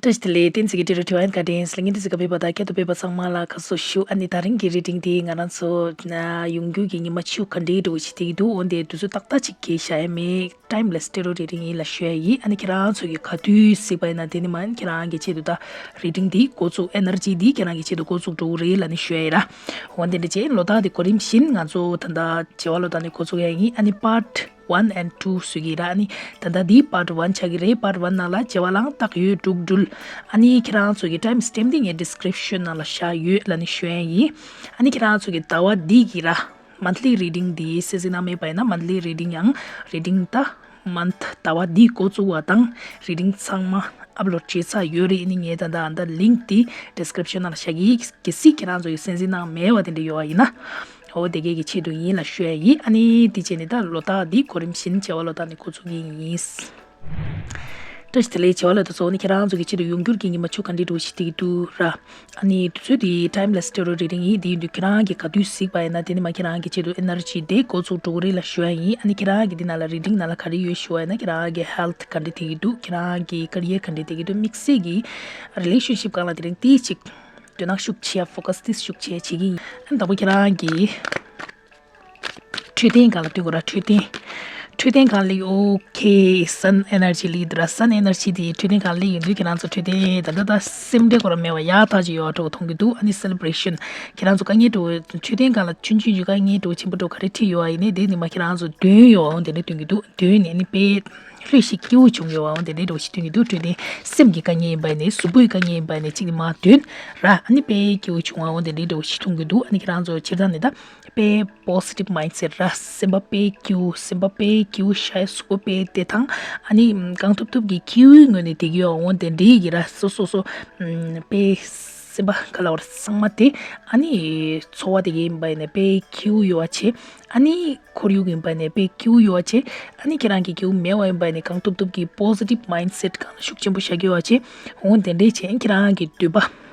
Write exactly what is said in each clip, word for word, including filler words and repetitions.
བཀྲ་ཤིས་བདེ་ལེགས། བསྟན་འཛིན་གྱི་ཊི་ཊར་ཊི་ཝའི་ཨེན་ག་ཌེན་སི་ལ་ངེས་འདི་ཟིག་ག་ཕེབས་པ་དང་ཁྱེད་དུ་ཕེབས་པ་ཚང་མ་ལ་ཁ་སོ་ཞུ། ཨ་ནི་ད་རིང་གི་རི་ཌིང་དེ་ང་རང་ཚོ་ཡོང་འགྱུར་གྱི་ཉི་མ་བཅུ་ག་འདྲའི་འགྲོ་ཞིག་དེ་འདུག་འོན་ཏེ་དུས་ཚོད་ཏག་ཏག་ཅིག་གིས་བཞག་ཡ་མེད། ཊའིམ་ལེ་སི་ཊེ་རོ་རི་ཌིང་ཡིན་ལ་ཞུ་ཡ་ཡིན། ཨ་ནི་ཁྱེད་རང་ཚོ་གི་ག་དུས་གཟིགས་པ་ཡིན་ན་དེ་ནི་མ་ཡིན་ཁྱེད་རང་གི་ཆེད་དུ་ད་རི་ཌིང་འདི་འགོ་བཙུགས། ཨེ་ནར་ཇི་འདི་ཁྱེད་རང་གི་ཆེད་དུ་འགོ་བཙུགས་འགྲོ་གི་རེད་ལ་ནི་ཞུ་ཡ་ཡིན་ར། འོན་ཏེ་འདི་བྱས་ལོ་རྟགས་འདི་གོ་རིམ་བཞིན་ང་ཚོ་ད་ལྟ་བྱེ་བ་ལོ་རྟགས་ནས་འགོ་བཙུགས་ཡ་ཡིན། ཨ་ནི་པཱརཊ་ཝན་ཨེན་ཌི་ཊུ་ཟེར་གྱི་ར། ཨ་ནི་ད་ལྟ་འདི་པཱརཊ་ཝན་ཆགས་ཀྱི་རེད། པཱརཊ་ཝན་ནང་ལ་བྱེ་བ་ལའང་རྟགས་ཡོད་འདུག་འགྲུལ། ཨ་ནི་ཁྱེད་རང་ཚོ་གི་ཊའིམ་སི་ཊེམ་པ་འདི་ངའི་ཌི་སི་ཀི་རིབ་ཤན་ནང་ལ་བཞག་ཡོད་ལ་ནི་ཞུ་ཡ་ཡིན། ཨ་ནི་ཁྱེད་རང་ཚོ་གི་ཟླ་བ་འདི་གི་ར་མན་ཐི་ལི་རི་ཌིང་འདི་གསན་གཟིགས་གནང་མེད་པ་ཡིན་ན་མན་ཐི་ལི་རི་ཌིང་ཡང་རི་ཌིང་ད་མན་ཐི་ཟླ་བ་འདི་འགོ་བཙུགས་པ་དང་རི་ཌིང་ཚང་མ་ཨབ་ལོཌ་བྱས་ཚར་ཡོད་རེད། ཨ་ནི་ངས་ད་ལྟ་ཨ་ད་ལིང་ཀི་འདི་ཌི་སི་ཀི་རིབ་ཤན་ནང་ལ་བཞག་གི། གལ་སྲིད་ཁྱེད་རང་ཚོ་གི་གསན་གཟིགས་གནང་མེད་པ་དེ་འདྲ་ཡོད་པ་ཡིན་ན། འོ་དེ་གའི་གི་ཆེད་དུ་ཡིན་ལ་ཞུ་ཡ་ཡིན། ཨ་ནི་དེ་བྱས་ནས་ད་ལོ་རྟགས་འདི་གོ་རིམ་བཞིན་བྱེ་བ་ལོ་རྟགས་ནས་འགོ་ཚུགས་ཀྱི་ཡིན། བཀྲ་ཤིས་བདེ་ལེགས། བྱེ་བ་ལོ་རྟགས་ཚོ་ནི་ཁྱེད་རང་ཚོ་གི་ཆེད་དུ་ཡོང་འགྱུར་གྱི་ཉི་མ་བཅུ་ག་འདྲའི་འགྲོ་ཞིག་དེ་འདུག་ར། ཨ་ནི་དུས་ཚོད་དེ་ཊའིམ་ལེ་སི་ཊེ་རོ་རི་ཌིང་ཡིན། དེ་ཡིན་དུས་ཁྱེད་རང་གི་ག་དུས་གཟིགས་པ་ཡིན་ན་དེ་ནི་མ་ཁྱེད་རང་གི་ཆེད་དུ་ཨེ་ནར་ཇི་དེ་འགོ་ཚུགས་འགྲོ་གི་རེད་ལ་ཞུ་ཡ་ཡིན། ཨ་ནི་ཁྱེད་རང་གི་འདི་ནང་ལ་རི་ཌིང་ནང་ལ་ག་རེ་ཡོད་ཞུ་བ་ཡིན་ན་ཁྱེད་རང་གི་ཧེལ་ཐི་ག་འདྲ་དེ་གི་འདུག་ཁྱེད་རང་གི་ཀེ་རི་ཡར་ག་འདྲ་དེ་གི་འདུག་དམིགས་བསལ་གྱི་རི་ལེ་ཤན་ཤིབ་སྒང་ལ་དེ་རིང་དེ་ཅིག་དོ་སྣང་ཤུགས་ཆེ་ཡ་ཕོ་ཀ་སི་དེ་ཤུགས་ཆེ་ཡ་བྱེད་ཀྱི་ཡིན། ཨ་ནི་དང་པོ་ཁྱེད་རང་གི་འཕྲོད་བསྟེན་སྒང་ལ་སྟོན་དགོས་ར། འཕྲོད་བསྟེན། འཕྲོད་བསྟེན་སྒང་ལ་ཨོ་ཁེ་སན་ཨེ་ནར་ཇི་ལི་འདུག་ར། སན་ཨེ་ནར་ཇི་དེ་འཕྲོད་བསྟེན་སྒང་ལ་ཡིན་དུས་ཁྱེད་རང་ཚོ་འཕྲོད་བསྟེན་ད་ལྟ་ད་སེམས་ཁྲལ་སྐོར་མེད་པ་ཡག་ཐག་ཆོད་ཡོད་འགྲོ་མཐོང་གི་འདུག་ཨ་ནི་སེ་ལེ་བྷ་རེ་ཤན་ཁྱེད་རང་ཚོ་དཀའ་ངལ་འགྲོ་འཕྲོད་བསྟེན་སྒང་ལ་ཆུང་ཆུང་ཆུང་དཀའ་ངལ་འགྲོ་ཆེན་པོ་འགྲོ་ག་རེ་འཕྲད་ཡོད་ཨ་ཡིན་ནའི་དེ་ནི་མ་ཁྱེད་རང་ཚོ་འདོན་ཡོད་ཨ་འོ་དེ་འདྲ་སྟོན་གི་འདུག་འདོན་ནས་ནི་དཔེ་ལྷོད་ཤིག་སྐྱིད་པོ་བྱུང་ཡོད་ཨ་འོ་དེ་འདྲ་འགྲོ་ཞིག་སྟོན་གི་འདུག་འཕྲོད་བསྟེན་སེམས་ཀྱི་དཀའ་ངལ་ཡིན་པ་ནས་གཟུགས་པོའི་དཀའ་ངལ་ཡིན་པ་ནས་གཅིག་ནི་མ་འདོན་ར། ཨ་ནི་དཔེ་སྐྱིད་པོ་བྱུང་ཨ་འོ་དེ་འདྲ་འགྲོ་ཞིག་མཐོང་གི་འདུག་ཨ་ནི་ཁྱེད་རང་ཚོ་སྤྱིར་བཏང་ནས་ད་དཔེ་པོ་སི་ཊིབ་མའིན་ཌ་སེཊ་ར། སེམས་པ་དཔེ་སྐྱིད་པོ་སེམས་པ་དཔེ་སྐྱིད་པོ་ཤ་གཟུགས་པོ་དཔེ་བདེ་ཐང་ཨ་ནི་གང་ཐུབ་ཐུབ་ཀྱི་སྐྱིད་པོའི་ངོས་ནས་བསྡད་ཀྱི་ཡོད་ཨ་འོ་དེ་འདྲའི་གི་ར་སོ་སོ་སོ་དཔེ་སེམས་པ་ག་ལ་བར་ཚང་མ་དེ་ཨ་ནི་འཚོ་བ་དེ་གའི་ཡིན་པ་ཡིན་ནས་དཔེ་སྐྱིད་པོ་ཡོད་པ་བྱས། ཨ་ནི་ཁོར་ཡུག་ཡིན་པ་ནས་དཔེ་སྐྱིད་པོ་ཡོད་པ་བྱས། ཨ་ནི་ཁྱེད་རང་གི་སྐྱིད་པོ་མེད་པ་ཡིན་པ་ནས་གང་ཐུབ་ཐུབ་ཀྱི་པོ་སི་ཊིབ་མའིན་ཌ་སེཊ་གང་ལ་ཤུགས་ཆེན་པོ་བཞག་གི་ཡོད་པ་བྱས། འོ་དེ་འདྲའི་བྱས་ཁྱེད་རང་གི་འདོད་པ།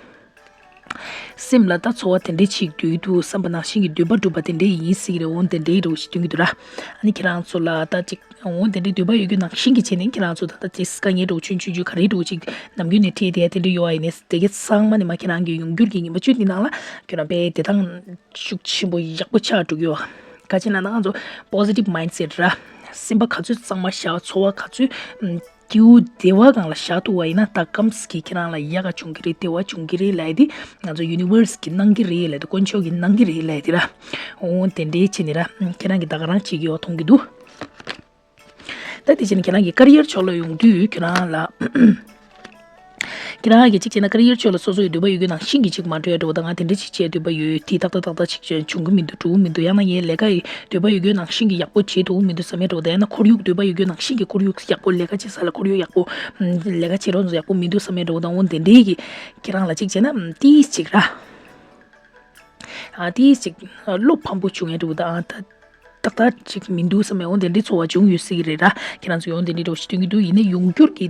སེམས་ལ་ད་ཚོར་བ་དེ་འདྲའི་ཅིག་འདོད་འདུག་བསམ་པ་ནང་བཞིན་གྱི་འདོད་པ་འགྲུབ་པ་དེ་འདྲའི་ཡིན་སྲིད་ཀྱི་རེད། འོ་དེ་འདྲའི་འདྲ་བོ་ཞིག་སྟོན་གྱི་འདུག་ར། ཨ་ནི་ཁྱེད་རང་ཚོ་ལ་ད་ཅིག་འོ་དེ་འདྲའི་འདོད་པ་ཡོད་རྒྱུ་ནང་བཞིན་གྱི་བྱས་ནས་ཁྱེད་རང་ཚོ་ད་ལྟ་ཅིག་དཀའ་ངལ་འདྲ་བོ་ཆུང་ཆུང་ཆུང་ག་རེ་འདྲ་བོ་ཅིག་ནམ་རྒྱུན་ནས་འཕྲད་བསྡད་ཡ་དེ་འདྲ་ཡོད་པ་ཡིན་ནའི་དེ་གའི་ཚང་མ་ནས་མ་ཁྱེད་རང་གི་ཡོང་འགྱུར་གྱི་ཉི་མ་བཅུ་འདི་ནང་ལ་ཁྱེད་རང་དཔེ་བདེ་ཐང་ཤུགས་ཆེན་པོ་ཡག་པོ་ཆགས་འགྲོ་གི་ཡོད། ག་ཅི་ན་ད་ང་ཚོ་པོ་སི་ཊིབ་མའིན་ཌ་སེཊ་ར། སེམས་པ་ག་ཚོད་གཙང་མ་བཞག་ཚོར་བ་ག་ཚོད་སྐྱིད་པོ་བདེ་བ་སྒང་ལ་བཞག་ཐུབ་པ་ཡིན་ན་ད་ཀམ་སི་གི་ཁྱེད་རང་ལ་ཡག་ག་བྱུང་གི་རེད། བདེ་བ་བྱུང་གི་རེད་ལབ་ཡ་དེ་ང་ཚོ་ཡུ་ནི་ཝར་སི་གི་གནང་གི་རེད་ལབ་ཡ་དེ་དཀོན་མཆོག་གི་གནང་གི་རེད་ལབ་ཡ་དེ་ར། འོ་དེ་འདྲའི་བྱས་ནས་ར་ཁྱེད་རང་གི་ད་ག་རང་བྱེད་ཀྱི་ཡོད་མཐོང་གི་འདུག་ད་དེ་བྱས་ནས་ཁྱེད་རང་གི་ཀེ་རི་ཡར་ཕྱོགས་ལ་ཡོང་དུས་ཁྱེད་རང་ལ། ཁྱེད་རང་གིས་གཅིག་བྱས་ན་ཀེ་རི་ཡར་ཕྱོགས་ལ་སོ་སོ་ཡི་འདོད་པ་ཡོད་རྒྱུ་ནང་བཞིན་གྱི་གཅིག་མ་འགྲོ་ཡ་འགྲོ་བ་དང་། ང་དེ་འདྲ་ཅིག་བྱེད་འདོད་པ་ཡོད། དེ་ཏག་ཏག་ཏག་ཏག་ཅིག་བྱུང་གི་མི་འདུག་འགྲོ་གི་མི་འདུག་ཡང་ན་ངའི་ལས་ཀ་ཡི་འདོད་པ་ཡོད་རྒྱུ་ནང་བཞིན་གྱི་ཡག་པོ་བྱེད་ཐུབ་ཀྱི་མི་འདུག་བསམ་ཡ་འགྲོ་བ་དང་། ཡང་ན་ཁོར་ཡུག་འདོད་པ་ཡོད་རྒྱུ་ནང་བཞིན་གྱི་ཁོར་ཡུག་ཡག་པོ་ལས་ཀ་བྱེད་ས་ལ་ཁོར་ཡུག་ཡག་པོ་ལས་ཀ་བྱེད་རོགས་ཡག་པོ་མི་འདུག་བསམ་ཡ་འགྲོ་བ་དང་། འོ་དེ་འདྲའི་གི་ཁྱེད་རང་ལ་གཅིག་བྱས་ན་ཏིས་ཅིག་ར། ཨ་ཏིས་ཅིག་བློ་ཕམ་པོ་བྱུང་ཡ་འགྲོ་བ་དང་། ད་ཏག་ཏག་ཅིག་མི་འདུག་བསམ་ཡ་འོ་དེ་འདྲའི་ཚོར་བ་བྱུང་ཡོད་སྲིད་ཀྱི་རེད་ར། ཁྱེད་རང་ཚོ་ཡང་དེ་འདྲའི་འདྲ་བོ་ཞིག་སྟོན་གྱི་འདུག་ཡིན་ནའི་ཡོང་འགྱུར་གྱི་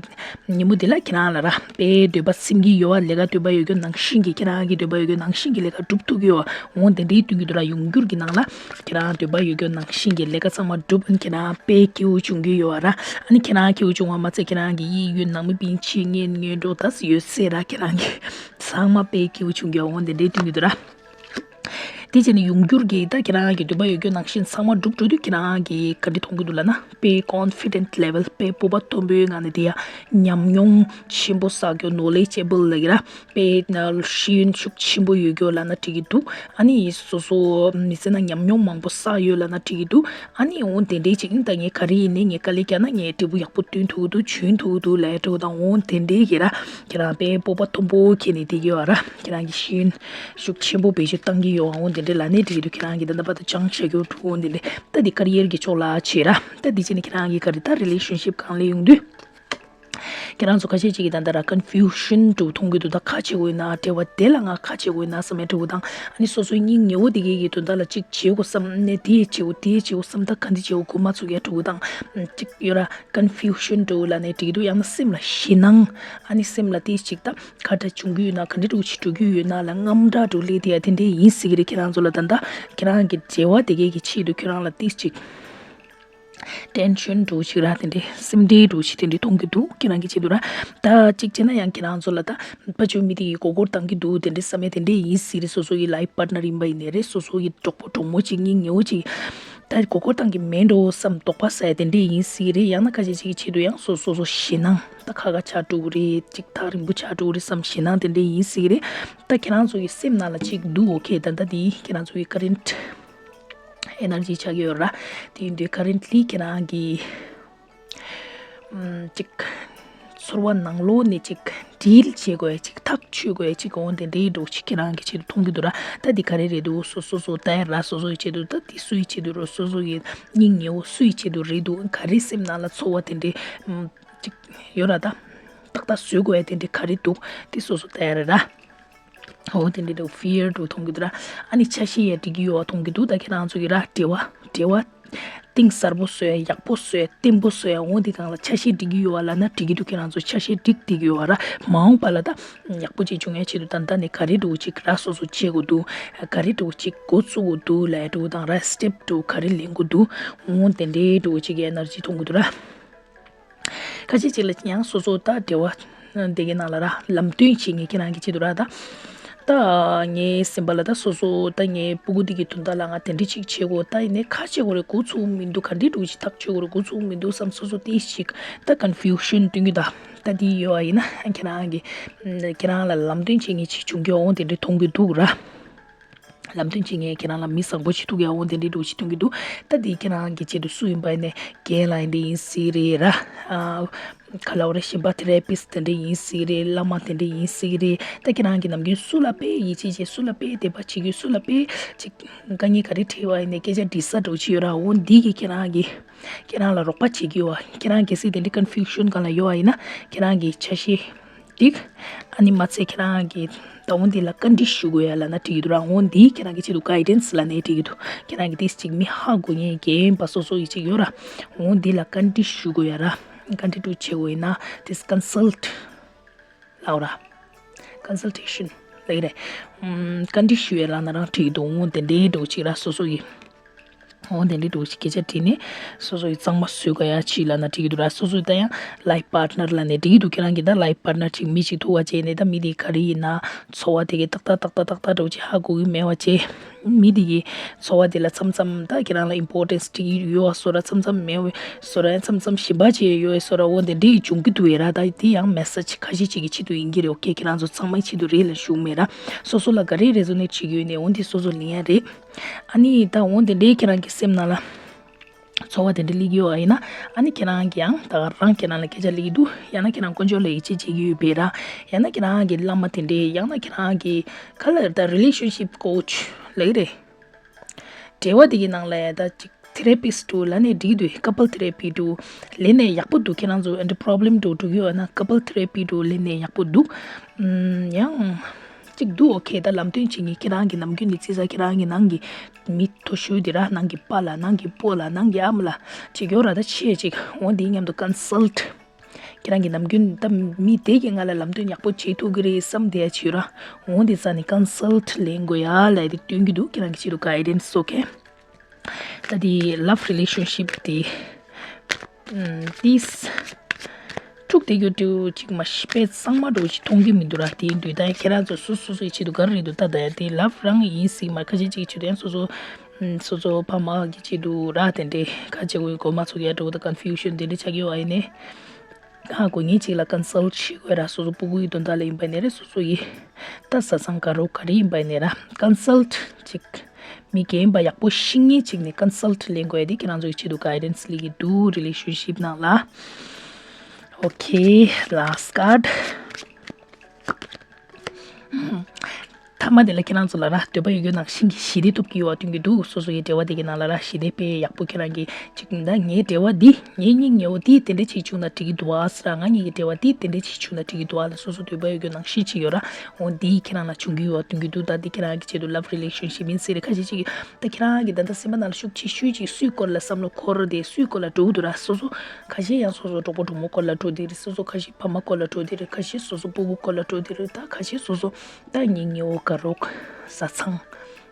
ཉིན་མོ་འདི་ལ་ཁྱེད་རང་ལ་ར་དཔེ་འདོད་པ་སེམས་ཀྱི་ཡོད་པ་ལས་ཀ་འདོད་པ་ཡོད་རྒྱུ་ནང་བཞིན་གྱི་ཁྱེད་རང་གི་འདོད་པ་ཡོད་རྒྱུ་ནང་བཞིན་གྱི་ལས་ཀ་སྒྲུབ་ཐུབ་ཀྱི་ཡོད་པ་འོ་དེ་འདྲའི་སྟོན་གྱི་འདུག་ར། ཡོང་འགྱུར་གྱི་ནང་ལ་ཁྱེད་རང་འདོད་པ་ཡོད་རྒྱུ་ནང་བཞིན་གྱི་ལས་ཀ་ཚང་མ་སྒྲུབ། ཁྱེད་རང་དཔེ་སྐྱིད་པོ་བྱུང་གི་ཡོད་པ་ར། ཨ་ནི་ཁྱེད་རང་སྐྱིད་པོ་བྱུང་བ་མ་ཚད་ཁྱེད་རང་གི་གཡས་གཡོན་ནང་མི་སྤུན་མཆེད་གཉེན་ཉེ་འགྲོ་ད་ཡོད་སྲིད་ར། ཁྱེད་རང་གི་ཚང་མ་དཔེ་སྐྱིད་པོ་བྱུང་གི་ཡོད་པ་འོ་དེ་འདྲའི་སྟོན་གྱི་འདུག་ར། དེ་བྱས་ནས་ཡོང་འགྱུར་གྱི་ད་ཁྱེད་རང་གི་འདོད་པ་ཡོད་རྒྱུ་ནང་བཞིན་ཚང་མ་འགྲུབ་འགྲོ་དུས་ཁྱེད་རང་གིས་ག་འདྲ་མཐོང་གི་འདུག་ལབ་ན། དཔེ་ཀོན་ཕི་ཌེན་ཊི་ལེ་ཝལ་དཔེ་སྤོབས་པ་མཐོན་པོའི་ངང་ནས་དེ་ཡ་ཉམས་མྱོང་ཆེན་པོ་བསགས་རྒྱུ་ནོ་ལེ་ཇེ་བལ་ལབ་ཀྱི་ར། དཔེ་ཤེས་ཡོན་ཤུགས་ཆེན་པོ་ཡོད་རྒྱུ་ལབ་ན་འགྲིག་གི་འདུག་ཨ་ནི་སོ་སོ་མི་ཚེ་ནང་ཉམས་མྱོང་མང་པོ་བསགས་ཡོད་ལབ་ན་འགྲིག་གི་འདུག་ཨ་ནི་འོ་དེ་འདྲའི་ཅིག་ད་ངས་ག་རེ་ཡིན་ནའི་ངས་དཀའ་ལས་བརྒྱབ་ན་ངས་འབྲས་བུ་ཡག་པོ་སྟོན་ཐུབ་ཀྱི་འདུག་འཇོན་ཐུབ་ཀྱི་འདུག་ལབ་ཡ་འདྲ་བོ་དང་འོ་དེ་འདྲའི་གི་ར། ཁྱེད་རང་དཔེ་སྤོབས་པ་མཐོན་པོ་ཁྱེར་ནས་བསྡད་ཀྱི་ཡོད་ར། ཁྱེད་རང་གི་ཤེས་ཡོན་ཤུགས་ཆེན་པོ་བེད་སྤྱོད་བཏང་གི་ཡོད་འོ་དེ་འདྲའི་ལབ་ནའི་འགྲིག་གི་འདུག་ཁྱེད་རང་གི་ད་ལྟ་བར་དུ་སྦྱངས་བཞག་རྒྱུ་འདུག་འོ་དེ་འདྲའི་ད་འདི་ཀེ་རི་ཡར་གྱི་ཕྱོགས་ལ་བྱེད་ར། ད་འདི་བྱས་ནས་ཁྱེད་རང་གི་ག་རེ་ད་རི་ལེ་ཤན་ཤིབ་སྒང་ལ་ཡོང་དུས། ཁྱེད་རང་ཚོ་ཁ་ཤས་ཅིག་གིས་ད་ལྟ་ར་ཀོན་ཕིའུ་ཤན་འདྲ་བོ་མཐོང་གི་འདུག་ད་ག་བྱེད་དགོས་ཡོད་ན། འབྲེལ་བ་དེ་ལ་ང་ག་བྱེད་དགོས་ཡོད་ན་བསམ་ཡ་འདྲ་བོ་དང་། ཨ་ནི་སོ་སོའི་སྙིང་ཉེ་བོ་དེ་གའི་གི་དོན་དག་ལ་ཅིག་བྱེད་དགོས་བསམ་ནས་དེ་བྱེད་དགོས་དེ་བྱེད་དགོས་བསམ། ད་ག་འདི་བྱེད་དགོས་འགོ་མ་ཚུགས་ཡ་འདྲ་བོ་དང་། ཅིག་ཡོད་ར་ཀོན་ཕིའུ་ཤན་འདྲ་བོ་ལབ་ནའི་འགྲིག་གི་འདུག་ཡང་ན་སེམས་ལ་ཞེད་སྣང་། ཨ་ནི་སེམས་ལ་དེ་ཅིག་ད་ག་འདྲ་བྱུང་གི་ཡོད་ན། ག་འདྲ་འདྲ་བོ་ཅིག་འགྲོ་གི་ཡོད་ན་ལ་དངངས་སྐྲག་འདྲ་བོ་སླེབས་བསྡད་ཡ་དེ་འདྲའི་ཡིན་སྲིད་ཀྱི་རེད། ཁྱེད་རང་ཚོ་ལ་ད་ལྟ་ཁྱེད་རང་གི་བདེ་བ་དེ་གའི་གི་ཆེད་དུ་ཁྱེད་རང་ལ་དེ་ཅིག་ ཊེན་ཤན་འདྲ་བོ་ཅིག་ར། དེ་འདྲའི་སེམས་ཁྲལ་འདྲ་བོ་ཅིག་དེ་འདྲའི་མཐོང་གི་འདུག་ཁྱེད་རང་གི་ཆེད་དུ་ར། ད་གཅིག་བྱས་ན་ཡང་ཁྱེད་རང་ཚོ་ལ་ད་ཕར་ཕྱོགས་མི་དེ་གིས་མགོ་སྐོར་བཏང་གི་འདུག་དེ་འདྲའི་བསམ་ཡས་དེ་འདྲའི་ཡིན་སྲིད་རེད། སོ་སོ་ཡི་ལའིཕ་པཱར་ཊི་ནར་ཡིན་པ་ཡིན་ནའི་རེད། སོ་སོ་ཡི་གྲོགས་པོ་གྲོགས་མོ་ཅིག་སྙིང་ཉེ་བོ་ཅིག་ད་མགོ་སྐོར་བཏང་གི་མེད་འགྲོ་བསམ་དོགས་པ་ཟ་ཡས་དེ་འདྲའི་ཡིན་སྲིད་རེད། ཡང་ན་ཁ་ཤས་ཅིག་གི་ཆེད་དུ་ཡང་སོ་སོ་སོ་ཞེད་སྣང་ད་ཁ་ཁ་ཆགས་འགྲོ་གི་རེད། ཅིག་ཐག་རིང་པོ་ཆགས་འགྲོ་གི་རེད་བསམ་ཞེད་སྣང་དེ་འདྲའི་ཡིན་སྲིད་རེད། ད་ཁྱེད་རང་ཚོ་ཡི་སེམས་ནང་ལ་ཅིག་འདུག་ཨོ་ཁེ། ད་ད་དེ་ཁྱེད་རང་ཚོ་ཡི་ཀ་རེན་ཊི་ཨེ་ནར་ཇི་ཆགས་ཀྱི་ཡོད་ར། དེ་ཡིན་དུས་ཀ་རེན་ཊི་ལི་ཁྱེད་རང་གི་ཨམ་ཅིག་ཚོར་བ་ནང་ལོགས་ནས་ཅིག་ཌིལ་བྱེད་དགོས་ཡ་ཅིག་ཐག་ཆོད་དགོས་ཡ་ཅིག་འོང་དེ་འདྲའི་འདྲ་བོ་ཅིག་ཁྱེད་རང་གི་ཆེད་དུ་མཐོང་གི་འདུག་ར། ད་འདི་ག་རེ་རེད་འདུག་སོ་སོ་སོ་ལྟ་ཡ་ར། སོ་སོ་ཡི་ཆེད་དུ་ད་འདི་སུ་ཡི་ཆེད་དུ་རེད། སོ་སོ་ཡི་སྙིང་ཉེ་བོ་སུ་ཡི་ཆེད་དུ་རེད་འདུག་ག་རེ་སེམས་ནང་ལ་ཚོར་བ་དེ་འདྲའི་ཨམ་ཅིག་ཡོད་ར། ད་ཏག་ཏག་བཟོ་དགོས་ཡ་དེ་འདྲའི་ག་རེ་འདུག་དེ་སོ་སོ་ལྟ་ཡ་རེད་ར། འོ་དེ་འདྲའི་འདྲ་ཕི་ཡར་འདྲ་བོ་མཐོང་གི་འདུག་ར། ཨ་ནི་ཆ་ཤས་ཡ་འགྲིག་གི་ཡོད་པ་མཐོང་གི་འདུག་ད་ཁྱེད་རང་ཚོ་གི་ར་འབྲེལ་བ་འབྲེལ་བ་གཏིང་ཟབ་པོ་བཟོ་ཡ། ཡག་པོ་བཟོ་ཡ། བརྟན་པོ་བཟོ་ཡ། འོ་འདི་སྒང་ལ་ཆ་ཤས་འགྲིག་གི་ཡོད་པ་ལབ་ན་འགྲིག་གི་འདུག་ཁྱེད་རང་ཚོ་ཆ་ཤས་འགྲིག་འགྲིག་གི་ཡོད་པ་ར། མ་འོངས་པ་ལ་ད་ཡག་པོ་ཅིག་བྱུང་ཡ་ཆེད་དུ་ད་ལྟ་ནས་ག་རེ་འདྲ་བོ་ཅིག་ར་སོ་སོ་བྱེད་དགོས་འདུག་ག་རེ་འདྲ་བོ་ཅིག་འགོ་བཙུགས་དགོས་འདུག་ལབ་ཡ་འདྲ་བོ་དང་ར། སི་ཊེབ་འདྲ་བོ་ག་རེ་ལེན་དགོས་འདུག་འོ་དེ་འདྲའི་འདྲ་བོ་ཅིག་གི་ཨེ་ནར་ཇི་མཐོང་གི་འདུག་ར། ཁ་ཤས་ཅིག་ལ་ཡང་སོ་སོ་ད་འབྲེལ་བ་དེ་གའི་ནང་ལ་ར་ལམ་སྟོན་བྱེད་མཁན་ཁྱེད་རང་གི་ཆེད་དུ་ར། ད་ད་ངའི་སེམས་པ་ལ་ད་སོ་སོ་ད་ངའི་སྤུ་གུ་འདི་གི་དོན་དག་ལ་ང་དེ་འདྲ་ཅིག་བྱེད་དགོས། ད་ཡིན་ནའི་ག་བྱེད་དགོས་རེད། འགོ་ཚུགས་མི་འདུག་ག་འདྲ་འདྲ་ཅིག་ཐག་གཅོད་དགོས་རེད། འགོ་ཚུགས་མི་འདུག་བསམ་སོ་སོ་ཏོག་ཙམ་ཅིག་ད་ཀོན་ཕིའུ་ཤན་སྟོན་གྱི། ད་ད་འདི་ཡོད་པ་ཡིན་ན་ཁྱེད་རང་གི་ཁྱེད་རང་ལ་ལམ་སྟོན་བྱེད་མཁན་ཅིག་བྱུང་རྒྱུ་འོང་དེ་འདྲ་མཐོང་གི་འདུག་ར། ལམ་སྟོན་བྱེད་མཁན་ཁྱེད་རང་ལ་མི་བཟང་པོ་ཞིག་ཐུག་ཡ་འོང་དེ་འདྲའི་འདྲ་བོ་ཞིག་མཐོང་གི་འདུག་ད་འདི་ཁྱེད་རང་གི་ཆེད་དུ་སུ་ཡིན་པ་ཡིན་ནའི་རྒན་ལགས་ཡིན་འདྲ་ཡིན་སྲིད་རེད་ར། ཨ་ག་ལབ་རེད། གཞན་པ་ཐེ་ར་པིསི་དེ་འདྲ་ཡིན་སྲིད་རེད། བླ་མ་དེ་འདྲ་ཡིན་སྲིད་རེད། ད་ཁྱེད་རང་གི་ནམ་རྒྱུན་སུ་ལ་དཔེ་ཡིད་ཆེས་བྱེད། སུ་ལ་དཔེ་དད་པ་བྱེད་རྒྱུ། སུ་ལ་དཔེ་ཅིག་དཀའ་ངལ་ག་རེ་འཕྲད་པ་ཡིན་ནའི་སྐད་ཆ་འདྲི་ས་འདྲ་བོ་ཅིག་ཡོད་ར། འོ་འདི་གི་ཁྱེད་རང་གི་ཁྱེད་རང་ལ་རོགས་པ་བྱེད་ཀྱི་ཡོད་པ། ཁྱེད་རང་གལ་སྲིད་དེ་འདྲའི་ཀོན་ཕིའུ་ཤན་སྒང་ལ་ཡོད་པ་ཡིན་ན་ཁྱེད་རང་གི་ཆ་ཤས་འགྲིག་ཨ་ནི་མ་ཚད་ཁྱེད་རང་གི་ད་འོ་འདི་ལ་བཀའ་འདྲི་ཞུ་དགོས་ཡ་ལབ་ན་འགྲིག་གི་འདུག་ར། འོ་འདི་ཁྱེད་རང་གི་ཆེད་དུ་གའི་ཌེན་སི་ལབ་ནའི་འགྲིག་གི་འདུག་ཁྱེད་རང་གི་ཏོག་ཙམ་ཅིག་མི་ཧ་གོ་མཁན་རྒན་པ་སོ་སོ་ཡི་ཅིག་ཡོད་ར། འོ་འདི་ལ་བཀའ་འདྲི་ཞུ་དགོས་ཡ་ར། བཀའ་འདྲི་འདྲ་བོ་བྱེད་དགོས་ཡིན་ན་ཏོག་ཙམ་ཀོན་སལ་ཊི་ལབ་ར། ཀོན་སལ་ཊེ་ཤན་ལབ་ཀྱི་རེད། ཨམ་བཀའ་འདྲི་ཞུ་ཡ་ལབ་ན་རང་འགྲིག་གི་འདུག་འོ་དེ་འདྲའི་འདྲ་བོ་ཅིག་ར་སོ་སོ་ཡི། འོ་དེ་འདྲའི་འདྲ་བོ་ཅིག་སྐད་ཆ་དྲིས་ནས་སོ་སོ་ཡི་གཙང་མ་བཟོ་དགོས་ཡ་ཅིག་ལབ་ན་འགྲིག་གི་འདུག་ར། སོ་སོ་ཡི་ད་ཡང་ལའིཕ་པཱར་ཊི་ནར་ལབ་ནའི་འགྲིག་གི་འདུག་ཁྱེད་རང་གི་ད་ལའིཕ་པཱར་ཊི་ནར་ཅིག་མི་ཅིག་ཐུག་པ་བྱས་ནས་ད་མི་དེ་ག་རེ་ཡིན་ན་ཚོར་བ་དེ་གའི་ཏག་ཏག་ཏག་ཏག་ཏག་ཏག་འདྲ་བོ་ཅིག་ཧ་གོ་གི་མེད་པ་བྱས། མི་དེ་གི་ཚོར་བ་དེ་ལ་མཚམས་མཚམས་ད་ཁྱེད་རང་ལ་ཨིམ་པོར་ཊེན་སི་སྤྲད་ཀྱི་ཡོད་པ་བཟོ་འདྲ། མཚམས་མཚམས་མེད་པ་བཟོ་འདྲ། མཚམས་མཚམས་ཞེན་པ་བྱེད་ཡོད་པ་བཟོ་འདྲ། འོ་དེ་འདྲ་ཡི་བྱུང་གི་འདུག་ཡ་ར། ད་དེ་ཡང་མེ་སེ་ཇི་ཁ་ཤས་ཅིག་གི་ཆེད་དུ་ཡིན་གྱི་རེད། ཨོ་ཁེ། ཁྱེད་རང་ཚོ་ཚང་མའི་ཆེད་དུ་རེད་ལབ་ཞུ་གི་མེད་ར། སོ་སོ་ལ་ག་རེ་རེ་ཛོ་ནེཊ་བྱེད་ཀྱི་ཡོད་ནའི་འོ་འདི་སོ་སོ་ལེན་ཡ་རེད། ཨ་ནི་ད་འོ་དེ་འདྲའི་ཁྱེད་རང་གི་སེམས་ནང་ལ་ཚོར་བ་དེ་འདྲ་སླེབས་ཀྱི་ཡོད་པ་ཡིན་ན། ཨ་ནི་ཁྱེད་རང་གིས་ཡང་ད་ག་རང་ཁྱེད་རང་ལ་སྐད་ཆ་སླེབས་ཀྱི་འདུག་ཡང་ན་ཁྱེད་རང་དཀོན་མཆོག་ལ་ཡིད་ཆེས་བྱེད་ཀྱི་ཡོད་པས་ར། ཡང་ན་ཁྱེད་རང་གི་བླ་མ་དེ་འདྲས། ཡང་ན་ཁྱེད་རང་གི་ག་ལ་ད་རི་ལེ་ཤན་ཤིབ་ཀོ་ཆི་ལབ་ཀྱི་རེད། འབྲེལ་བ་དེ་གི་ནང་ལ་ཡ་ད་ཅིག་ཐེ་ར་པིསི་འདྲ་བོ་ལབ་ནའི་འགྲིག་འདུག་ཀ་པལ་ཐེ་ར་པི་འདྲ་བོ་ལེན་ནའི་ཡག་པོ་འདུག་ཁྱེད་རང་ཚོ་ཨ་འདྲ་པོ་རོབ་ལེམ་འདྲ་བོ་འགྲོ་གི་ཡོད་ན་ཀ་པལ་ཐེ་ར་པི་འདྲ་བོ་ལེན་ནའི་ཡག་པོ་འདུག་ཨམ་ཡང་ཅིག་འདུག་ཨོ་ཁེ། ད་ལམ་སྟོན་བྱེད་མཁན་ཁྱེད་རང་གི་ནམ་རྒྱུན་ནས་བརྩི་ས་ཁྱེད་རང་གི་ནང་གི་མི་མཐོ་ཤོས་དེ་ར། ནང་གི་པཱ་ལགས། ནང་གི་སྤོ་ལགས། ནང་གི་ཨ་མ་ལགས་ཅིག་ཡོད་ར། ད་ཆེ་ཅིག་འོ་འདིའི་མཉམ་དུ་ཀོན་སལ་ཊི། ཁྱེད་རང་གི་ནམ་རྒྱུན་ད་མི་དེ་གིས་ང་ལ་ལམ་སྟོན་ཡག་པོ་བྱེད་ཐུབ་ཀྱི་རེད་བསམ་བསྡད་ཡ་ཅིག་ཡོད་ར། འོ་འདི་རྩ་ནས་ཀོན་སལ་ཊི་ལེན་དགོས་ཡ་ལབ་དེ་སྟོན་གྱི་འདུག་ཁྱེད་རང་གི་ཆེད་དུ་གའི་ཌེན་སི། ཨོ་ཁེ། ད་དེ་ལབ་རི་ལེ་ཤན་ཤིབ་དེ་ཨམ་ཏིས་དཀྲུག་བསྡད་རྒྱུ་འདྲ་བོ་ཅིག་མ་གཞི་དཔེ་གཙང་མ་འདྲ་བོ་ཅིག་མཐོང་གི་མི་འདུག་ར། དེ་ཡིན་དུས་ད་ཡང་ཁྱེད་རང་ཚོ་སོ་སོ་སོའི་ཆེད་དུ་ག་རེ་རེད་འདུག་ད་ད་ཡང་དེ་ལབ་རང་ཡིན་སྲིད་མ། ཁ་ཤས་ཅིག་ཆེད་དུ་ཡང་སོ་སོ་ཨམ་སོ་སོ་ཕ་མ་གི་ཆེད་དུ་ར། དེ་འདྲའི་ཁ་ཆེ་བོའི་མགོ་མ་ཚོས་ཡ་འདྲ་བོ་ད་ཀོན་ཕིའུ་ཤན་དེ་འདྲ་ཆགས་ཀྱི་ཡོད་པ་ཡིན་ནའི། ཧ་གོ་མཁན་ཅིག་ལ་ཀོན་སལ་ཊི་བྱེད་དགོས་ར། སོ་སོ་སྤུ་གུ་ཡི་དོན་དག་ལ་ཡིན་པ་ཡིན་ནའི་རེད། སོ་སོ་ཡི་ད་བཟའ་ཚང་དགའ་རོགས་ག་རེ་ཡིན་པ་ཡིན་ནའི་ར། ཀོན་སལ་ཊི་ཅིག་མི་རྒན་པ་ཡག་པོ་ཤེས་མཁན་ཅིག་ནས་ཀོན་སལ་ཊི་ལེན་དགོས་ཡ་དེ་ཁྱེད་རང་ཚོ་ཡི་ཆེད་དུ་གའི་ཌེན་སི་སླེབས་ཀྱི་འདུག་རི་ལེ་ཤན་ཤིབ་ནང་ལ། ཨོ་ཁེ། ལཱ་སི་ཊི་ཀཱརཌ། མཐའ་མ་དེ་ལ་ཁྱེད་རང་ཚོ་ལ་ར་འདོད་པ་ཡོད་རྒྱུ་ནང་བཞིན་གྱི་ཞི་བདེ་ཐོབ་ཀྱི་ཡོད་པ་སྟོན་གྱི་འདུག་སོ་སོ་ཡི་འབྲེལ་བ་དེ་གི་ནང་ལ་ར་ཞི་བདེ་དཔེ་ཡག་པོ་ཁྱེད་རང་གི་ཅིག་ད་ངའི་འབྲེལ་བ་འདི་ངའི་སྙིང་ཉེ་བོ་འདི་དེ་འདྲ་ཅིག་བྱུང་ན་འགྲིག་གི་འདུག་ཨ་ཟེར་ར། ང་གཉིས་ཀྱི་འབྲེལ་བ་འདི་དེ་འདྲ་ཅིག་བྱུང་ན་འགྲིག་གི་འདུག་ཨ་ལ་སོ་སོ་འདོད་པ་ཡོད་རྒྱུ་ནང་བཞིན་ཅིག་ཡོད་ར། འོ་འདི་ཁྱེད་རང་ལ་བྱུང་གི་ཡོད་པ་སྟོན་གྱི་འདུག་ད་འདི་ཁྱེད་རང་གི་ཆེད་དུ་ལབ་རི་ལེ་ཤན་ཤིབ་ཡིན་སྲིད་རེད། ཁ་ཤས་ཅིག་གིས་ད་ཁྱེད་རང་གི་ད་ལྟ་སེམས་པ་ནང་ལ་ཤུགས་ཆེ་ཤོས་ཅིག་སུའི་སྐོར་ལ་བསམ་བློ་འཁོར་དེ། སུའི་སྐོར་ལ་འགྲོ་གི་འདུག་ར། སོ་སོ་ཁ་ཤས་ཡང་སོ་སོ་གྲོགས་པོ་གྲོགས་མོ་སྐོར་ལ་འགྲོ་དེ་རེད། སོ་སོ་ཁ་ཤས་ཕ་མ་སྐོར་ལ་འགྲོ་དེ་རེད། ཁ་ཤས་སོ་སོ་སྤུ་གུ་སྐོར་ལ་འགྲོ་དེ་རེད། ད་ཁ་ཤས་སོ་སོ་ད་སྙིང་ཉེ་བོ་དགའ་རོགས་བཟའ་ཚང་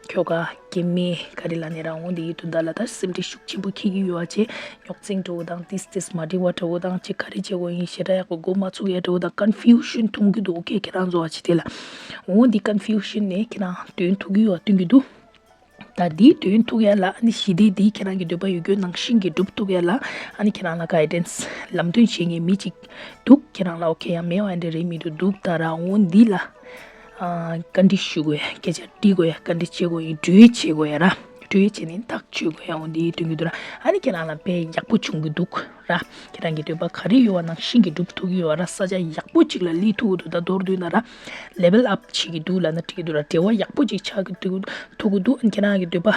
ཁྱོ་ག་སྐྱེ་དམན་ག་རེ་ལབ་ནས་ར་འོང་དེ་ཡི་དུས་ད་ལ་ད་སེམས་ཁྲལ་ཤུགས་ཆེན་པོ་འཁྱེར་གྱི་ཡོད་པ་བྱས། རྙོག་འཛིང་འགྲོ་བ་དང་ཏིས་ཏིས་མ་འགྲིག་པ་འགྲོ་བ་དང་ཅིག་ག་རེ་བྱེད་དགོས་ཡིན་ཞེ་དྲག་ཡག་པོ་མགོ་མ་ཚོད་ཡ་འགྲོ་བ་དང་ཀོན་ཕིའུ་ཤན་མཐོང་གི་འདུག་ཨོ་ཁེ། ཁྱེད་རང་ཚོ་བ་ཅི་དེ་ལ་འོང་དེ་ཀོན་ཕིའུ་ཤན་ནས་ཁྱེད་རང་དོན་ཐུག་གི་ཡོད་པ་སྟོན་གྱི་འདུག་ད་འདིའི་དོན་ཐུག་ཡ་ལ་ཨ་ནི་ཞི་བདེ་འདི་ཁྱེད་རང་གི་འདོད་པ་ཡོད་རྒྱུ་ནང་བཞིན་གྱི་སྒྲུབ་ཐུབ་ཡ་ལ་ཨ་ནི་ཁྱེད་རང་ལ་གའི་ཌེན་སི་ལམ་སྟོན་བྱེད་མཁན་མི་གཅིག་འདུག་ཁྱེད་རང་ལ་ཨོ་ཁེ་ཡང་མེད་པ་འདྲ་རེད་མི་འདུག་འདུག་ད་ར་འོང་འདི་ལ་ཨ་བཀའ་འདྲི་ཞུ་དགོས་ཡ། སྐད་ཆ་དྲི་དགོས་ཡ། བཀའ་འདྲི་བྱེད་དགོས་ཡིན། གྲོས་བྱེད་དགོས་ཡ་ར། གྲོས་བྱས་ནས་ཐག་གཅོད་དགོས་ཡ། འོང་འདི་སྟོན་གྱི་འདུག་ར། ཨ་ནི་ཁྱེད་རང་ལ་དཔེ་ཡག་པོ་བྱུང་གི་འདུག་ར། ཁྱེད་རང་གི་འདོད་པ་ག་རེ་ཡོད་པ་ནང་བཞིན་གྱི་སྒྲུབ་ཐུབ་ཀྱི་ཡོད་པ་ར། ས་ཆ་ཡག་པོ་ཅིག་ལ་སླེབས་ཐུབ་ཀྱི་འདུག་ད་མདོར་བསྡུས་ན་ར། ལེ་ཝལ་ཨབ་བྱེད་ཀྱི་འདུག་ལབ་ན་འགྲིག་གི་འདུག་ར། འབྲེལ་བ་ཡག་པོ་ཅིག་ཆགས་ཀྱི་འདུག་ཐུབ་ཀྱི་འདུག་ཨ་ནི་ཁྱེད་རང་གི་འདོད་པ།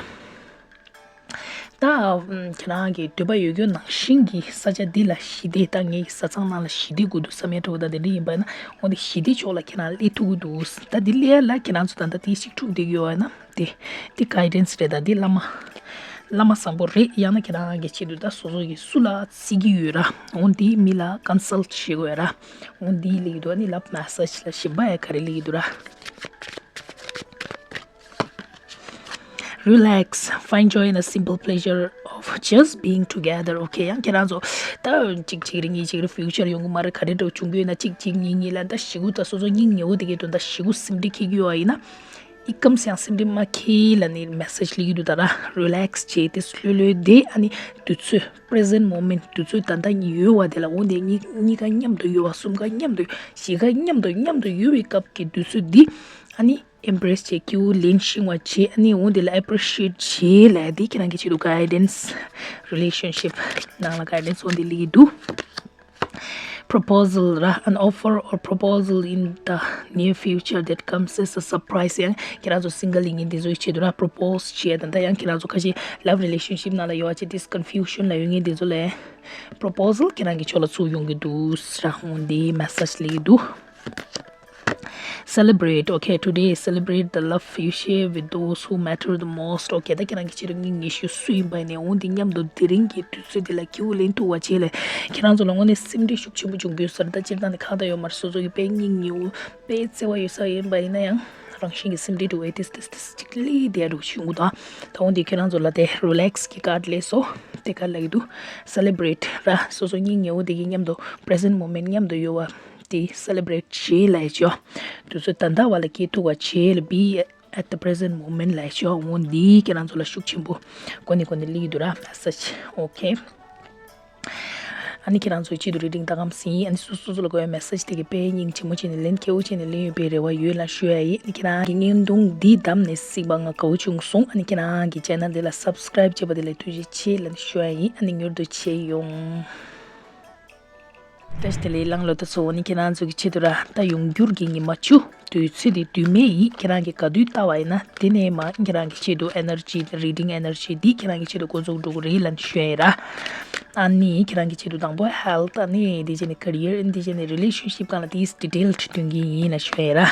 ད་ཨམ་ཁྱེད་རང་གི་འདོད་པ་ཡོད་རྒྱུ་ནང་བཞིན་གྱི་ས་ཆ་འདི་ལ་ཞི་བདེ། ད་ངའི་བཟའ་ཚང་ནང་ལ་ཞི་བདེ་དགོས་འདུག་བསམ་ཡ་འདྲ་བོ་ད་དེ་འདྲ་ཡིན་པ་ན་འོ་དེ་ཞི་བདེ་ཕྱོགས་ལ་ཁྱེད་རང་སླེབས་ཐུབ་ཀྱི་འདུག་ད་འདི་སླེབས་ཡ་ལ་ཁྱེད་རང་ཚོ་ད་ལྟ་དེ་ཞིག་འཁྲུག་བསྡད་ཀྱི་ཡོད་པ་ན་དེ་དེ་གའི་ཌེན་སི་རེད། ད་འདི་བླ་མ་བླ་མ་བཟང་པོ་རེད། ཡང་ན་ཁྱེད་རང་གི་ཆེད་དུ་ད་སོ་སོ་གི་སུ་ལ་བརྩི་གི་ཡོད་ར། འོ་འདི་མི་ལ་ཀོན་སལ་བྱེད་དགོས་ར། འོ་འདི་སླེབས་ཀྱི་འདུག་ཨ་ནི་ལབ་མེ་སེ་ཇི་ལ་གཞན་པ་ཡ་ག་རེ་སླེབས་ཀྱི་འདུག་ར། Relax. Find joy in the simple pleasure of just being together. ཨོ་ཁེ། ཡང་ཁྱེད་རང་ཚོ་ད་གཅིག་གཅིག་རེ་གཉིས་གཅིག་རེ་ཕིའུ་ཅར་ཡོང་གི་མ་རེད། ག་རེ་འདྲ་བྱུང་གི་ཡོད་ན་གཅིག་གཅིག་གཉིས་གཉིས་ལ་ད་ཞི་གུ་ད་སོ་སོ་སྙིང་ཉེ་བོ་དེ་གའི་དོན་ད་ཞི་གུ་སེམས་ཁྲལ་འཁྱེར་གྱི་ཡོད་པ་ཡིན་ན་ཨི་ཀམ་སེ་ཡང་སེམས་ཁྲལ་མ་འཁྱེར་ལབ་ནས་མེ་སེ་ཇི་སླེབས་ཀྱི་འདུག་ད་ར། Relax བྱས་ཏེ་ལྷོད་ལྷོད་བསྡད། ཨ་ནི་དུས་ཚོད་present moment དུས་ཚོད་ད་ལྟ་ཡོད་པ་དེ་ལ་འོ་དེ་གཉིས་གཉིས་ཀ་མཉམ་དུ་ཡོད་པ། གསུམ་ཀ་མཉམ་དུ། བཞི་ཀ་མཉམ་དུ། མཉམ་དུ་ཡོད་པའི་སྐབས་ཀྱི་དུས་ཚོད་འདི་ཨ་ནི་ཨེམ་བྷ་རེ་སི་བྱེད། སྐྱིད་པོ་ལེན་ཤེས་པ་བྱེད། ཨ་ནི་འོ་དེ་ལ་ཨེ་པི་རི་ཤི་ཨེ་ཊི་བྱེད་ལབ་ཡ་དེ་ཁྱེད་རང་གི་ཆེད་དུ་གའི་ཌེན་སི། རི་ལེ་ཤན་ཤིབ་ནང་ལ་གའི་ཌེན་སི་འོ་དེ་སླེབས་ཀྱི་འདུག Proposal ར། An offer or proposal in the near future that comes as a surprise. ཡང་ཁྱེད་རང་ཚོ་སིང་གལ་ཡིན་མཁན་དེ་ཚོའི་ཆེད་དུ་ར། པོ་རོ་པོ་སི་བྱེད་ཡ་དང་། ད་ཡང་ཁྱེད་རང་ཚོ་ཁ་ཤས་ལབ་རི་ལེ་ཤན་ཤིབ་ནང་ལ་ཡོད་པ་བྱས་ཏེ་ཀོན་ཕིའུ་ཤན་ལ་ཡོད་མཁན་དེ་ཚོ་ལ་པོ་རོ་པོ་སལ་ཁྱེད་རང་གི་ཕྱོགས་ལ་ཚུར་ཡོང་གི་འདུག་ར། འོ་དེ་མེ་སེ་ཇི་སླེབས་ཀྱི་འདུག Celebrate. Okay, today celebrate the love you share with those who matter the most. Okay, ད་ཁྱེད་རང་གི་ཆེད་དུ་སྙིང་ཉེ་ཤོས་སུ་ཡིན་པ་ཡིན་ནའི་འོ་འདི་མཉམ་དུ་དེ་རིང་གི་དུས་ཚོད་འདི་ལ་སྐྱིད་པོ་ལེན་ཐུབ་པ་བྱས་ལས་ཁྱེད་རང་ཚོ་ལ་དངོས་གནས་སེམས་ཁྲལ་ཤུགས་ཆེན་པོ་བྱུང་གི་ཡོད་ས་རེད། ད་སྤྱིར་བཏང་ནས་ཁག་ད་ཡོད་མ་རེད། སོ་སོ་གི་དཔེ་སྙིང་ཉེ་བོ་དཔེ་བརྩེ་བ་ཡོད་ས་ཡིན་པ་ཡིན་ན་ཡང་རང་བཞིན་གྱི་སེམས་ཁྲལ་འགྲོ་བའི་ཏིས་ཏིས་ཏིས་ཅིག་ལི་དེ་འགྲོ་བྱུང་གི་འདུག་ད་འོ་འདི་ཁྱེད་རང་ཚོ་ལ་དེ་རི་ལེག་སི་གི་ཀར་ཌི་སླེབས་སོང་། དེ་ཀར་ལབ་ཀྱི་འདུག Celebrate ར། སོ་སོ་སྙིང་ཉེ་བོ་དེ་གི་མཉམ་དུ་present moment མཉམ་དུ་ཡོད་པ་དེ་སེ་ལེ་བྷི་རེཊ་བྱེད་ལབ་ཡ་ཅིག་ཡོད། དུས་ཚོད་ད་ལྟ་བ་ལ་སྐྱེལ་ཐུབ་པ་བྱེད་ལ། Be at the present moment ལབ་ཡ་ཅིག་ཡོད། འོ་འདི་ཁྱེད་རང་ཚོ་ལ་ཤུགས་ཆེན་པོ་གོ་ནས་གོ་ནས་སླེབས་ཀྱི་འདུག་ར། མེ་སེ་ཇི། ཨོ་ཁེ། ཨ་ནི་ཁྱེད་རང་ཚོའི་ཆེད་དུ་རི་ཌིང་ད་གམ་ཟིན། ཨ་ནི་སོ་སོ་སོ་ལ་དགོས་པའི་མེ་སེ་ཇི་དེ་གའི་དཔེ་སྙིང་རྗེ་མོ་བྱས་ནས་ལན་ཁེ་པོ་བྱས་ནས་ལེན་ཡོད་པའི་རེ་བ་ཡོད་ལ་ཞུ་ཡ་ཡིན། ཨ་ནི་ཁྱེད་རང་གི་བརྙན་ཐུང་འདི་བདམས་ནས་གཟིགས་པ་ང་དགའ་བོ་བྱུང་སོང་། ཨ་ནི་ཁྱེད་རང་གི་ཆེ་ནལ་འདི་ལ་སབ་སི་ཀ་རའིབ་བྱས་པ་དེ་ལ་ཐུགས་རྗེ་ཆེ་ལབ་ནས་ཞུ་ཡ་ཡིན། ཨ་ནི་མྱུར་དུ་མཇལ་ཡོང་། བཀྲ་ཤིས་བདེ་ལེགས་གླང་ལོ་ད་ཚོ། ཨ་ནི་ཁྱེད་རང་ཚོ་གི་ཆེད་དུ་ར། ད་ཡོང་འགྱུར་གྱི་ཉི་མ་བཅུ། དུས་ཚོད་དེ་དུས་མེད་ཡིན། ཁྱེད་རང་གིས་ག་དུས་བལྟ་བ་ཡིན་ན་དེ་ནས་མ་ཁྱེད་རང་གི་ཆེད་དུ་ཨེ་ནར་ཇི་དེ་རི་ཌིང་ཨེ་ནར་ཇི་འདི་ཁྱེད་རང་གི་ཆེད་དུ་འགོ་འཛུགས་འགྲོ་གི་རེད་ལབ་ནས་ཞུ་ཡ་ཡིན་ར། ཨ་ནི་ཁྱེད་རང་གི་ཆེད་དུ་དང་པོ་ཧེལ་ཐི། ཨ་ནི་དེ་རྗེས་ནས་ཀེ་རི་ཡར། ཨ་ནི་དེ་རྗེས་ནས་རི་ལེ་ཤན་ཤིབ་སྒང་ལ་དེ་ཌི་ཊེལ་ཌི་སྟོན་གྱི་ཡིན་ལབ་ཞུ་ཡ་ཡིན་ར།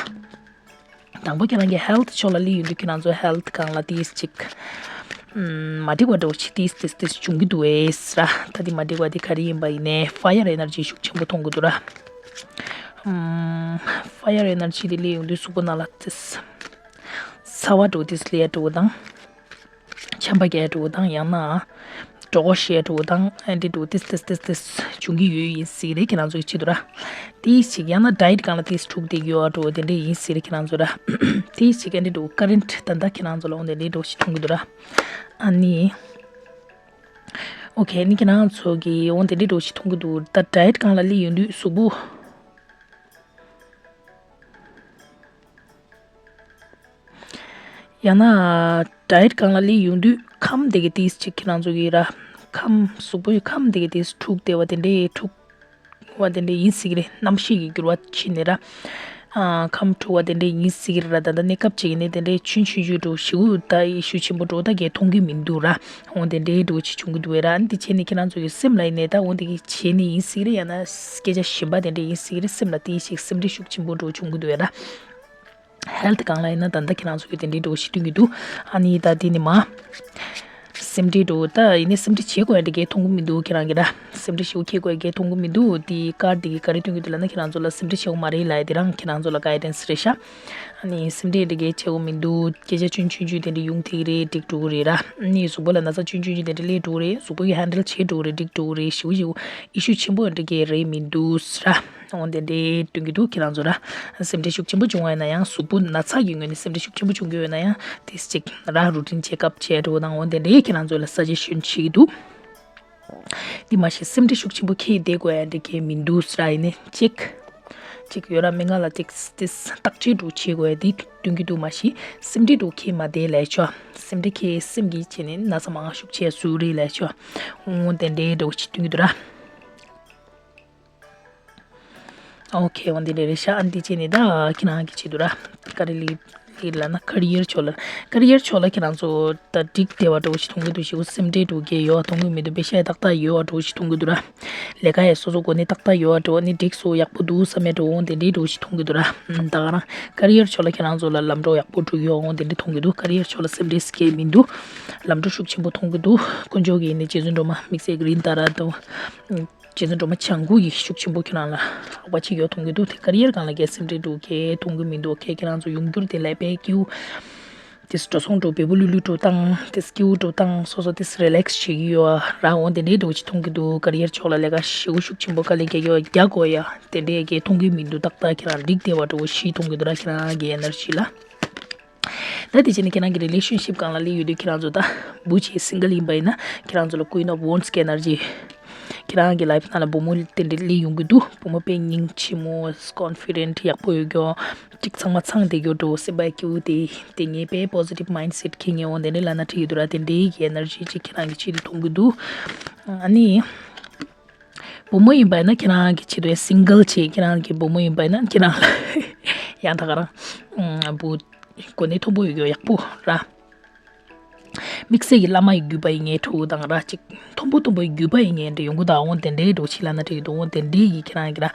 དང་པོ་ཁྱེད་རང་གི་ཧེལ་ཐི་ཕྱོགས་ལ་སླེབས་ཡོང་དུས་ཁྱེད་རང་ཚོ་ཧེལ་ཐི་སྒང་ལ་དེ་ཅིག་ཨམ་མ་འགྲིག་པ་འདྲ་བོ་ཅིག་དེ་དེ་དེ་བྱུང་གི་འདུག་ཨེ་ར། ད་དེ་མ་འགྲིག་པ་དེ་ག་རེ་ཡིན་པ་ཡིན་ནའི་ཕ་ཡར་ཨེ་ནར་ཇི་ཤུགས་ཆེན་པོ་མཐོང་གི་འདུག་ར། ཕ་ཡར་ཨེ་ནར་ཇི་དེ་སླེབས་ཡོང་དུས་གཟུགས་པོ་ནང་ལ་ཏིས་ཚ་བ་འགྲོ་ཏིས་ལེ་འགྲོ་དང་། ཆམ་པ་རྒྱག་འགྲོ་དང་། ཡང་ན་གྲོད་ཁོག་བཤལ་འགྲོ་དང་། ཨེ་འདྲ་འགྲོ་ཏིས་ཏིས་ཏིས་ཏིས་བྱུང་གི་ཡོད་ཡིན་ཟེར་རེད་ཁྱེད་རང་ཚོ་གི་ཆེད་དུ་ར། ཏིས་ཅིག་ཡང་ན་ཌའེ་ཊི་སྒང་ལ་ཏིས་འཁྲུག་བསྡད་ཡོད་འགྲོ་དེ་འདྲ་ཡིན་ཟེར་རེད་ཁྱེད་རང་ཚོ་ར། ཏིས་ཅིག་ཨེ་འདྲ་འགྲོ་ཀ་རེན་ཊི་ད་ལྟ་ཁྱེད་རང་ཚོ་ལ་འོ་དེ་འདྲ་འགྲོ་ཞིག་མཐོང་གི་འདུག་ར། ཨ་ནི། ཨོ་ཁེ། ཨ་ནི་ཁྱེད་རང་ཚོ་གི་འོ་དེ་འདྲ་འགྲོ་ཞིག་མཐོང་གི་འདུག་ད་ཌའེ་ཊི་སྒང་ལ་སླེབས་ཡོང་དུས་གཟུགས་པོ། ཡང་ན་ཌའེ་ཊི་སྒང་ལ་སླེབས་ཡོང་དུས་ཁམས་དེ་གའི་ཏིས་ཅིག་ཁྱེད་རང་ཚོ་གི་ར། ཁམས་གཟུགས་པོའི་ཁམས་དེ་གའི་ཏིས་འཁྲུག་བསྡད་པ་དེ་འདྲའི་འཁྲུག་པ་དེ་འདྲའི་ཡིན་སྲིད་ཀྱི་རེད། གནམ་གཤིས་ཀྱི་འགྱུར་བ་ཕྱིན་ནས་ར། ཨ་ཁམས་འཁྲུག་པ་དེ་འདྲའི་ཡིན་སྲིད་ཀྱི་རེད་ར། ད་ལྟ་གནས་སྐབས་ཅིག་ཡིན་ནའི་དེ་འདྲའི་ཆུང་ཆུང་ཆུང་འགྲོ་ཞེ་པོ་ད་ཤུགས་ཆེན་པོ་འགྲོ་ད་གས་མཐོང་གི་མི་འདུག་ར། འོ་དེ་འདྲའི་འགྲོ་ཅིག་བྱུང་གི་འདུག་བས་ར། ཨ་ནི་དེ་བྱས་ནས་ཁྱེད་རང་ཚོ་གི་སེམས་ལ་ཡིན་ནའི་ད་འོ་དེ་གི་བྱས་ནས་ཡིན་སྲིད་ཀྱི་རེད། ཡང་ན་སྐད་ཆ་གཞན་པ་དེ་འདྲ་ཡིན་སྲིད་ཀྱི་རེད། སེམས་ལ་ཏིས་ཅིག་སེམས་ཁྲལ་ཤུགས་ཆེན་པོ་འགྲོ་བྱུང་གི་འདུག་བས་ར། ཧེལ་ཐི་སྒང་ལ་ཡིན་ན་ད་ལྟ་ཁྱེད་རང་ཚོ་གི་དེ་འདྲའི་འགྲོ་ཞིག་སྟོན་གྱི་འདུག་ཨ་ནི་ད་དེ་ནི་མ། སེམས་ཁྲལ་འདྲ་པོ་ད་ཡིན་ནའི་སེམས་ཁྲལ་བྱེད་དགོས་ཡ་འདྲ་གས་མཐོང་གི་མི་འདུག་ཁྱེད་རང་གིས་ར། སེམས་ཁྲལ་ཞེ་པོ་བྱེད་དགོས་ཡ་གས་མཐོང་གི་མི་འདུག་དེ་ཀར་དེ་གིས་ག་རེ་སྟོན་གྱི་འདུག་ལབ་ན། ཁྱེད་རང་ཚོ་ལ་སེམས་ཁྲལ་བྱེད་དགོས་མ་རེད་ལབ་ཡ་དེ་རང་ཁྱེད་རང་ཚོ་ལ་གའི་ཌན་སི་རེད་ཤག་ཨ་ནི་སེམས་ཁྲལ་འདྲ་གས་བྱེད་དགོས་མི་འདུག་སྐད་ཆ་ཆུང་ཆུང་ཆུང་དེ་འདྲ་ཡོང་ཐེངས་རེ་འགྲིག་འགྲོ་གི་རེད་ར། ཨ་ནི་གཟུགས་པོ་ལ་ན་ཚ་ཆུང་ཆུང་ཆུང་དེ་འདྲ་སླེབས་འགྲོ་གི་རེད། གཟུགས་པོ་གིས་ཧན་ཌལ་བྱེད་འགྲོ་གི་རེད། འགྲིག་འགྲོ་གི་རེད། ཞེ་པོ་ཞེ་པོ་ཨི་ཤུ་ཆེན་པོ་འདྲ་གས་རེད་མི་འདུག་ར། འོ་དེ་འདྲ་སྟོན་གྱི་འདུག་ཁྱེད་རང་ཚོ་ར། སེམས་ཁྲལ་ཤུགས་ཆེན་པོ་བྱུང་བ་ཡིན་ན་ཡང་། གཟུགས་པོ་ན་ཚ་གི་ངོས་ནས་སེམས་ཁྲལ་ཤུགས་ཆེན་པོ་བྱུང་གི་ཡོད་ན་ཡང་། དེ་གཅིག་ར་རུ་ཊིན་ཆེ་ཀབ་བྱས་འགྲོ་དང་། འོ་དེ་འདྲ་ཁྱེད་རང་ཚོ་ལ་སཱ་ཇེ་ཤན་བྱེད་ཀྱི་འདུག་དེ་མ་གཞི་སེམས་ཁྲལ་ཤུགས་ཆེན་པོ་འཁྱེར་བསྡད་དགོས་ཡ་འདྲ་གས་མི་འདུག་ར། ཡིན་ནའི་གཅིག་གཅིག་ཡོད་ར། མི་ང་ལ་ཏིག་ཏིག་བརྟག་དཔྱད་འདྲ་པོ་བྱེད་དགོས་ཡ་དེ་སྟོན་གྱི་འདུག་མ་གཞི་སེམས་ཁྲལ་འདྲ་པོ་འཁྱེར་མ་བསྡད་ལབ་ཆོག་སེམས་ཁྲལ་འཁྱེར་སེམས་ཀྱིས་བྱས་ནས་ན་ཚ་མང་ཤུགས་ཆེ་བཟོ་རེད་ལབ་ཆོག་འོ་དེ་འདྲ་འདྲ་པོ་ཅིག་སྟོན་གྱི་འདུག་ར། ཨོ་ཁེ། འོ་དེ་འདྲ་རེད་ཤག་ཨ་ནི་དེ་བྱས་ནས་ད་ཁྱེད་རང་གི་ཆེད་དུ་ར། ག་རེ་ལབ་ལབ་ན་ཀ་རི་ཡར་ཕྱོགས་ལ། ཀ་རི་ཡར་ཕྱོགས་ལ་ཁྱེད་རང་ཚོ་ད་འགྲིག་བསྡད་པ་འདྲ་པོ་ཞིག་མཐོང་གི་འདུག་ཞེ་པོ་སེམས་ཁྲལ་འདྲ་པོ་གས་ཡོད་པ་མཐོང་གི་མི་འདུག་པེ་ཤ་ཡ་ཏག་ཏག་ཡོད་པ་འདྲ་པོ་ཞིག་མཐོང་གི་འདུག་ར། ལས་ཀ་ཡ་སོ་སོ་གོ་གནས་ཏག་ཏག་ཡོད་པ་འདྲ་པོ། ཨ་ནི་འགྲིག་སོང་། ཡག་པོ་འདུག་བསམ་ཡ་འདྲ་པོ། འོ་དེ་འདྲ་འདྲ་པོ་ཞིག་མཐོང་གི་འདུག་ར། ཨ་ད་ག་རང་ཀ་རི་ཡར་ཕྱོགས་ལ་ཁྱེད་རང་ཚོ་ལ་ལམ་འགྲོ་ཡག་པོ་འགྲོ་གི་ཡོད། འོ་དེ་འདྲ་མཐོང་གི་འདུག་ཀ་རི་ཡར་ཕྱོགས་ལ་སེམས་ཁྲལ་སྐྱེ་མི་འདུག་ལམ་འགྲོ་ཤུགས་ཆེན་པོ་མཐོང་གི་འདུག་དཀོན་མཆོག་གིས་ནི་རྗེ་བཙུན་སྒྲོལ་མ་དམིགས་བསལ་གྱི་རིན་ཏཱ་ར་དང་། རྗེ་བཙུན་སྒྲོལ་མ་བྱང་ཁུག་གིས་ཤུགས་ཆེན་པོ་ཁྱེད་རང་ལ་རོགས་པ་བྱེད་ཀྱི་ཡོད་མཐོང་གི་འདུག་དེ་ཀ་རི་ཡར་སྒང་ལ་གས་སེམས་ཁྲལ་འདྲ་པོ་གས་མཐོང་གི་མི་འདུག་ཁྱེད་ཁྱེད་རང་ཚོ་ཡོང་འགྱུར་དེ་ལ་དཔེ་སྐྱིད་པོ། དེ་འགྲོ་སོང་འདྲ་པོ་བལ་པོ་ལུས་ལུས་འདྲ་པོ་བཏང་། དེ་སྐྱིད་པོ་འདྲ་པོ་བཏང་། སོ་སོ་དེ་རི་ལེག་སི་བྱེད་ཀྱི་ཡོད་ར། འོ་དེ་འདྲའི་འདྲ་པོ་ཅིག་མཐོང་གི་འདུག་ཀ་རི་ཡར་ཕྱོགས་ལ་ལས་ཀ་ཞེ་པོ་ཤུགས་ཆེན་པོ་དཀའ་ལས་རྒྱག་གི་ཡོད། རྒྱག་དགོས་ཡ་དེ་འདྲའི་གས་མཐོང་གི་མི་འདུག་ཏག་ཏག་ཁྱེད་རང་འགྲིག་བསྡད་པ་འདྲ་པོ་ཞིག་མཐོང་གི་འདུག་ར། ཁྱེད་རང་གི་ཨེ་ནར་ཇི་ལ། ད་དེ་བྱས་ནས་ཁྱེད་རང་གི་རི་ལེ་ཤན་ཤིབ་སྒང་ལ་སླེབས་ཡོང་དུས་ཁྱེད་རང་ཚོ་ད་བུ་ཆེ་སིང་གལ་ཡིན་པ་ཡིན་ན་ཁྱེད་རང་ཚོ་ལ་Queen of Wands གི་ཨེ་ནར་ཇི། ཁྱེད་རང་གི་ལའིཕ་ནང་ལ་བུ་མོ་དེ་འདྲ་སླེབས་ཡོང་གི་འདུག་བུ་མོ་དཔེ་སྙིང་རྗེ་མོ། ཀོན་ཕི་ཌེན་ཊི་ཡག་པོ་ཡོད་རྒྱུ། གཅིག་ཚང་མ་ཚང་བསྡད་རྒྱུ་འདྲ་པོ། སེམས་པ་སྐྱིད་པོ་དེ། དེ་ངས་དཔེ་པོ་ཟི་ཊིབ་མའིན་ཌ་སེ་ཊི་འཁྱེར་མཁན་འོ་དེ་འདྲའི་ལབ་ན་འགྲིག་གི་འདུག་ར། དེ་འདྲའི་གི་ཨེ་ནར་ཇི་ཅིག་ཁྱེད་རང་གི་ཆེད་དུ་མཐོང་གི་འདུག་ཨ་ནི། བུ་མོ་ཡིན་པ་ཡིན་ན་ཁྱེད་རང་གི་ཆེད་དུ་ཡ་སིང་གལ་བྱས། ཁྱེད་རང་གི་བུ་མོ་ཡིན་པ་ཡིན་ན་ཁྱེད་རང་ལ་ཡང་ད་ག་རང་ཨ་བུ་གོ་གནས་མཐོན་པོ་ཡོད་རྒྱུ་ཡག་པོ་ར། དམིགས་བསལ་གྱི་བླ་མ་ཡི་བརྒྱུད་པ་ཡིན་མཁན་འདྲ་པོ་དང་ར། གཅིག་མཐོན་པོ་མཐོན་པོ་ཡི་བརྒྱུད་པ་ཡིན་མཁན་འདྲ་ཡོང་གི་འདུག་འོ་དེ་འདྲའི་འདྲ་པོ་ཅིག་ལབ་ན་འགྲིག་གི་འདུག་འོ་དེ་འདྲའི་གི་ཁྱེད་རང་གི་ར་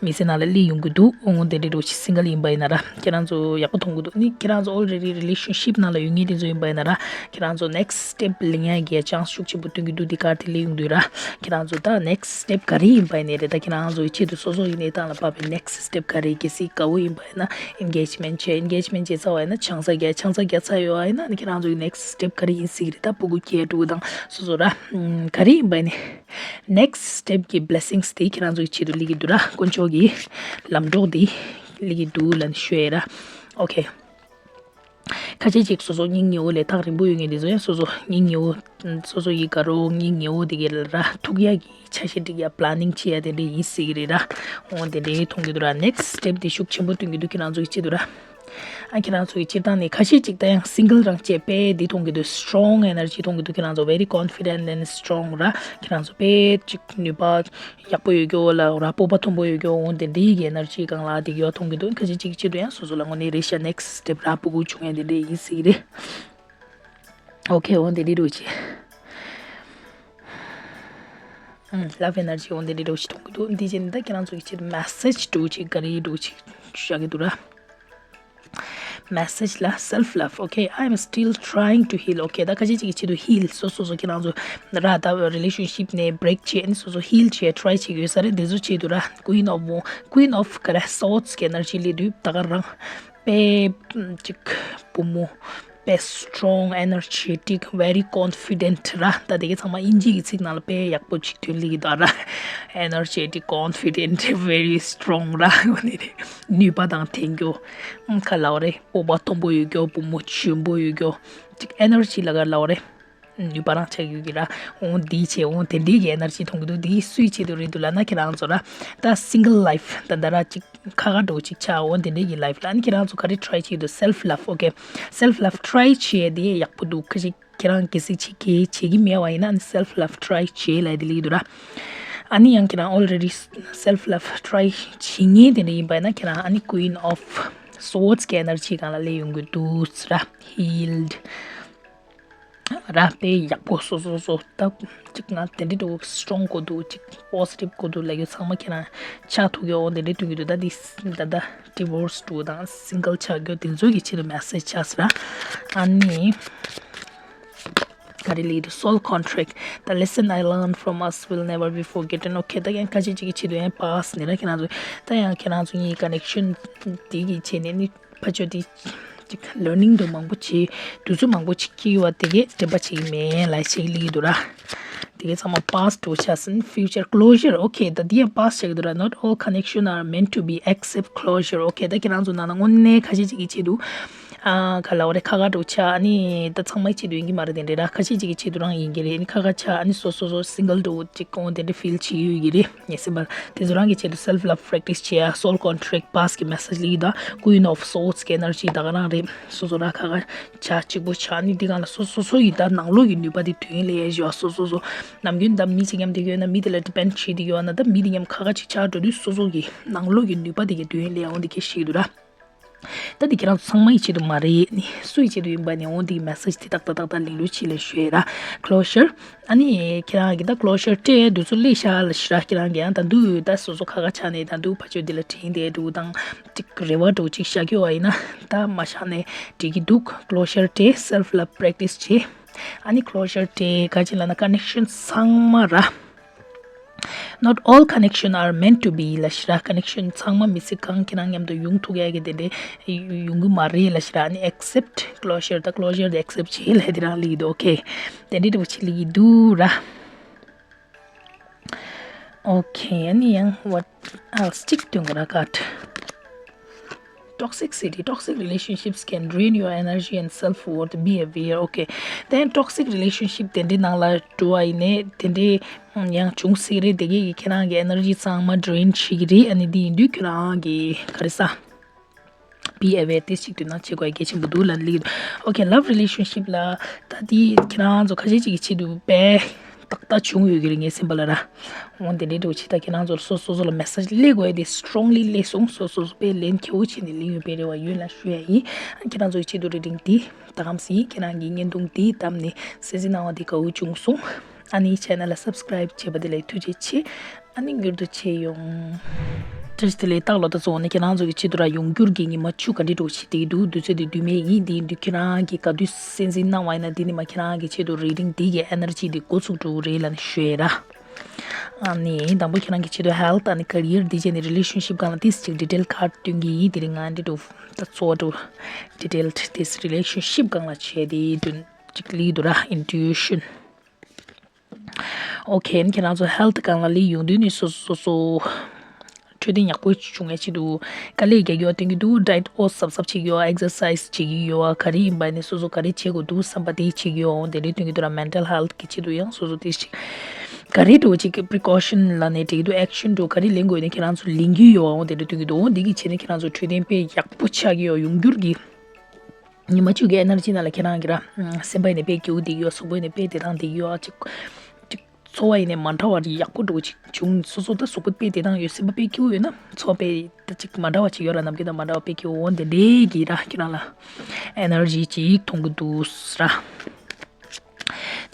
མི་ཚེ་ནང་ལ་སླེབས་ཡོང་གི་འདུག་འོ་དེ་འདྲའི་འདྲ་པོ་ཅིག་སིང་གལ་ཡིན་པ་ཡིན་ན་ར། ཁྱེད་རང་ཚོ་ཡག་པོ་མཐོང་གི་འདུག་ནི་ཁྱེད་རང་ཚོ་ཨོལ་རེ་ཌི་རི་ལེ་ཤན་ཤིབ་ནང་ལ་ཡོད་མཁན་དེ་ཚོ་ཡིན་པ་ཡིན་ན་ར། ཁྱེད་རང་ཚོ་ནེག་སི་སི་ཊེབ་ལེན་ཡ་གི་ཅན་སི་ཤུགས་ཆེན་པོ་སྟོན་གྱི་འདུག་འདི་གར་དེ་སླེབས་ཡོང་དུས་ར། ཁྱེད་རང་ཚོ་ད་ནེག་སི་སི་ཊེབ་ག་རེ་ཡིན་པ་ཡིན་ནའི་རེད། ད་ཁྱེད་རང་ཚོ་ཡི་ཆེད་དུ་སོ་སོ་ཡི་གནས་སྟངས་ལ་དཔག་པའི་ནེག་སི་སི་ཊེབ་ག་རེ། གལ་སྲིད་དགའ་བོ་ཡིན་པ་ཡིན་ན་ཨེན་གེ་ཇི་མེན་ཊི་བྱས། ཨེན་གེ་ཇི་མེན་ཊི་བྱས་ཚར་བ་ཡིན་ན་ཆང་ས་རྒྱག་ཆང་ས་རྒྱག་ཚར་ཡོད་པ་ཡིན་ན་ནི་ཁྱེད་རང་ཚོ་ཡི་ནེག་སི་སི་ཊེབ་ག་རེ་ཡིན་སྲིད་ཀྱི་རེད། ད་ཕྲུ་གུ་སྐྱེ་འགྲོ་དང་སོ་སོ་ར། ཨམ། ག་རེ་ཡིན་པ་ཡིན་ནའི་ནེག་སི་སི་ཊེབ་ཀྱི་བི་ལེ་སིང་སི་དེ་ཁྱེད་རང་ཚོ་ཡི་ཆེད་དུ་སླེབས་ཀྱི་འདུག་ར། དཀོན་མཆོག་གི་ལམ་གྲོགས་དེ་སླེབས་ཀྱི་འདུག་ལབ་ནས་ཞུ་ཡ་ར། ཨོ་ཁེ། ཁ་ཤས་ཅིག་སོ་སོ་སྙིང་ཉེ་བོ་ལས་ཐག་རིང་པོ་ཡོད་མཁན་དེ་ཚོ་ཡང་སོ་སོ་སྙིང་ཉེ་བོ། སོ་སོ་ཡི་དགའ་རོགས་སྙིང་ཉེ་བོ་དེ་གའི་ལ་ར་ཐུག་ཡག་གི་ཆ་ཤས་སྒྲིག་ཡ་པི་ལེ་ནིང་བྱེད་ཡ་དེ་འདྲ་ཡིན་སྲིད་ཀྱི་རེད་ར། འོ་དེ་འདྲའི་མཐོང་གི་འདུག་ར། ནེག་སི་སི་ཊེབ་དེ་ཤུགས་ཆེན་པོ་སྟོན་གྱི་འདུག་ཁྱེད་རང་ཚོ་གི་ཆེད་དུ་ར། ཨ་ཁྱེད་རང་ཚོ་གི་སྤྱིར་བཏང་ནས་ཁ་ཤས་ཅིག་ད་ཡང་སིང་གལ་རང་བྱས་དཔེ་འདི་མཐོང་གི་འདུག་སི་ཊོང་ཨེ་ནར་ཇི་མཐོང་གི་འདུག་ཁྱེད་རང་ཚོ་very confident and strong ར། ཁྱེད་རང་ཚོ་དཔེ་ཅིག་ནུས་པ་ཡག་པོ་ཡོད་རྒྱུ་ལ་ར། སྤོབས་པ་མཐོན་པོ་ཡོད་རྒྱུ། འོ་དེ་འདྲའི་གི་ཨེ་ནར་ཇི་སྒང་ལ་དེ་ཡོད་མཐོང་གི་འདུག་ཁ་ཤས་ཅིག་ཆེད་དུ་ཡང་སོ་སོ་ལ་དངོས་གནས་རེད་ཤག་ནེག་སི་སི་ཊེབ་ར་ཕྲུ་གུ་བྱུང་ཡ་དེ་འདྲ་ཡིན་སྲིད་ཀྱི་རེད། ཨོ་ཁེ། འོ་དེ་འདྲའི་རུ་ཆེ། ལབ་ཨེ་ནར་ཇི་འོ་དེ་འདྲའི་རུ་ཆེ་མཐོང་གི་འདུག་འདི་བྱས་ནས་ད་ཁྱེད་རང་ཚོ་གི་ཆེད་དུ་མེ་སེ་ཇི་འདྲ་ཅིག་ག་རེ་འདྲ་ཅིག་བཞག་གི་འདུག་ར། མེ་སེ་ཇི་ལ་self love. Okay, I am still trying to heal. Okay, ད་ཁ་ཤས་ཅིག་གི་ཆེད་དུ་ཧིལ། སོ་སོ་སོ་ཁྱེད་རང་ཚོ་ར་ད་རི་ལེ་ཤན་ཤིབ་ནས་བྷི་རེག་བྱས་ནས་སོ་སོ་ཧིལ་བྱས་ཊི་རའི་བྱེད་ཀྱི་ཡོད་ས་རེད། འདི་ཚོ་ཆེད་དུ་ར། Queen of Wa- Queen of ག་རེ་Swords གི་ཨེ་ནར་ཇི་སླེབས་དུས་ད་ག་རང་དཔེ་ཅིག་བུ་མོ་དཔེ་སི་ཊོང་ཨེ་ནར་ཇེ་ཊིག་very confident ར། ད་དེ་གའི་ཚང་མ་དབྱིན་ཇི་གི་ཚིག་ནང་ལ་དཔེ་ཡག་པོ་ཅིག་ཐོན་སླེབས་ཀྱི་འདུག་ར། Energetic, confident, very strong ར། འོ་ནི་རེད། ནུས་པ་དང་ལྡན་རྒྱུ། ཁ་ལ་བ་རེད། སྤོབས་པ་མཐོན་པོ་ཡོད་རྒྱུ། བུ་མོ་ཆེན་པོ་ཡོད་རྒྱུ། ཅིག་ཨེ་ནར་ཇི་ལ་ག་ལ་བ་རེད། ནུས་པ་རང་ཆགས་ཡོད་ཀྱི་ར། འོ་འདི་བྱས་འོ་དེ་འདྲའི་གི་ཨེ་ནར་ཇི་མཐོང་གི་འདུག་འདི་སུའི་ཆེད་དུ་རེད་འདུག་ལབ་ན་ཁྱེད་རང་ཚོ་ར། ད་single life ད་ད་ར་ཅིག་ཁ་ཁ་འདྲ་པོ་ཅིག་ཆགས། འོ་དེ་འདྲའི་གི་ལའིཕ་ལ་ཨ་ནི་ཁྱེད་རང་ཚོ་ག་རེ་ཊི་རའི་བྱེད་ཀྱི་འདུག self love. Okay, self love ཊི་རའི་བྱེད་དེ་ཡག་པོ་འདུག་ཁ་ཤས་ཁྱེད་རང་གལ་སྲིད་བྱེད་ཀྱི་བྱེད་ཀྱི་མེད་པ་ཡིན་ན་ཨ་ནི་self love ཊི་རའི་བྱེད་ལབ་དེ་ལབ་ཀྱི་འདུག་ར། ཨ་ནི་ཡང་ཁྱེད་རང་already self love ཊི་རའི་བྱེད་མཁན་དེ་འདྲ་ཡིན་པ་ཡིན་ན་ཁྱེད་རང་ཨ་ནི Queen of Swords གི་ཨེ་ནར་ཇི་སྒང་ལ་སླེབས་ཡོང་གི་འདུག་ར། Healed ར། དཔེ་ཡག་པོ་སོ་སོ་སོ་ད་ཅིག་ང་དེ་འདྲ་འདྲ་པོ་སི་ཊོང་དགོས་འདུག་ཅིག་པོ་སི་ཊིབ་དགོས་འདུག་ལབ་ཡོད་ཚང་མ་ཁྱེད་རང་ཆགས་ཐུབ་ཡོད། འོ་དེ་འདྲ་སྟོན་གྱི་འདུག་ད་འདི་ད་ད་ཌི་ཝོར་སི་འདྲ་པོ་དང་སིང་གལ་ཆགས་རྒྱུ་དེ་ཚོ་གི་ཆེད་དུ་མེ་སེ་ཇི་ཆགས་སི་ར། ཨ་ནི་ ག་རེ་ལབ་ཀྱི་འདུག soul contract. The lesson I learned from us will never be forgotten. Okay, ད་ཡང་ཁ་ཤས་ཅིག་གི་ཆེད་དུ་ཡང་past ནི་ར་ཁྱེད་རང་ཚོ་ད་ཡང་ཁྱེད་རང་ཚོ་གཉིས་connection དེ་གི་ཆེད་ནས་ནི་ཕ་ཆོས་དེ་ཅིག་learning དུ་མང་པོ་བྱེད་དུས་ཚོད་མང་པོ་ཅིག་སྐྱེལ་བ་དེ་གས་དྲན་པ་བྱེད་ཀྱི་མེད་ལབ་བྱེད་ཀྱི་ལབ་ཀྱི་འདུག་ར། དེ་གས་ཚང་མ་past དུ་ཆགས་ཟིན། Future closure. Okay, ད་དེ་ཡང་past ཆགས་ཀྱི་འདུག་ར། Not all connection are meant to be accept closure. Okay, ད་ཁྱེད་རང་ཚོ་ནང་ན་དངོས་གནས་ཁ་ཤས་ཅིག་གི་ཆེད་དུ། ཨ་ག་ལབ་དགོས་རེད། ཁ་ཁ་འགྲོ་ཆ་ཨ་ནི་ད་ཚང་མའི་ཆེད་དུ་ཡིན་གྱི་མ་རེད། དེ་འདྲས་ར་ཁ་ཤས་ཅིག་གི་ཆེད་དུ་རང་ཡིན་གྱི་རེད། ཨ་ནི་ཁ་ཁ་ཆ་ཨ་ནི་སོ་སོ་སོ་single འགྲོ་ཅིག་གོང་དེ་འདྲས་feel བྱེད་ཡོད་ཀྱི་རེད། ངས་སེམས་པ་དེ་ཚོ་རང་གི་ཆེད་དུ་self love practice བྱེད་ཡ། Soul contract past གི་message ལབ་ཀྱི་འདུག Queen of Swords གི་energy ད་ག་རང་རེད། སོ་སོ་ར་ཁ་ཁ་ཆ་གཅིག་པོ་ཆ་ཨ་ནི་འདི་གང་ལ་སོ་སོ་སོ་ཡི་ད་ནང་ལོགས་ཀྱི་ནུས་པ་དེ་དོན་ལས་ཡ་ཞུ་བ། སོ་སོ་སོ་ནམ་རྒྱུན་ད་མི་གཅིག་མཉམ་དེ་ཡོད་ན་མི་དེ་ལ་depend བྱེད་དེ་ཡོད་ན་ད་མི་དེ་མཉམ་ཁ་ཁ་ཅིག་ཆ་འགྲོ་དུས་སོ་སོ་གི་ནང་ལོགས་ཀྱི་ནུས་པ་དེ་གི་དོན་ལས་འོང་དེ་གི་ཤེས་ཀྱི་འདུག་ར། ད་འདི་ཁྱེད་རང་ཚོ་ཚང་མ་ཡི་ཆེད་དུ་མ་རེད། ནི་སུ་ཡི་ཆེད་དུ་ཡིན་པ་ནི་འོང་འདི་གི་message དེ་ཏག་ཏག་ཏག་ལིང་ལུ་ཆི་ལ་ཞུ་ཡ་ར། Closure ཨ་ནི་ཁྱེད་རང་གི་ད་closure སྤྲད་དུས་ཚོད་སླེབས་ཤག་ལབ་ཤི་ར། ཁྱེད་རང་གི་ཡང་ད་དུང་ད་སོ་སོ་ཁ་ཁ་ཆགས་ནས་ད་དུང་ཕ་ཆོས་འདི་ལ་དྲན་བསྡད་འདུག་དང་ཅིག་རེ་བ་འདྲ་ཅིག་བཞག་གི་ཡོད་པ་ཡིན་ན་ད་མ་བཞག་ནས་འགྲིག་གི་འདུག Closure སྤྲད། Self love practice བྱེད། ཨ་ནི་closure སྤྲད། ག་ཅི་ལབ་ན་connection ཚང་མ་ར། Not all connection are meant to be ལབ་ཤི་ར། connection ཚང་མ་མི་ཚེ་གང་ཁྱེད་རང་མཉམ་དུ་ཡོང་ཐུབ་ཡ་གི་དེ་འདྲའི་ཡོང་གི་མ་རེད་ལབ་ཤི་ར། ཨ་ནི་accept closure ད་closure དེ་accept བྱེད་ལབ་དེ་རང་ལབ་ཀྱི་འདུག Okay, དེ་འདྲའི་འདྲ་པོ་ཅིག་ལབ་ཀྱི་འདུག་ར། Okay, ཨ་ནི་ཡང་what else གཅིག་སྟོན་དགོས་ར། ཀ་ཊ། Toxicity, toxic relationships can drain your energy and self-worth. Be aware. Okay. Then toxic relationship དེ་འདྲའི་ནང་ལ་འགྲོ་བ་ཡིན་ནའི་དེ་འདྲའི་ཡང་བྱུང་སྲིད་རེད། དེ་གས་ཀྱིས་ཁྱེད་རང་གི་energy ཚང་མ་drain བྱེད་ཀྱི་རེད། ཨ་ནི་འདི་ཡིན་དུས་ཁྱེད་རང་གི་ག་རེ་ཟ། Be aware དེ་ཞིག་དུས་ན་བྱེད་དགོས་གལ་ཆེན་པོ་འདུག་ལབ་ལེ། Okay, love relationship ལ་ད་དེ་ཁྱེད་རང་ཚོ་ཁ་ཤས་ཅིག་གི་ཆེད་དུ་དཔེ་ཏག་ཏག་བྱུང་ཡོད་ཀྱི་རེད་ངའི་སེམས་པ་ལ་ར། འོ་དེ་འདྲའི་འདྲ་བོ་ཅིག་ད་ཁྱེད་རང་ཚོར་སོ་སོ་སོ་ལ་message སླེབས་དགོས་དེ་strongly སླེབས་སོང་། སོ་སོ་སོ་དཔེ་ལན་ཁྱེའུ་བྱས་ནས་ལེན་ཡོད་པའི་རེ་བ་ཡོད་ལ་ཞུ་ཡ་ཡིན། ཁྱེད་རང་ཚོའི་ཆེད་དུ་reading འདི་ད་གམ་སི་ཁྱེད་རང་གི་བརྙན་ཐུང་འདི་བདམས་ནས་གསན་གཟིགས་གནང་བ་འདི་དགའ་བོ་བྱུང་སོང་། ཨ་ནི་channel ལ་subscribe བྱས་པ་དེ་ལ་ཐུགས་རྗེ་ཆེ། ཨ་ནི་མྱུར་དུ་མཇལ་ཡོང་། བཀྲ་ཤིས་བདེ་ལེགས། ལྟག་ལོ་ད་ཚོ་ནི་ཁྱེད་རང་ཚོ་གི་ཆེད་དུ་ར་ཡོང་འགྱུར་གྱི་ཉི་མ་བཅུ་ག་འདྲ་འགྲོ་ཞིག་དེ་འདུག་དུས་ཚོད་དེ་དུས་མེད་ཡིན། དེ་ཡིན་དུས་ཁྱེད་རང་གི་ག་དུས་གསན་གཟིགས་གནང་བ་ཡིན་ན་དེ་ནི་མ་ཁྱེད་རང་གི་ཆེད་དུ་reading འདི་གི་energy འདི་འགོ་ཚུགས་འགྲོ་གི་རེད་ལབ་ནས་ཞུ་ཡས་ར། ཨ་ནི་དང་པོ་ཁྱེད་རང་གི་ཆེད་དུ་health ཨ་ནི་career འདི་བྱས་ནས་relationship སྒང་ལ་ཏིས་ཅིག་detail ཁག་སྟོན་གྱི་ཡིན། དེ་རིང་ང་འདི་འགྲོ་ད་གཙོ་བོ་འགྲོ་detail ཏིས་relationship སྒང་ལ་བྱས་དེ་དོན་ཅིག་ལི་འདུག་ར། Intuition Okay, ཁྱེད་རང་ཚོ་health སྒང་ལ་ལི་ཡོང་དུས་ནི་སོ་སོ་སོ་སོ་འཕྲོད་བསྟེན་ཡག་པོ་བྱུང་ཡ་ཆེད་དུ་དཀའ་ལས་རྒྱག་ཡོད་སྟོན་གྱི་འདུག diet འོ་གཟབ་གཟབ་བྱེད་ཀྱི་ཡོད། exercise བྱེད་ཀྱི་ཡོད། ག་རེ་ཡིན་པ་ནི་སོ་སོ་ག་རེ་བྱེད་དགོས་འདུག་བསམ་པ་དེ་བྱེད་ཀྱི་ཡོད། འོ་དེ་འདྲའི་སྟོན་གྱི་འདུག་ར། mental health གི་ཆེད་དུ་ཡང་སོ་སོ་དེ་ཞིག་ག་རེ་འགྲོ་ཅིག་precaution ལ་ནས་བྱེད་ཀྱི་འདུག action འགྲོ་ག་རེ་ལེན་དགོས་ནི་ཁྱེད་རང་ཚོ་ལེན་གྱི་ཡོད། འོ་དེ་འདྲ་སྟོན་གྱི་འདུག་འོ་འདི་གི་ཆེད་ནས་ཁྱེད་རང་ཚོ་འཕྲོད་བསྟེན་དཔེ་ཡག་པོ་ཆགས་ཀྱི་ཡོད། ཡོང་འགྱུར་གྱི་ཉི་མ་བཅུ་གི་energy ནང་ལ་ཁྱེད་རང་གི་ར། སེམས་པ་ཡིན་ནས་དཔེ་སྐྱིད་པོ་བསྡད་ཡོད། གཟུགས་པོ་ཡིན་ནས་དཔེ་བདེ་ཐང་བསྡད་ཡོད། ཅིག་ཅིག་འཚོ་བ་ཡིན་ནས་མ་འདྲ་བ་ཡག་པོ་འགྲོ་ཅིག་བྱུང་། སོ་སོ་ད་གཟུགས་པོ་དཔེ་བདེ་ཐང་ཡོད། སེམས་པ་དཔེ་སྐྱིད་པོ་ཡོད་ན་འཚོ་བ་དཔེ་ད་ཅིག་མ་འདྲ་བ་ཅིག་ཡོད་ར། ནམ་རྒྱུན་དང་མ་འདྲ་བ་དཔེ་སྐྱིད་པོ། འོ་འདི་འདྲའི་གི་ར་ཁྱེད་རང་ལ་energy ཅིག་ཐོང་གི་འདུག་ར།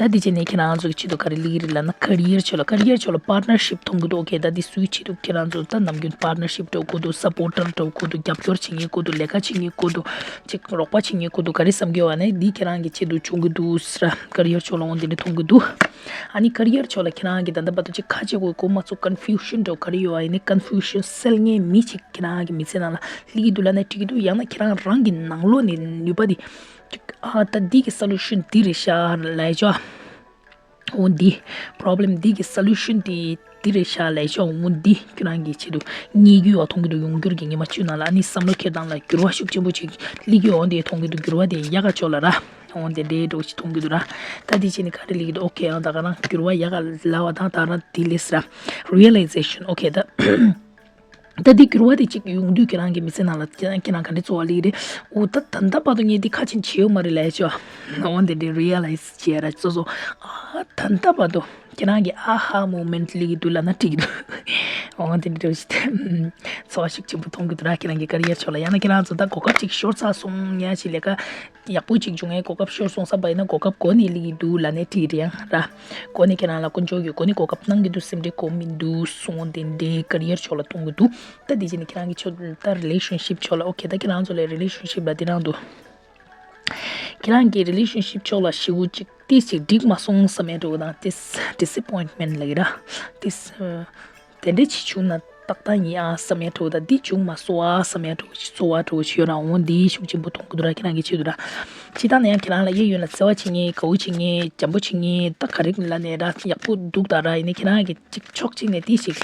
ད་འདི་བྱས་ནས་ཁྱེད་རང་ཚོ་གི་ཆེད་དུ་ག་རེ་ལི་རེད་ལབ་ན་career ཕྱོགས་ལ། career ཕྱོགས་ལ་partnership ཐོང་གི་འདུག Okay, ད་འདི་སུའི་ཆེད་དུ་ཁྱེད་རང་ཚོ་ད་ནམ་རྒྱུན་partnership འགྲོ་དགོས་འདུག supporter འགྲོ་དགོས་འདུག་རྒྱབ་སྐྱོར་བྱེད་མཁན་དགོས་འདུག་ལས་ཀ་བྱེད་མཁན་དགོས་འདུག་ཅིག་རོགས་པ་བྱེད་མཁན་དགོས་འདུག་ག་རེ་བསམ་གྱི་ཡོད་པ་ནི་འདི་ཁྱེད་རང་གི་ཆེད་དུ་བྱུང་གི་འདུག་ཟེར། career ཕྱོགས་ལ་འོང་དེ་འདྲ་མཐོང་གི་འདུག་ཨ་ནི་career ཕྱོགས་ལ་ཁྱེད་རང་གི་ད་ལྟ་བར་དུ་ཅིག་ཁ་ཕྱེ་དགོས་གོ་མ་ཚོ་confusion འདྲ་བོ་ག་རེ་ཡོད་པ་ཡིན་ནི་confusion སེལ་མཁན་མི་ཅིག་ཁྱེད་རང་གི་མི་ཚེ་ནང་ལ་སླེབས་ཀྱི་འདུག་ལབ་ན་འགྲིག་གི་འདུག་ཡང་ན་ཁྱེད་རང་རང་གི་ནང་ལོགས་ནས་ནུས་པ་དེ་ཅིག་ཨ་ད་འདི་གི་solution འདི་རེད་ཤག་ལབ་ཆོག་འོ་འདི་problem འདི་གི་solution དེ་འདི་རེད་ཤག་ལབ་ཤག་འོ་འདི་ཁྱོད་རང་གི་ཆེད་དུ་རྙེད་རྒྱུ་ཡོད་མཐོང་གི་འདུག་ཡོང་འགྱུར་གྱི་ཉི་མ་བཅུ་ནང་ལ་ཨ་ནི་བསམ་བློ་འཁྱེར་སྟངས་ལ་འགྱུར་བ་ཤུགས་ཆེན་པོ་ཅིག་སླེབས་ཀྱི་ཡོད། འོ་འདི་མཐོང་གི་འདུག་འགྱུར་བ་དེ་ཡག་ག་ཕྱོགས་ལ་ར། འོ་འདི་འདྲའི་འགྲོ་ཅིག་མཐོང་གི་འདུག་ར། ད་འདི་བྱས་ནས་ག་རེ་ལབ་ཀྱི་འདུག okay ཨང་ད་ག་རང་འགྱུར་བ་ཡག་ག་ལབ་པ་དང་ད་རང་འདི་ལས་ར། realization okay ད། ད་འདི་འགྱུར་བ་དེ་གཅིག་ཡོང་དུས་ཁྱེད་རང་གི་མི་ཚེ་ནང་ལ་ཁྱེད་རང་ཁྱེད་རང་ག་འདྲ་ཚོར་བ་སླེབས་རེད། འོ་ད་ད་ལྟ་བར་དུ་ངས་འདི་ཁ་ཆེན་བྱས་ཡོད་མ་རེད་ལབ་ཡ་ཅོ། འོ་འདི་འདྲའི་realize བྱས་ར་ཚོ་ཚོ། ཨ་ད་ལྟ་བར་དུ་ཁྱེད་རང་གི་ཨ་ཧ་moment སླེབས་ཀྱི་འདུག་ལབ་ན་འགྲིག་གི་འདུག་འོ་འདི་འདྲའི་ཚོར་བ་ཤུགས་ཆེན་པོ་མཐོང་གི་འདུག་ར། ཁྱེད་རང་གི་career ཕྱོགས་ལ་ཡང་ན་ཁྱེད་རང་ཚོ་ད་གོ་སྐབས་ཅིག་ཤོར་ཚར་སོང་ཡ་ཞིག་ལས་ཀ་ཡག་པོ་ཅིག་བྱུང་ཡའི་གོ་སྐབས་ཤོར་སོང་བསམ་པ་ཡིན་ན་གོ་སྐབས་གོ་ནས་སླེབས་ཀྱི་འདུག་ལབ་ནས་བྲིས་རེད་ཡང་ར། གོ་ནས་ཁྱེད་རང་ལ་དཀོན་མཆོག་གིས་གོ་ནས་གོ་སྐབས་གནང་གི་འདུག་སེམས་ཁྲལ་གོ་མི་འདུག་གསུང་དེ་འདྲའི་career ཕྱོགས་ལ་གཏོང་གི་འདུག་ད་དེ་བྱས་ནས་ཁྱེད་རང་གི་ཕྱོགས་ད་relationship ཕྱོགས་ལ okay ད་ཁྱེད་རང་ཚོ་ལ་relationship ལ་དེ་རང་འདུག་ཁྱེད་རང་གི་relationship་ཕྱོགས་ལ་ཞེ་པོ་ཅིག་ཏིས་ཅིག་འགྲིག་མ་སོང་བསམ་ཡ་འདྲ་བོ་དང་ཏིས་disappointment་ལབ་ཀྱི་ར། ཏིས་དེ་འདྲ་ཅིག་བྱུང་ན་ཏག་ཏག་ཡིན་ཨ་བསམ་ཡ་འདྲ་བོ་དང་འདི་བྱུང་མ་སོང་ཨ་བསམ་ཡ་འདྲ་བོ་ཅིག་ཚོར་བ་འདྲ་བོ་ཅིག་ཡོད་ར། འོ་འདི་ཤུགས་ཆེན་པོ་མཐོང་གི་འདུག་ར། ཁྱེད་རང་གི་ཆེད་དུ་ར། ཅི་ལྟར་ན་ཡང་ཁྱེད་རང་ལ་གཡས་གཡོན་ལ་བརྩེ་བ་བྱེད་མཁན་དགའ་བོ་བྱེད་མཁན་འཇམ་པོ་བྱེད་མཁན་ད་ག་རེ་ལབ་ནས་ར་ཡག་པོ་འདུག་ད་ར། ཡིན་ནའི་ཁྱེད་རང་གི་ཅིག་ཕྱོགས་གཅིག་ནས་ཏིས་ཅིག་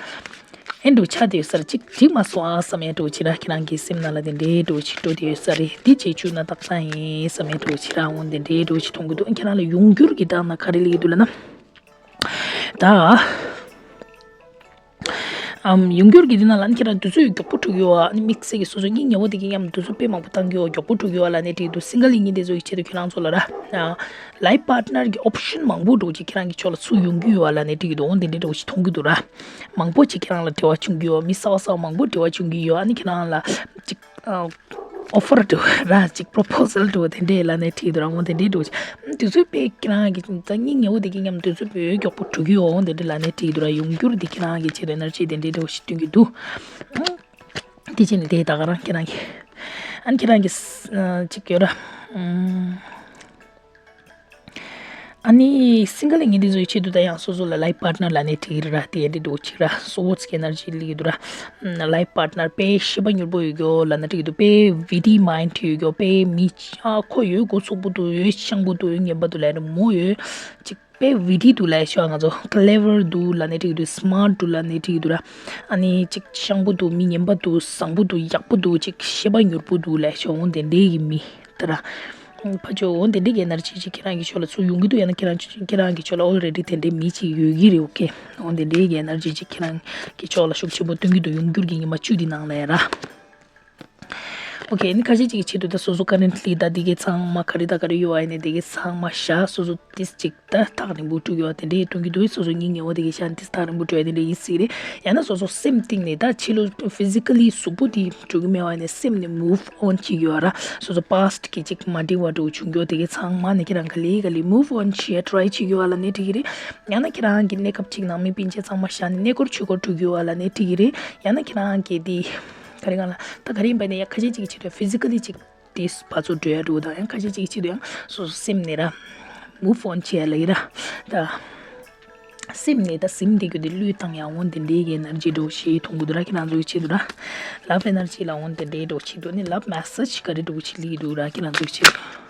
ཨེ་འདྲ་བོ་ཆགས་བསྡད་ཡོད་ས་རེད། ཅིག་འགྲིག་མ་སོང་ཨ་བསམ་ཡ་འདྲ་བོ་ཅིག་ར། ཁྱེད་རང་གི་སེམས་ནང་ལ་དེ་འདྲའི་འདྲ་བོ་ཅིག་འགྲོ་བསྡད་ཡོད་ས་རེད། འདི་བྱེད་བཅུག་ན་ཏག་ཏག་ཡིན་བསམ་ཡ་འདྲ་བོ་ཅིག་ར། འོ་དེ་འདྲའི་འདྲ་བོ་ཅིག་མཐོང་གི་འདུག་ཁྱེད་རང་ལ་ཡོང་འགྱུར་གྱི་སྟེང་ན་ག་རེ་སླེབས་ཀྱི་འདུག་ལབ་ན། ད་ཨམ་ཡོང་འགྱུར་གྱི་དེ་ནང་ལ་ནི་ཁྱེད་རང་དུས་ཚོད་མགྱོགས་པོ་འགྲོ་གི་ཡོད་ཨ། ནི་དམིགས་བསལ་གྱི་སོ་སོ་སྙིང་ཉེ་བོ་དེ་གི་མཉམ་དུས་ཚོད་དཔེ་མང་པོ་བཏང་གི་ཡོད། མགྱོགས་པོ་འགྲོ་གི་ཡོད་ཨ་ལབ་ནས་འགྲིག་འདུག་སིང་གལ་ཡིན་མཁན་དེ་ཚོ་གི་ཆེད་དུ་ཁྱེད་རང་ཚོ་ལ་ར། ལའིཕ་པཱར་ཊི་ནར་གྱི་ཨོབ་ཤན་མང་པོ་འདྲ་བོ་ཅིག་ཁྱེད་རང་གི་ཕྱོགས་ལ་ཚུར་ཡོང་གི་ཡོད་ཨ་ལབ་ནས་འགྲིག་འདུག་འོ་དེ་འདྲའི་འདྲ་བོ་ཞིག་མཐོང་གི་འདུག་ར། མང་པོ་ཅིག་ཁྱེད་རང་ལ་འབྲེལ་བ་བྱུང་གི་ཡོད། མི་གསར་བ་གསར་བ་མང་པོ་འབྲེལ་བ་བྱུང་གི་ཡོད། ཨ་ནི་ཁྱེད་རང་ལ་ཅིག་ཨོ་ཕར་འདྲ་བོ་ར་ཅིག་པོ་རོ་པོ་ཟལ་འདྲ་བོ་དེ་འདྲས་ལབ་ནས་འགྲིག་འདུག་ར། འོ་དེ་འདྲའི་འདྲ་བོ་ཞིག་དུས་ཚོད་དཔེ་ཁྱེད་རང་གི་ད་སྙིང་ཉེ་བོ་དེ་གི་མཉམ་དུས་ཚོད་དཔེ་མགྱོགས་པོ་འགྲོ་གི་ཡོད། འོ་དེ་འདྲས་ལབ་ནས་འགྲིག་འདུག་ར། ཡོང་འགྱུར་དེ་ཁྱེད་རང་གི་ཆེད་དུ་ཨེ་ནར་ཇི་དེ་འདྲའི་འདྲ་བོ་ཞིག་སྟོན་གྱི་འདུག་དེ་བྱས་ནས་དེ་ད་ག་རང་ཁྱེད་རང་གི་ཨ་ནི་ཁྱེད་རང་གི་ཅིག་ཡོད་ར། ཨ་ནི་སིང་གལ་ཡིན་མཁན་དེ་ཚོའི་ཆེད་དུ་ད་ཡང་སོ་སོ་ལ་ལའིཕ་པཱར་ཊི་ནར་ལབ་ནས་འགྲིག་གི་རེད་ར། དེ་འདྲ་འདྲ་བོ་ཅིག་ར། སོ་ཝོ་ཊི་ཨེ་ནར་ཇི་ལབ་ཀྱི་འདུག་ར། ལའིཕ་པཱར་ཊི་ནར་དཔེ་ཤེས་པ་མྱུར་པོ་ཡོད་རྒྱུ་ལབ་ན་འགྲིག་གི་འདུག་དཔེ་ཝི་ཊི་མའིན་ཌི་ཡོད་རྒྱུ། དཔེ་མི་ཨ་ཁོ་ཡོད་གོ་ཚུགས་པོ་འདུག་ཡོད་ཤངས་པོ་འདུག་ཡོད་ངན་པ་འདུག་ལབ་རེད་མོ་ཡོད་ཅིག་དཔེ་ཝི་ཊི་འདུག་ལབ་ཤོག་ང་ཚོ་ཀི་ལེ་ཝར་འདུག་ལབ་ནས་འགྲིག་གི་འདུག་སི་མཱར་ཊི་འདུག་ལབ་ནས་འགྲིག་གི་འདུག་ར། ཨ་ནི་ཅིག་ཤངས་པོ་འདུག་མི་ངན་པ་འདུག་བཟང་པོ་འདུག་ཡག་པོ་འདུག་ཅིག་ཤེས་པ་མྱུར་པོ་འདུག་ལབ་ཤོག་འོ་དེ་འདྲའི་གི་མི། ད་ར། ཕ་ཆོས་འོ་དེ་འདྲའི་གི་ཨེ་ནར་ཇི་ཅིག་ཁྱེད་རང་གི་ཕྱོགས་ལ་ཚུར་ཡོང་གི་འདུག་ཡང་ན་ཁྱེད་རང་ཁྱེད་རང་གི་ཕྱོགས་ལ་ཨོལ་རེ་ཌི་དེ་འདྲའི་མི་ཅིག་ཡོད་ཀྱི་རེད། ཨོ་ཁེ། འོ་དེ་འདྲའི་གི་ཨེ་ནར་ཇི་ཅིག་ཁྱེད་རང་གི་ཕྱོགས་ལ་ཤུགས་ཆེན་པོ་སྟོན་གྱི་འདུག་ཡོང་འགྱུར་གྱི་ཉི་མ་བཅུ་དེ་ནང་ལ་ཡ་ར། ཨོ་ཁེ། ཨ་ནི་ཁ་ཤས་ཅིག་གི་ཆེད་དུ་ད་སོ་སོ་ཀ་རེན་ཊི་ལི་ད་འདི་གའི་ཚང་མ་ག་རེ་ད་ག་རེ་ཡོད་ཨ་ནི་དེ་གའི་ཚང་མ་བཞག་སོ་སོ་ཏིས་ཅིག་ད་ཐག་རིང་པོ་འགྲོ་གི་ཡོད་དེ་འདྲའི་གཏོང་གི་འདུག་སོ་སོ་སྙིང་ཉེ་བོ་དེ་གི་ཤ་འདི་ཐག་རིང་པོ་འགྲོ་ཡ་དེ་འདྲ་ཡིན་སྲིད་རེད། ཡང་ན་སོ་སོ་སེམས་གཏིང་ནས་ད་ཕྱི་ལོ་ཕི་ཟི་ཀ་ལི་གཟུགས་པོ་དེ་འགྲོ་གི་མེད་པ་ནས་སེམས་ནས་མུ་ཝི་ཨོན་བྱེད་ཀྱི་ཡོད་ར། སོ་སོ་པཱ་སི་ཊི་གི་ཅིག་མ་འགྲིག་པ་འདྲ་བོ་བྱུང་གི་ཡོད་དེ་གི་ཚང་མ་ནས་ཁྱེད་རང་ག་ལེ་ག་ལེ་མུ་ཝི་ཨོན་བྱེད་ཡ་ཊི་རའི་བྱེད་ཀྱི་ཡོད་ལབ་ནས་འགྲིག་གི་རེད། ཡང་ན་ཁྱེད་རང་གི་གནས་སྐབས་ཅིག་ནང་མི་སྤུན་མཆེད་ཚང་མ་བཞག་ནས་གནས་སྐོར་ཆོས་སྐོར་འགྲོ་གི་ཡོད་ལབ་ནས་འགྲིག་གི་རེད། ཡང་ན་ཁྱེད་རང་གི་དེ་ག་རེ་གང་ལ་ད་ག་རེ་ཡིན་པ་ནས་ཡ་ཁ་ཤས་ཅིག་གི་ཆེད་དུ་ཕི་ཟི་ཀ་ལི་ཅིག་ཏིས་ཕར་ཚུར་འགྲོ་ཡ་འདྲ་བོ་དང་ཡང་ཁ་ཤས་ཅིག་ཆེད་དུ་ཡང་སོ་སོ་སེམས་ནས་ར་མུ་ཝི་ཨོན་བྱེད་ཡ་ལ་ཡི་ར། ད་སེམས་ནས་ད་སེམས་དེ་གི་དེ་བློས་བཏང་ཡ་འོ་དེ་འདྲའི་གི་ཨེ་ནར་ཇི་འདྲ་བོ་ཞིག་མཐོང་གི་འདུག་ར། ཁྱེད་རང་ཚོ་གི་ཆེད་དུ་ར། ལབ་ཨེ་ནར་ཇི་ལ་འོ་དེ་འདྲའི་འདྲ་བོ་ཞིག་འདུག་ནི་ལབ་མེ་སེ་ཇི་ག་རེ་འདྲ་བོ་ཞིག་སླེབས་ཀྱི་འདུག་ར། ཁྱེད་རང་ཚོ་གི་ཆེད་དུ།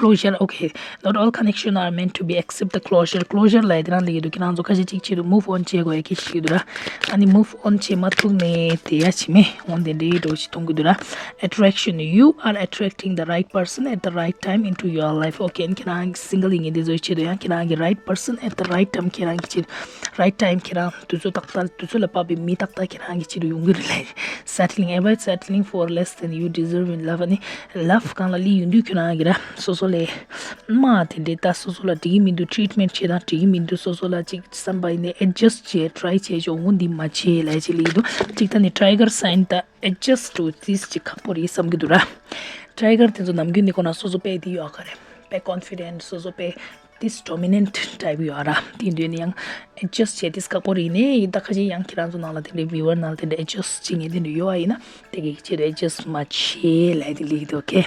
Closure, okay. Not all connection are meant to be accept the closure. Closure ལབ་ཡ་དེ་རང་ལ་ཡོད་དུས་ཁྱེད་རང་ཚོ་ཁ་ཤས་ཅིག་ཆེད་དུ་move on བྱེད་དགོས་ཡ་གི་ཞིག་ཡོད་དུས་ར། ཨ་ནི་move on བྱེད་མ་ཐུབ་ནས་དེ་ཡ་བྱེད་མེད་འོན་ཏེ་འདྲེ་འགྲོ་ཞིག་མཐོང་གི་འདུག་ར། Attraction, you are attracting the right person at the right time into your life. Okay, ཁྱེད་རང་single ཡིན་ངེས་དེ་ཚོའི་ཆེད་དུ་ཡང་ཁྱེད་རང་གི་right person at the right time ཁྱེད་རང་གི་ཆེད་དུ་right time ཁྱེད་རང་དུས་ཚོད་ཏག་ཏག་དུས་ཚོད་ལ་བབས་པའི་མི་ཏག་ཏག་ཁྱེད་རང་གི་ཆེད་དུ་ཡོང་གི་རེད་ལ། Settling, avoid settling for less than you deserve in love. ཨ་ནི་love སྒང་ལ་སླེབས་ཡོང་དུས་ཁྱོད་རང་གིས་ར་སོ་སོ་ལ་དམའ་དེ་འདྲའི་ད་སོ་སོ་ལ་འགྲིག་གི་མི་འདུག treatment བྱེད་དང་འགྲིག་གི་མི་འདུག་སོ་སོ་ལ་ཅིག་བསམ་པ་ཡིན་ནའི་adjust བྱེད་try བྱེད་ཆོག་འོ་འདི་མ་བྱེད་ལབ་ཅིག་ལབ་ཀྱི་འདུག་ཅིག་ད་ནི་tiger sign ད་adjust to this ཅིག་ཁག་པོ་རེད་བསམ་གྱི་འདུག་ར། Tiger དེ་ཚོ་ནམ་རྒྱུན་ནི་ཁོ་ན་སོ་སོ་དཔེ་དེ་ཡོད་ག་རེད། དཔེ་confident སོ་སོ་དཔེ་this dominant type ཡོད་ར། དེ་འདོད་ནི་ཡང་adjust བྱེད་དེ་ཁག་པོ་རེད་ནས་ཡིན། ད་ཁ་ཅིག་ཡང་ཁྱེད་རང་ཚོ་ནང་ལ་དེ་འདྲའི་viewer ནང་ལ་དེ་འདྲའི་adjust བྱེད་མཁན་དེ་འདྲ་ཡོད་པ་ཡིན་ན་དེ་གི་ཆེད་དུ་adjust མ་བྱེད་ལབ་དེ་ལེགས་འདུག okay.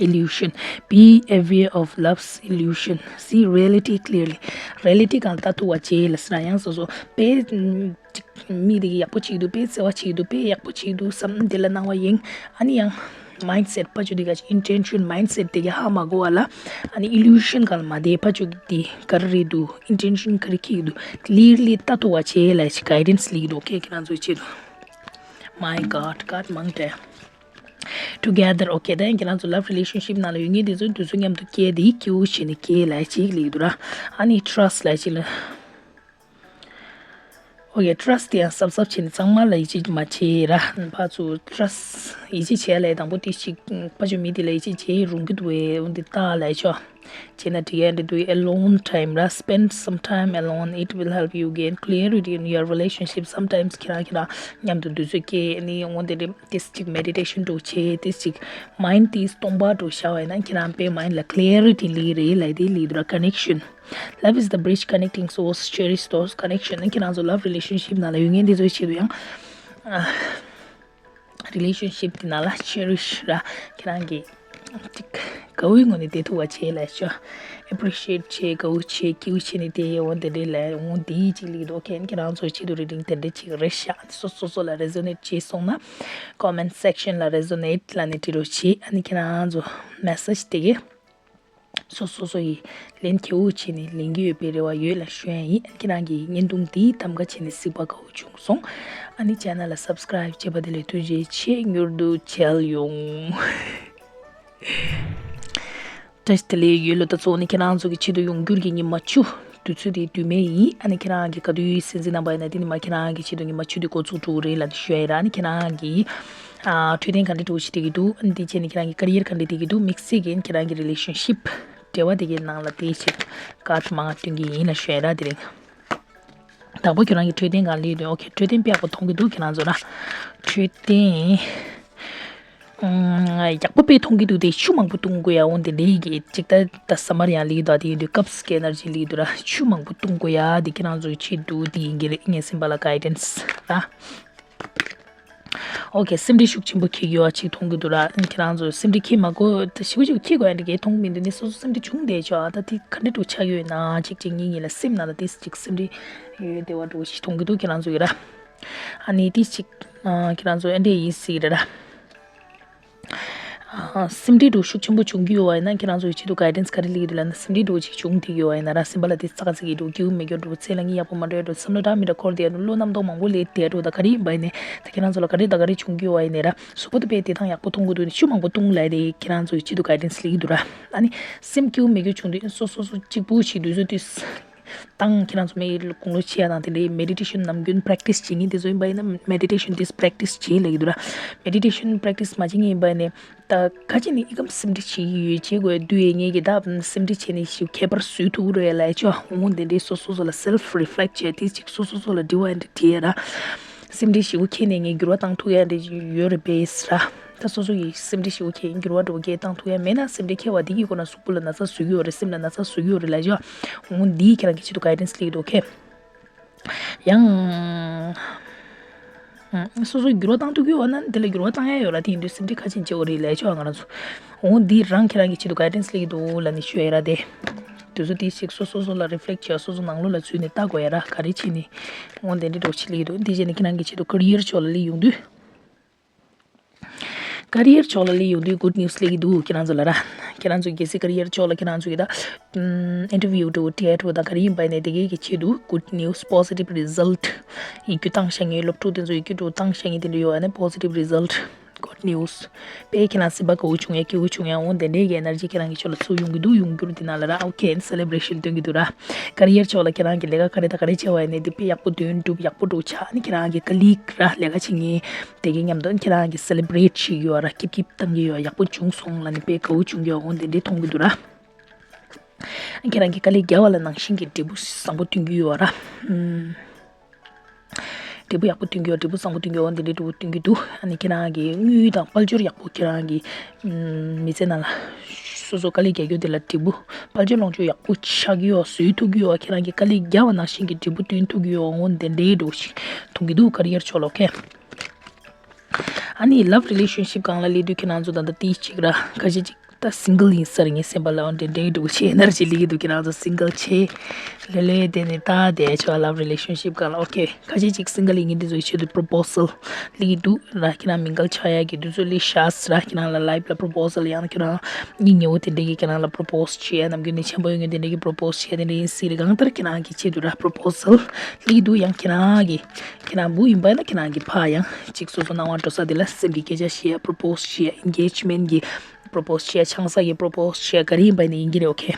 Illusion. Be aware of love's illusion. See reality clearly. Reality གང་ལྟ་ཐུབ་པ་བྱེད་ལ་ཟེར་ན་ཡང་སོ་སོ་དཔེ་ཅིག་མི་དེ་གི་ཡག་པོ་བྱེད་འདུག་དཔེ་བརྩེ་བ་བྱེད་འདུག་དཔེ་ཡག་པོ་བྱེད་འདུག་བསམ་དེ་ལ་སྣང་བ་ཡེངས། ཨ་ནི་ཡང་mindset ཕ་ཆོས་དེ་ག་ཅིག་intention mindset དེ་ག་ཧ་མ་གོ་བ་ལ་ཨ་ནི་illusion གང་ལ་མ་དེ་ཕ་ཆོས་དེ་ག་རེ་རེད་འདུག intention ག་རེ་འཁྱེར་གྱི་འདུག clearly ལྟ་ཐུབ་པ་བྱེད་ལ་ཅིག་guidance ལེགས་འདུག okay ཁྱེད་རང་ཚོའི་ཆེད་དུ། My God, God མང་དྲགས། Together, okay ད་ཡང་ཁྱེད་རང་ཚོ་love relationship ནང་ལ་ཡོད་མཁན་དེ་ཚོ་དུས་ཚོད་མཉམ་དུ་སྐྱེལ་དེ་སྐྱིད་པོ་བྱས་ནས་སྐྱེལ་ལབ་ཅིག་ལེགས་འདུག་ར། ཨ་ནི་trust ལབ་ཅིག་ལ། Okay, trust དེ་ཡང་གཟབ་གཟབ་བྱས་ནས་གཙང་མ་ལ་ཡིད་ཆེས་མ་བྱེད་ར། ཕར་ཚུར་trust ཡིད་ཆེས་བྱས་ལ་དང་པོ་དེ་ཞིག་ཕ་ཆོས་མི་དེ་ལ་ཡིད་ཆེས་བྱེད་རུང་གི་འདུག་བས་འོན་ཏེ་ལྟ་ལབ་ཆོག་བྱས་ན་འགྲིག་ཡ་འདྲ་འདུག alone time ར། Spend some time alone. It will help you gain clarity in your relationship. Sometimes ཁྱེད་རང་ཁྱེད་རང་མཉམ་དུ་དུས་ཚོད་སྐྱེལ་ནི་འོན་ཏེ་འདྲ། ཏིས་ཅིག་meditation འདྲ་བྱེད། ཏིས་ཅིག་mind ཏིས་སྟོང་པ་འདྲ་བཞག་པ་ཡིན་ན་ཁྱེད་རང་པའི་mind ལ་clarity ལི་རེད་ལ་དེ་ལི་དུ་ར། Connection. Love is the bridge connecting souls. Cherish those connection. ཁྱེད་རང་ཚོ་love relationship ནང་ལ་ཡོད་མཁན་དེ་ཚོའི་ཆེད་དུ་ཡང་ཨ་ རི་ལེ་ཤན་ཤིབ་དེ་ནང་ལ་ཆེ་རི་ཤི་ར་ཁྱེད་རང་གི་ཅིག་དགའ་བོའི་ངོས་ནས་བསྡད་ཐུབ་པ་བྱེད་ལ་ཤོག་ཨེ་པི་རི་ཤི་ཨེ་ཊི་བྱེད། དགའ་བོ་བྱེད། སྐྱིད་པོ་བྱེད་ནས་བསྡད་ཡོང་། དེ་འདྲའི་ལས་འོང་དེའི་ཅིག་ལིག་འདུག་ཁྱེད་རང་ཚོ་ཆེད་དུ་རི་ལིང་དེ་འདྲ་ཅིག་རེད་ཤག་སོ་སོ་སོ་ལ་རེ་ཛོ་ནེ་ཊི་བྱས་སོང་ན་ཀོ་མེན་ཊི་སེག་ཤན་ལ་རེ་ཛོ་ནེ་ཊི་ལབ་ནས་བྲིས་རོགས་བྱེད། ཨ་ནི་ཁྱེད་རང་ཚོ་མེ་སེ་ཇི་དེ་གས་སོ་སོ་སོ་ཡིས་ལན་ཁེ་འུ་བྱས་ནས་ལེན་གྱི་ཡོད་པའི་རེ་བ་ཡོད་ལ་ཞུ་ཡ་ཡིན། ཁྱེད་རང་གིས་བརྙན་ཐུང་འདིའི་གདམ་ག་བྱས་ནས་གཟིགས་པ་དགའ་བོ་བྱུང་སོང་། ཨ་ནི་ཆེ་ནལ་ལ་སབ་སི་ཀ་རའིབ་བྱས་པ་དེ་ལས་ཐུགས་རྗེ་ཆེ། མྱུར་དུ་མཇལ་ཡོང་། བཀྲ་ཤིས་བདེ་ལེགས་ཡོད་ལོ། ད་གཙོ་བོ་ནི་ཁྱེད་རང་ཚོ་གི་ཆེད་དུ་ཡོང་རྒྱུར་གྱི་ཉི་མ་བཅུ་དུས་ཚོད་དེ་དུས་མེད་ཡིན། ཨ་ནི་ཁྱེད་རང་གི་ག་དུས་སེམས་ཅན་རྣམ་པ་ཡིན་ན་དེ་ནི་མ་ཁྱེད་རང་གི་ཆེད་དུ་ཉི་མ་བཅུ་དེ་འགོ་ཚུགས་འགྲོ་གི་རེད་ལབ་ནས་ཞུ་ཡ་ཡིན་ར། ཨ་ནི་ཁྱེད་རང་གི་ཨ་འཕྲོད་བསྟེན་ག་འདྲ་འགྲོ་བཞིན་བསྡད་ཀྱི་འདུག་ཨ་ནི་དེ་བྱས་ནས་ཁྱེད་རང་གི་ཀ་རི་ཡར་ག་འདྲ་བསྡད་ཀྱི་འདུག་དམིགས་བསལ་གྱིས་ཁྱེད་རང་གི་རི་ལེ་ཤན་ཤིབ་འབྲེལ་བ་དེ་གའི་ནང་ལ་དེ་བྱས་ཀ་ཌི་མང་སྟོན་གྱི་ཡིན་ལབ་ཞུ་ཡ་ར། དེ་རིང་དང་པོ་ཁྱེད་རང་གི་འཕྲོད་བསྟེན་གང་སླེབས་འདུག་ཨོ་ཁེ། འཕྲོད་བསྟེན་དཔེ་ཡག་པོ་མཐོང་གི་འདུག་ཁྱེད་རང་ཚོ་ར། འཕྲོད་བསྟེན། ཨང་། ཡག་པོ་དཔེ་མཐོང་གི་འདུག་དེ་ཆུ་མང་པོ་བཏུང་དགོས་ཡ། འོན་ཏེ་ལས་ཀྱི་ཅིག་ད་ད་ས་མར་ཡང་ལིག་འདུག་དེ་ཡིན་དུས་ཀབ་སི་གི་ཨེ་ནར་ཇི་ལིག་འདུག་ར། ཆུ་མང་པོ་བཏུང་དགོས་ཡ་དེ་ཁྱེད་རང་ཚོའི་ཆེད་དུ་དེ་ཡིན་གྱི་རེད། ངས་སེམས་པ་ལ་གའི་ཌན་སི་ར། ཨོ་ཁེ། སེམས་ཁྲལ་ཤུགས་ཆེན་པོ་འཁྱེར་ཡོད་པ་ཅིག་མཐོང་གི་འདུག་ར། ཁྱེད་རང་ཚོ་སེམས་ཁྲལ་འཁྱེར་མ་དགོས། ད་ཞེ་པོ་ཅིག་འཁྱེར་དགོས་ཡ་འདྲ་གས་མཐོང་མི་འདུག་ནི་སོ་སོ་སེམས་ཁྲལ་བྱུང་བསྡད་ཆོག་ཨ་ད་དེ་ག་འདྲ་འདྲ་ཆགས་ཡོད་ན་ཅིག་ཅིག་གཉིས་གཉིས་ལ་སེམས་ནང་ལ་དེ་ཅིག་སེམས་ཁྲལ་ཡོད་བསྡད་པ་འདྲ་ཞིག་མཐོང་གི་འདུག་ཁྱེད་རང་ཚོ་གི་ར། ཨ་ནི་དེ་ཅིག་ཨ་ཁྱེད་རང་ཚོ་ཨེ་འདྲ་ཡིན་སྲིད་རེད་ར། ཨ་སེམས་ཁྲལ་འདྲ་ཤུགས་ཆེན་པོ་བྱུང་གི་ཡོད་པ་ཡིན་ན་ཁྱེད་རང་ཚོ་ཡི་ཆེད་དུ་གའི་ཌན་སི་ག་རེ་སླེབས་ཀྱི་འདུག་ལབ་ན། སེམས་ཁྲལ་འདྲ་ཅིག་བྱུང་བསྡད་ཀྱི་ཡོད་པ་ཡིན་ན་ར། སེམས་པ་ལ་དེ་ཚ་ག་ཚ་གི་འདུག་སྐྱིད་པོ་མེད་རྒྱུ་འདྲ་པོ། ཚེ་ལ་ངས་ཡག་པོ་མ་འགྲོ་ཡ་འདྲ་པོ། བསམ་བློ་འདྲ་མི་འདྲ་འཁོར་བསྡད་ཡ་འདྲ་པོ། བློ་རྣམ་རྟོག་མང་པོ་སླེབས་བསྡད་ཡ་འདྲ་པོ། ད་ག་རེ་ཡིན་པ་ཡིན་ནའི་ད་ཁྱེད་རང་ཚོ་ལ་ག་རེ་ད་ག་རེ་བྱུང་གི་ཡོད་པ་ཡིན་ནའི་ར། གཟུགས་པོ་དེ་དཔེ་བདེ་ཐང་ཡག་པོ་མཐོང་གི་འདུག་ནི་ཆུ་མང་པོ་བཏུང་ལབ་རེད། ཁྱེད་རང་ཚོ་ཡི་ཆེད་དུ་གའི་ཌན་སི་སླེབས་ཀྱི་འདུག་ར། ཨ་ནི་སེམས་སྐྱིད་པོ་མེད་རྒྱུ་བྱུང་དུས་སོ་སོ་སོ་གཅིག་པུ་བྱེད་དུས་ཚོད་དུས། དང་ཁྱེད་རང་ཚོ་མི་དགུང་ལོ་ཆེ་ཡ་དང་དེ་འདྲའི་མེ་ཌི་ཊེ་ཤན་ནམ་རྒྱུན་པ་རེག་ཊི་སི་བྱེད་མཁན་དེ་ཚོ་ཡིན་པ་ཡིན་ན་མེ་ཌི་ཊེ་ཤན་དེ་པ་རེག་ཊི་སི་བྱེད་ལབ་ཀྱི་འདུག་ར། མེ་ཌི་ཊེ་ཤན་པ་རེག་ཊི་སི་མ་བྱེད་མཁན་ཡིན་པ་ཡིན་ན་ད་ག་ཅི་ནས་ཨི་ཀམ་སེམས་ཁྲལ་བྱེད་ཀྱི་ཡོད་བྱེད་དགོས་འདུག་ཡས་ངེད་ཀྱི་ད་སེམས་ཁྲལ་བྱས་ནས་ཞིག་ཁྱད་པར་བཟོས་ཐུབ་རེད་ལབ་ཆོག་འོང་དེ་འདྲའི་སོ་སོ་སོ་ལ་སེལ་ཕི་རི་ཕི་ལེག་ཊི་བྱས་དེ་ཅིག་སོ་སོ་སོ་ལ་དྲི་བ་འདྲ་དྲིས་ཡ་ར། སེམས་ཁྲལ་ཞེ་པོ་ཁྱེར་ནས་ངས་འགྱུར་བ་བཏང་ཐུབ་ཡ་འདྲ་ཡོད་རེད་པས་ར། ད་སོ་སོ་ཡི་སེམས་ཁྲལ་ཞེ་པོ་ཁྱེར་འགྱུར་བ་འགྲོ་སྐད་བཏང་ཐུབ་ཡ་མེད་ན་སེམས་ཁྲལ་ཁྱེར་བ་འདི་གི་སྒོ་ན་གཟུགས་པོ་ལ་ན་ཚ་བཟོ་གི་ཡོད་རེད། སེམས་ལ་ན་ཚ་བཟོ་གི་ཡོད་རེད་ལབ་ཆོག་འོ་འདིའི་ཁྱེད་རང་གི་ཆེད་དུ་གའི་ཌན་སི་སླེབས་ཀྱི་འདུག་ཁེ། ཡང་སོ་སོ་འགྱུར་བ་བཏང་ཐུབ་ཀྱི་ཡོད་ན་དེ་ལ་འགྱུར་བ་བཏང་ཡ་ཡོད་ར། དེ་ཡིན་དུས་སེམས་ཁྲལ་ཁ་ཆེན་བྱེད་དགོས་རེད་ལབ་ཆོག་ང་རང་ཚོ། འོ་འདི་རང་ཁྱེད་རང་གི་ཆེད་དུ་གའི་ཌན་སི་སླེབས་ཀྱི་འདུག་ལབ་ནས་ཞུ་ཡ་ར་དེ། དུས་ཚོད་དེ་ཞིག་སོ་སོ་སོ་ལ་རི་ཕི་ལེག་ཊི་བྱས། སོ་སོ་ནང་ལོགས་ལ་འཛུལ་ནས་ལྟ་དགོས་ཡ་ར། ག་རེ་བྱས་ནས་འོ་དེ་འདྲ་འགྲོ་ཆེད་སླེབས་ཀྱི་འདུག་དེ་བྱས་ནས་ཁྱེད་རང་གི་ཆེད་དུ་ཀེ་རི་ཡར་ཕྱོགས་ལ་སླེབས་ཡོང་དུས། ཀེ་རི་ཡར་ཕྱོགས་ལ་སླེབས་ཡོང་དུས་གུཌ་ནིའུ་སི་སླེབས་ཀྱི་འདུག་ཁྱེད་རང་ཚོ་ལ་ར། ཁྱེད་རང་ཚོ་གལ་སྲིད་ཀེ་རི་ཡར་ཕྱོགས་ལ་ཁྱེད་རང་ཚོ་གི་ད་ཨིན་ཊར་བིའུ་འདྲ་བོ་ཊི་ཨེ་ཊི་འདྲ་བོ་དང་ག་རེ་ཡིན་པ་ཡིན་ནའི་དེ་གའི་གི་ཆེད་དུ་གུཌ་ནིའུ་སི་པོ་ཟི་ཊིབ་རི་ཛལ་ཊི་ཡིན་རྒྱུ་བཏང་བཞག་མཁན། སློབ་ཕྲུག་དེ་ཚོ་ཡིན་རྒྱུ་འདྲ་བོ་བཏང་བཞག་མཁན་དེ་འདྲ་ཡོད་པ་ཡིན་ན་པོ་ཟི་ཊིབ་རི་ཛལ་ཊི། གུཌ་ནིའུ་སི། དཔེ་ཁྱེད་རང་སེམས་པ་དགའ་བོ་བྱུང་ཡ་སྐྱིད་པོ་བྱུང་ཡ་འོང་དེ་འདྲའི་གི་ཨེ་ནར་ཇི་ཁྱེད་རང་གི་ཕྱོགས་ལ་ཚུར་ཡོང་གི་འདུག་ཡོང་རྒྱུར་དེ་ནང་ལ་ར་ཨོ་ཁེ་སེ་ལེ་བྷི་རེ་ཤན་སྟོན་གྱི་འདུག་ར། ཀེ་རི་ཡར་ཕྱོགས་ལ་ཁྱེད་རང་གི་ལས་ཀ་ག་རེ་དང་ག་རེ་བྱས་པ་ཡིན་ནའི་དེ་དཔེ་ཡག་པོ་དོན་འགྲུབ་ཡག་པོ་འགྲོ་ཆགས་ནི་ཁྱེད་རང་གི་ཀ་ལིག་ར་ལས་ཀ་བྱེད་མཁན་དེ་གི་མཉམ་དུ་ཁྱེད་རང་གི་སེ་ལེ་བྷི་རེ་ཊི་བྱེད་ཀྱི་ཡོད་ར། ཀིབ་ཀིབ་བཏང་གི་ཡོད། ཡག་པོ་བྱུང་སོང་ལབ་ནི་དཔེ་དགའ་བོ་བྱུང་གི་ཡོད་འོང་དེ་འདྲའི་མཐོང་གི་འདུག་ར། ཁྱེད་རང་གི་དཀའ་ལས་རྒྱབ་པ་ལ་ནང་བཞིན་གྱི་འབྲས་བུ་བཟང་པོ་སྟོན་གྱི་ཡོད་ར། ཨུམ། འབྲས་བུ་ཡག་པོ་སྟོན་གྱི་ཡོད། འབྲས་བུ་བཟང་པོ་སྟོན་གྱི་ཡོད། འདི་འདྲའི་འབྲས་བུ་སྟོན་གྱི་འདུག་ཨ་ནི་ཁྱེད་རང་གི་དངུལ་དང་དཔལ་འབྱོར་ཡག་པོ་ཁྱེད་རང་གི་ཨུམ། མི་ཚེ་ནང་ལ་སོ་སོ་དཀའ་ལས་རྒྱག་རྒྱུ་དེ་ལ་འབྲས་བུ་དཔལ་འབྱོར་ལོངས་སྤྱོད་ཡག་པོ་ཆགས་ཀྱི་ཡོད། བཟོ་ཐུབ་ཀྱི་ཡོད། ཁྱེད་རང་གི་དཀའ་ལས་རྒྱབ་པ་ནང་བཞིན་གྱི་འབྲས་བུ་སྟོན་ཐུབ་ཀྱི་ཡོད་འོང་། འདི་འདྲའི་འདྲ་བོ་ཞིག་མཐོང་གི་འདུག་ཀེ་རི་ཡར་ཕྱོགས་ལ། ཨོ་ཁེ། ཨ་ནི་ལབ་རི་ལེ་ཤན་ཤིབ་སྒང་ལ་སླེབས་དུས་ཁྱེད་རང་ཚོ་ད་ལྟ་ཏིས་གཅིག་ར་ཁ་ཤས་ཅིག་ད་སིང་གལ་ཡིན་ས་རེད། ངའི་སེམས་པ་ལ་འདྲེ་འདྲེ་འདུག་ཆེ་ནར་ཅིག་སླེབས་ཀྱི་འདུག་ཁྱེད་རང་ཚོ་སིང་གལ་ཆེ་ལེ་ལེ་དེ་ནི་ད་དེ་ཆོག་ལབ་རི་ལེ་ཤན་ཤིབ་སྒང་ལ། ཨོ་ཁེ། ཁ་ཤས་ཅིག་སིང་གལ་ཡིན་མཁན་དེ་ཚོའི་ཆེད་དུ་པོ་རོ་པོ་སལ་སླེབས་ཀྱི་འདུག་ར། ཁྱེད་རང་མིང་གལ་ཆགས་ཡ་གི་དུས་ཚོད་སླེབས་ཤག་ར། ཁྱེད་རང་ལ་ལའིབ་ལ་པོ་རོ་པོ་སལ་ཡང་ན་ཁྱེད་རང་མི་ཉེ་བོ་དེ་འདྲས་ཀྱིས་ཁྱེད་རང་ལ་པོ་རོ་པོ་སི་བྱེད་ཡ། ནམ་རྒྱུན་ནས་ཆེན་པོ་ཡོད་མཁན་དེ་འདྲས་ཀྱིས་པོ་རོ་པོ་སི་བྱེད་ཡ་དེ་འདྲས་ཡིན་སྲིད་རེད། གང་ལྟར་ཁྱེད་རང་གི་ཆེད་དུ་ར་པོ་རོ་པོ་སལ་སླེབས་ཀྱི་འདུག་ཡང་ཁྱེད་རང་གི་ཁྱེད་རང་བུ་ཡིན་པ་ན་ཁྱེད་རང་གི་ཕ་ཡང་ཅིག་སོ་སོ་སྣང་བ་འགྲོ་ས་དེ་ལ་སེམས་ཀྱི་སྐད་ཆ་བཤད་ཡ། པོ་རོ་པོ་སི་བྱེད་ཡ། ཨེན་གེཇ་མེན་ཊི་གི་པོ་རོ་པོ་སི་བྱེད་ཡ། ཆང་ས་གི་པོ་རོ་པོ་སི་བྱེད་ཡ། ག་རེ་ཡིན་པ་ཡིན་ནའི་ཡིན་གྱི་རེད། ཨོ་ཁེ།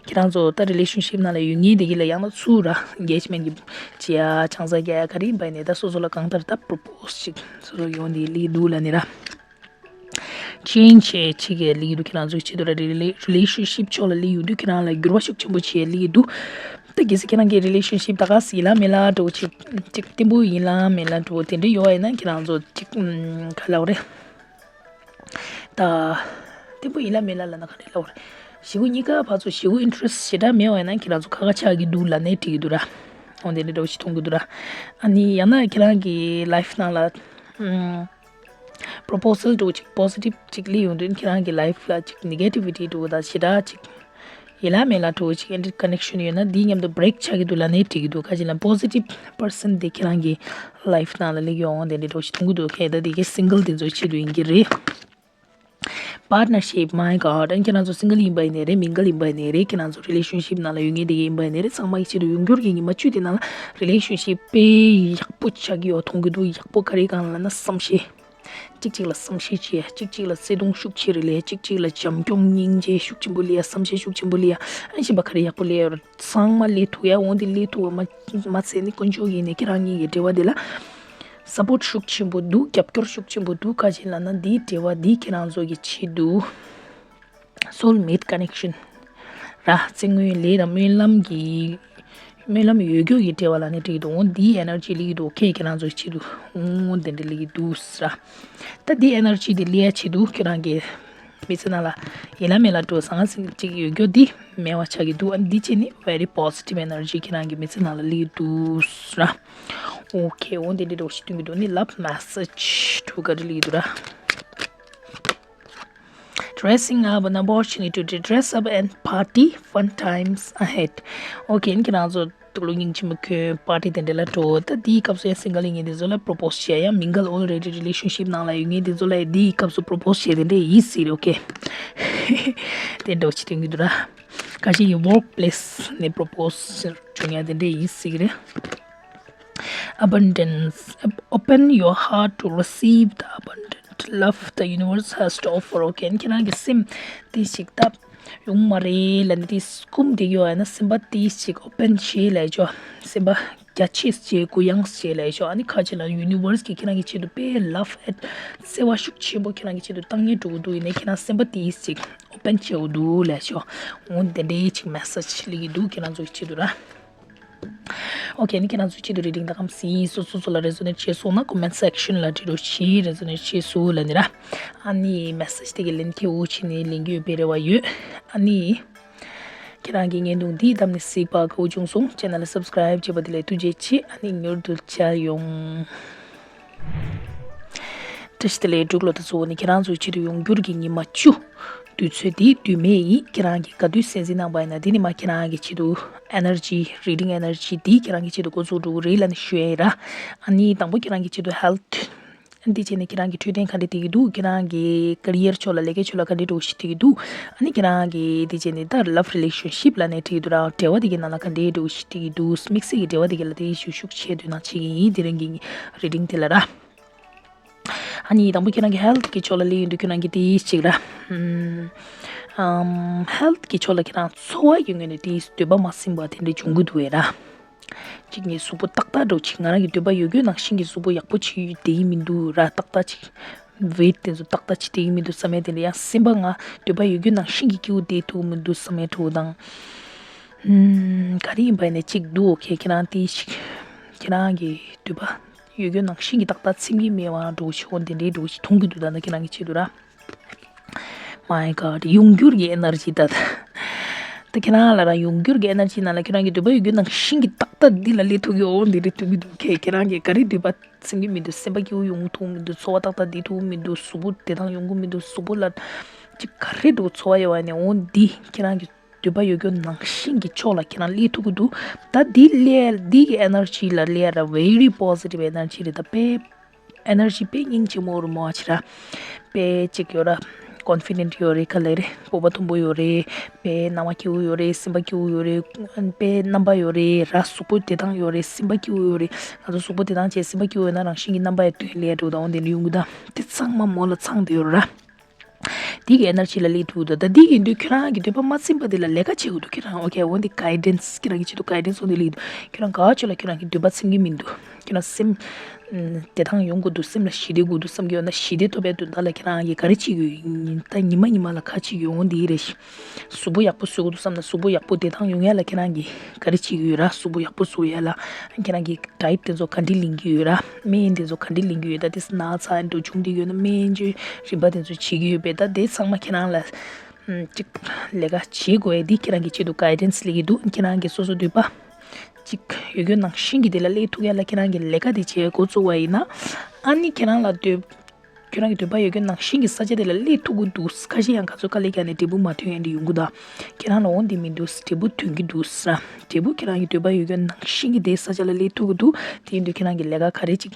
ཁྱེད་རང་ཚོ་ད་རི་ལེ་ཤན་ཤིབ་ནང་ལ་ཡོད་མཁན་དེ་གི་ལ་ཡང་ན་ཚུར་ར་ཨེན་གེཇ་མེན་ཊི་གི་བྱེད་ཡ། ཆང་ས་རྒྱག་ཡ། ག་རེ་ཡིན་པ་ཡིན་ནའི་ད་སོ་སོ་ལ་གང་ལྟར་ད་པོ་རོ་པོ་སི་ཅིག་སོ་སོ་ཡོང་དེ་སླེབས་ཀྱི་འདུག་ལབ་ནི་ར། ཆེན་ཆེ་ཆེ་གེ་སླེབས་ཀྱི་འདུག་ཁྱེད་རང་ཚོའི་ཆེད་དུ་ར་རི་ལེ་རི་ལེ་ཤན་ཤིབ་ཕྱོགས་ལ་སླེབས་ཡོང་དུས་ཁྱེད་རང་ལ་འགྱུར་བ་ཤུགས་ཆེན་པོ་ཆེ་སླེབས་ཀྱི་འདུག་ད་གལ་སྲིད་ཁྱེད་རང་གི་རི་ལེ་ཤན་ཤིབ་ད་ག་སྲིད་ལ་མེད་ལ་འགྲོ་ཅིག་ཅིག་བརྟན་པོ་ཡིན་ལ་མེད་ལ་འགྲོ་དེ་འདྲ་ཡོད་པ་ཡིན་ན་ཁྱེད་རང་ཚོ་ཅིག་ཨམ། ག་ལབ་རེད། ད་བརྟན་པོ་ཡིན་ལ་མེད་ལ་ལབ་ན་ག་འདྲ་ལབ་རེད། ཞེ་པོ་གཉིས་ཀ་ཕར་ཚུར་ཞེ་པོ་ཨིན་ཊི་རེ་སི་ཊི་ཞེ་དྲག་མེད་པ་ཡིན་ན་ཁྱེད་རང་ཚོ་ཁ་ཁ་ཆགས་ཀྱི་འདུག་ལབ་ནའི་འགྲིག་གི་འདུག་ར། འོ་དེ་འདྲ་འདྲ་བོ་ཞིག་མཐོང་གི་འདུག་ར། ཨ་ནི་ཡང་ན་ཁྱེད་རང་གི་ལའིབ་ནང་ལ་ཨམ། པོ་རོ་པོ་སལ་འདྲ་བོ་ཅིག་པོ་སི་ཊིབ་ཅིག་སླེབས་ཡོང་དུས་ཁྱེད་རང་གི་ལའིཕ་ལ་ཅིག་ནེ་གེ་ཊི་ཝི་ཊི་འདྲ་བོ་དང་ཞེ་དྲག་ཅིག་ཡིད་ལ་མེད་ལ་འདྲ་བོ་ཅིག་ཨེ་འདྲ་ཀ་ནེག་ཤན་ཡོད་ན་འདིའི་མཉམ་དུ་བྷི་རེག་ཆགས་ཀྱི་འདུག་ལབ་ནའི་འགྲིག་གི་འདུག་ག་ཅི་ལབ་ན་པོ་སི་ཊིབ་པར་སན་དེ་ཁྱེད་རང་གི་ལའིཕ་ནང་ལ་སླེབས་ཡོང་དེ་འདྲ་འདྲ་བོ་ཞིག་མཐོང་གི་འདུག་ཁྱེད་ད་དེ་གའི་སིང་གལ་དེ་ཚོའི་ཆེད་དུ་ཡིན་གྱི་རེད། པར་ཊི་ནར་ཤིབ། མའི་གོཌ། ཨ་ནི་ཁྱེད་རང་ཚོ་སིང་གལ་ཡིན་པ་ཡིན་ནའི་རེད། མིང་གལ་ཡིན་པ་ཡིན་ནའི་རེད། ཁྱེད་རང་ཚོ་རི་ལེ་ཤན་ཤིབ་ནང་ལ་ཡོད་མཁན་དེ་གའི་ཡིན་པ་ཡིན་ནའི་རེད། ཚང་མ་གི་ཆེད་དུ་ཡོང་འགྱུར་གྱི་ཉི་མ་བཅུ་དེ་ནང་ལ་རི་ལེ་ཤན་ཤིབ་དཔེ་ཡག་པོ་ཆགས་ཀྱི་ཡོད་མཐོང་གི་འདུག་ཡག་པོ་ག་རེ་གང་ལབ་ན་བསམ་ཤེས། གཅིག་གཅིག་ལ་བསམ་ཤེས་བྱེད་ཡ། གཅིག་གཅིག་ལ་བརྩེ་དུང་ཤུགས་ཆེ་རུ་སླེབས་ཡ། གཅིག་གཅིག་ལ་བྱམས་སྐྱོང་སྙིང་རྗེ་ཤུགས་ཆེན་པོ་སླེབས་ཡ། བསམ་ཤེས་ཤུགས་ཆེན་པོ་སླེབས་ཡ། ཨ་ནི་གཞན་པ་ག་རེ་ཡག་པོ་སླེབས་ཡོད་རེད། ཚང་མ་སླེབས་ཐུབ་ཡ། འོན་ཏེ་སླེབས་ཐུབ་པ་མ་མ་ཚད་ནི་དཀོན་མཆོག་གིས་ནི་ཁྱེད་རང་གཉིས་ཀྱི་འབྲེལ་བ་དེ་ལ་སཔོར་ཊི་ཤུགས་ཆེན་པོ་འདུག་རྒྱབ་སྐྱོར་ཤུགས་ཆེན་པོ་འདུག་ག་ཅི་ལབ་ན་འདིའི་འབྲེལ་བ་འདི་ཁྱེད་རང་ཚོ་གི་ཆེད་དུ་སོལ་མེཊ་ཀ་ནེག་ཤན་ར། ཚེ་སྔོན་ལས་དང་སྨོན་ལམ་གྱི་སྨོན་ལམ་ཡོད་རྒྱུ་གི་འབྲེལ་བ་ལབ་ནའི་འགྲིག་གི་འདུག་འོ་འདིའི་ཨེ་ནར་ཇི་སླེབས་ཀྱི་འདུག་ཁྱེད་ཁྱེད་རང་ཚོའི་ཆེད་དུ་འོ་འདི་འདྲ་སླེབས་ཀྱི་འདུག་ཟེར། ད་འདིའི་ཨེ་ནར་ཇི་འདི་སླེབས་ཡ་ཆེད་དུ་ཁྱེད་རང་གི་མི་ཚེ་ནང་ལ་ཡིད་ལ་མེད་ལ་འགྲོ་ཟང་ཟིང་ཅིག་ཡོད་རྒྱུ་འདི་མེད་པ་ཆགས་ཀྱི་འདུག་ཨ་འདི་བྱས་ནི་very positive energy ཁྱེད་རང་གི་མི་ཚེ་ནང་ལ་སླེབས་ཀྱི་འདུག་ཟེར། ཨོ་ཁེ། འོ་འདི་འདྲ་འདྲ་བོ་ཞིག་སྟོན་གྱི་འདུག་ནི་ལབ་མེ་སེ་ཇི་འདྲ་བོ་ག་རེ་སླེབས་ཀྱི་འདུག་ར། Dressing up, an opportunity to dress up and party, fun times ahead. ཨོ་ཁེ། ཁྱེད་རང་ཚོ་དུག་ལོག་སྙིང་རྗེ་མོ་གྱོན་པར་ཊི་དེ་འདྲ་ལ་འགྲོ། ད་དེའི་སྐབས་སུ་ཡང་སིང་གལ་ཡིན་མཁན་དེ་ཚོ་ལ་པོ་རོ་པོ་སི་བྱེད་ཡ། མིང་གལ་ཨོལ་རེ་ཌི་རི་ལེ་ཤན་ཤིབ་ནང་ལ་ཡོད་མཁན་དེ་ཚོ་ལ་དེའི་སྐབས་སུ་པོ་རོ་པོ་སི་བྱེད་དེ་འདྲ་ཡིན་སྲིད་རེད། ཨོ་ཁེ། དེ་འདྲ་བོ་ཅིག་སྟོན་གྱི་འདུག་ར། ཁ་ཅིག་གིས་ཝོརྐ་པི་ལེ་སི་ནས་པོ་རོ་པོ་སི་བྱུང་ཡ་དེ་འདྲ་ཡིན་སྲིད་རེད། Abundance. Open your heart to receive the abundant love the universe has to offer. ཨོ་ཁེ། ཁྱེད་རང་གི་སེམས་དེ་ཞིག་ད་ཡོང་མ་རེད་ལབ་ནི་དེ་སྐུམ་དེ་ཡོད་ཨ་ན་སེམས་པ་དེ་ཞིག་ཨོ་པན་བྱེད་ལབ་ཆོག་སེམས་པ་རྒྱ་ཆེ་བྱེད། གུ་ཡངས་བྱེད་ལབ་ཆོག་ཨ་ནི་ཁ་ཅིག་ལ་ཡུ་ནི་ཝར་སི་གིས་ཁྱེད་རང་གི་ཆེད་དུ་དཔེ་ལབ་ཨེ་བརྩེ་བ་ཤུགས་ཆེན་པོ་ཁྱེད་རང་གི་ཆེད་དུ་བཏང་ཉེ་འགྲོ་གི་འདུག་ཡིན་ནའི་ཁྱེད་རང་སེམས་པ་དེ་ཞིག་ཨོ་པན་བྱེད་འོ་འདུག་ལབ་ཆོག་འོ་དེ་འདྲའི་ཅིག་མེ་སེ་ཇི་སླེབས་ཀྱི་འདུག་ཁྱེད་རང་ཚོ་གི་ཆེད་དུ་ར། ཨོ་ཁེ། ཨ་ནི་ཁྱེད་རང་ཚོའི་ཆེད་དུ་རི་ཌིང་ད་གམ་སི་སོ་སོ་སོ་ལ་རེ་ཛོ་ནེཊ་བྱས་སོང་ན་ཀོ་མེན་ཊི་སེག་ཤན་ལ་འབྲི་རོགས་བྱེད། རེ་ཛོ་ནེཊ་བྱས་སོང་ལབ་ནི་ར། ཨ་ནི་མེ་སེ་ཇི་དེ་གའི་ལན་ཁེ་འུ་ཆེ་ནི་ལེན་གྱི་ཡོད་པའི་རེ་བ་ཡོད། ཨ་ནི་ཁྱེད་རང་གི་བརྙན་ཐུང་འདི་བདམས་ནས་གཟིགས་པ་དགའ་བོ་བྱུང་སོང་། ཆེ་ནལ་ལ་སབ་སི་ཀ་རའིབ་བྱས་པ་དེ་ལ་ཐུགས་རྗེ་ཆེ། ཨ་ནི་མྱུར་དུ་མཇལ་ཡོང་། བཀྲ་ཤིས་བདེ་ལེགས། འབྲུག་ལོ་ད་གཙོ་བོ་ནི་ཁྱེད་རང་ཚོའི་ཆེད་དུ་ཡོང་འགྱུར་གྱི་ཉི་མ་བཅུ། དུས་ཚོད་འདི་དུས་མེད་ཡིན། ཁྱེད་རང་གིས་ག་དུས་གསན་གཟིགས་གནང་པ་ཡིན་ན་འདི་ནི་མ་ཁྱེད་རང་གི་ཆེད་དུ་ཨེ་ནར་ཇི་རི་ཌིང་ཨེ་ནར་ཇི་འདི་ཁྱེད་རང་གི་ཆེད་དུ་འགོ་འཛུགས་འགྲོ་གི་རེད་ལབ་ནས་ཞུ་ཡ་ཡིན་ར། ཨ་ནི་དང་པོ་ཁྱེད་རང་གི་ཆེད་དུ་ཧེལ་ཐི། འདི་བྱས་ནས་ཁྱེད་རང་གི་འཕྲོད་བསྟེན་ག་འདྲ་བསྡད་ཀྱི་འདུག་ཁྱེད་རང་གི་ཀེ་རི་ཡར་ཕྱོགས་ལ་ལས་ཀའི་ཕྱོགས་ལ་ག་འདྲ་འགྲོ་བཞིན་བསྡད་ཀྱི་འདུག་ཨ་ནི་ཁྱེད་རང་གི་འདི་བྱས་ནས་ད་ལབ་རི་ལེ་ཤན་ཤིབ་ལབ་ནས་བྲིས་ཀྱི་འདུག་ར། འབྲེལ་བ་འདི་གའི་ནང་ལ་ག་འདྲ་འགྲོ་བཞིན་བསྡད་ཀྱི་འདུག་དམིགས་བསལ་གྱི་འབྲེལ་བ་འདི་གའི་ལ་དེ་ཞུ་ཤུགས་ཆེ་འདོད་ན་བྱེད་ཀྱི་ཡིན། དེ་རིང་གི་རི་ཌིང་དེ་ལ་ར། ཨ་ནི་དང་པོ་ཁྱེད་རང་གི་ཧེལ་ཐི་གི་ཕྱོགས་ལ་སླེབས་ཡོང་དུས་ཁྱེད་རང་གི་དེ་ཅིག་ར། ཨམ། ཧེལ་ཐི་གི་ཕྱོགས་ལ་ཁྱེད་རང་འཚོ་བ་ཡོད་ངེས་ནས་དེ་འདོད་པ་མ་ཟིན་པ་དེ་འདྲ་འབྱུང་གི་འདུག་བས་ར། གཅིག་ངའི་གཟུགས་པོ་ཏག་ཏག་འདྲ་བོ་ཅིག་ང་རང་གི་འདོད་པ་ཡོད་རྒྱུ་ནང་བཞིན་གྱི་གཟུགས་པོ་ཡག་པོ་ཅིག་བསྡད་ཀྱི་མི་འདུག་ར། ཏག་ཏག་ཅིག་ཝེཊ་དེ་ཚོ་ཏག་ཏག་ཅིག་བསྡད་ཀྱི་མི་འདུག་བསམ་ཡ་དེ་འདྲ། ཡང་སེམས་པ་ང་འདོད་པ་ཡོད་རྒྱུ་ནང་བཞིན་གྱི་སྐྱིད་པོ་བསྡད་ཐུབ་ཀྱི་མི་འདུག་བསམ་ཡ་འདྲ་བོ་དང་། ཨམ། ག་རེ་ཡིན་པ་ཡིན་ནའི་ཅིག་འདུག་ཨོ་ཁེ། ཁྱེད་རང་དེ་ཞིག་ཁྱེད་རང་གི་འདོད་པ་ཡོད་རྒྱུ་ནང་བཞིན་གྱི་ཏག་ཏག་ཚིམ་གྱི་མེད་པ་འདྲ་བོ་ཞིག་འོ་དེ་འདྲའི་འདྲ་བོ་ཞིག་མཐོང་གི་འདུག་ད་ལྟ་ཁྱེད་རང་གི་ཆེད་དུ་ར། མའི་གོཌ། ཡོང་འགྱུར་གྱི་ཨེ་ནར་ཇི་ད། ད་ཁྱེད་རང་ལ་ར་ཡོང་འགྱུར་གྱི་ཨེ་ནར་ཇི་ནང་ལ་ཁྱེད་རང་གི་འདོད་པ་ཡོད་རྒྱུ་ནང་བཞིན་གྱི་ཏག་ཏག་འདི་ལ་སླེབས་ཐུབ་ཀྱི་འོ་འདི་རེད་ཐུབ་ཀྱི་འདུག་ཁྱེད་ཁྱེད་རང་གིས་ག་རེ་འདོད་པ་ཚིམ་གྱི་མི་འདུག་སེམས་པ་སྐྱིད་པོ་ཡོང་ཐུབ་མི་འདུག་འཚོ་བ་ཏག་ཏག་བསྡད་ཐུབ་མི་འདུག་གཟུགས་པོ་བདེ་ཐང་ཡོང་གི་མི་འདུག་གཟུགས་པོ་ལ་ཅིག་ག་རེ་འདུག་འཚོ་བ་ཡོད་པ་ནས་འོ་འདི་ཁྱེད་རང་གི་འདོད་པ་ཡོད་རྒྱུ་ནང་བཞིན་གྱི་ཕྱོགས་ལ་ཁྱེད་རང་སླེབས་ཐུབ་ཀྱི་འདུག་ད་འདི་སླེབས་འདི་གི་ཨེ་ནར་ཇི་ལ་སླེབས་ར་very positive energy རེད། ད་དཔེ་ཨེ་ནར་ཇི་དཔེ་སྙིང་རྗེ་མོ་རུ་མོ་ཆེ་ར། དཔེ་ཅིག་ཡོད་ར། ཀོན་ཕི་ཌེན་ཊི་ཡོད་རེད། ག་ལེ་རེད། སྤོབས་པ་མཐོན་པོ་ཡོད་རེད། དཔེ་སྣང་བ་སྐྱིད་པོ་ཡོད་རེད། སེམས་པ་སྐྱིད་པོ་ཡོད་རེད། དཔེ་རྣམ་པ་ཡོད་རེད་ར། གཟུགས་པོ་བདེ་ཐང་ཡོད་རེད། སེམས་པ་སྐྱིད་པོ་ཡོད་རེད། ང་ཚོ་གཟུགས་པོ་བདེ་ཐང་བྱས་སེམས་པ་སྐྱིད་པོ་ཡོད་ན་རང་བཞིན་གྱི་རྣམ་པ་ཡང་སྟོན་ལས་འགྲོ་དང་འོ་དེ་འདྲ་ཡོང་གི་ད། དེ་ཚང་མ་མོ་ལ་ཚང་བསྡད་ཡོད་ར། དེ་གི་ཨེ་ནར་ཇི་ལ་སླེབས་ཐུབ་འདུག་ད་དེ་གི་འདུག་ཁྱོད་རང་གི་འདོད་པ་མ་ཚིམ་པ་དེ་ལ་ལས་ཀ་བྱེད་དགོས་འདུག་ཁྱོད་རང་ཨོ་ཁེ། འོ་འདི་གའི་ཌེན་སི་ཁྱོད་རང་གི་ཆེད་དུ་གའི་ཌེན་སི་འོ་འདི་སླེབས་འདུག་ཁྱོད་རང་ག་ཆོད་ལ་ཁྱོད་རང་གི་འདོད་པ་ཚིམ་གི་མི་འདུག་ཁྱོད་རང་སེམས་ཨམ། བདེ་ཐང་ཡོང་དགོས་འདུག་སེམས་ལ་ཞི་བདེ་དགོས་འདུག་བསམ་གི་ཡོད་ན་ཞི་བདེ་ཐོབ་པའི་དོན་དག་ལ་ཁྱེད་རང་གིས་ག་རེ་བྱེད་ཀྱི་ཡོད། ད་ཉི་མ་ཉི་མ་ལ་ག་བྱེད་ཀྱི་ཡོད་འོ་འདི་རེད། གཟུགས་པོ་ཡག་པོ་བཟོ་དགོས་འདུག་བསམ་ན་གཟུགས་པོ་ཡག་པོ་བདེ་ཐང་ཡོང་ཡ་ལ་ཁྱེད་རང་གིས་ག་རེ་བྱེད་ཀྱི་ཡོད་ར། གཟུགས་པོ་ཡག་པོ་བཟོ་ཡ་ལ་ཁྱེད་རང་གིས་ཌའེཊ་དེ་ཚོ་ག་འདྲ་ལེན་གྱི་ཡོད་ར། སྨན་དེ་ཚོ་ག་འདྲ་ལེན་གྱི་ཡོད། ད་དེ་ན་ཚ་འགྲོ་བྱུང་དེ་ཡོད་ན་སྨན་བཅོས་རིམ་པ་དེ་ཚོ་བྱེད་ཀྱི་ཡོད་པས། ད་དེ་ཚང་མ་ཁྱེད་རང་ལ་ཨམ། ཅིག་ལས་ཀ་བྱེད་དགོས་ཡ་འདི་ཁྱེད་རང་གི་ཆེད་དུ་གའི་ཌེན་སི་སླེབས་ཀྱི་འདུག་ཁྱེད་རང་གི་སོ་སོ་འདོད་པ་ཅིག་ཡོད་རྒྱུ་ནང་བཞིན་གྱི་དེ་ལ་སླེབས་ཐུབ་ཡ་ལ་ཁྱེད་རང་གི་ལས་ཀ་དེ་བྱེད་འགོ་བཙུགས་པ་ཡིན་ན། ཨ་ནི་ཁྱེད་རང་ལ་འདོད་ ཁྱོད་རང་གི་འདོད་པ་ཡོད་མཁན་ནང་བཞིན་གྱི་ས་ཆ་དེ་ལ་སླེབས་ཐུབ་ཀྱི་འདུག་ཁ་ཤས་ཡང་ག་ཚོད་དཀའ་ལས་བརྒྱབ་ནས་འབྲས་བུ་མ་ཐོན་ཡ་འདི་ཡོང་གི་འདུག་ཁྱེད་རང་ལ་འོང་དེ་མི་འདུག་འབྲས་བུ་ཐོན་གྱི་འདུག་ཟེར། འབྲས་བུ་ཁྱེད་རང་གི་འདོད་པ་ཡོད་མཁན་ནང་བཞིན་གྱི་དེ་ས་ཆ་ལ་སླེབས་ཐུབ་ཀྱི་འདུག་དེ་ཡིན་དུས་ཁྱེད་རང་གི་ལས་ཀ་ག་རེ་ཅིག་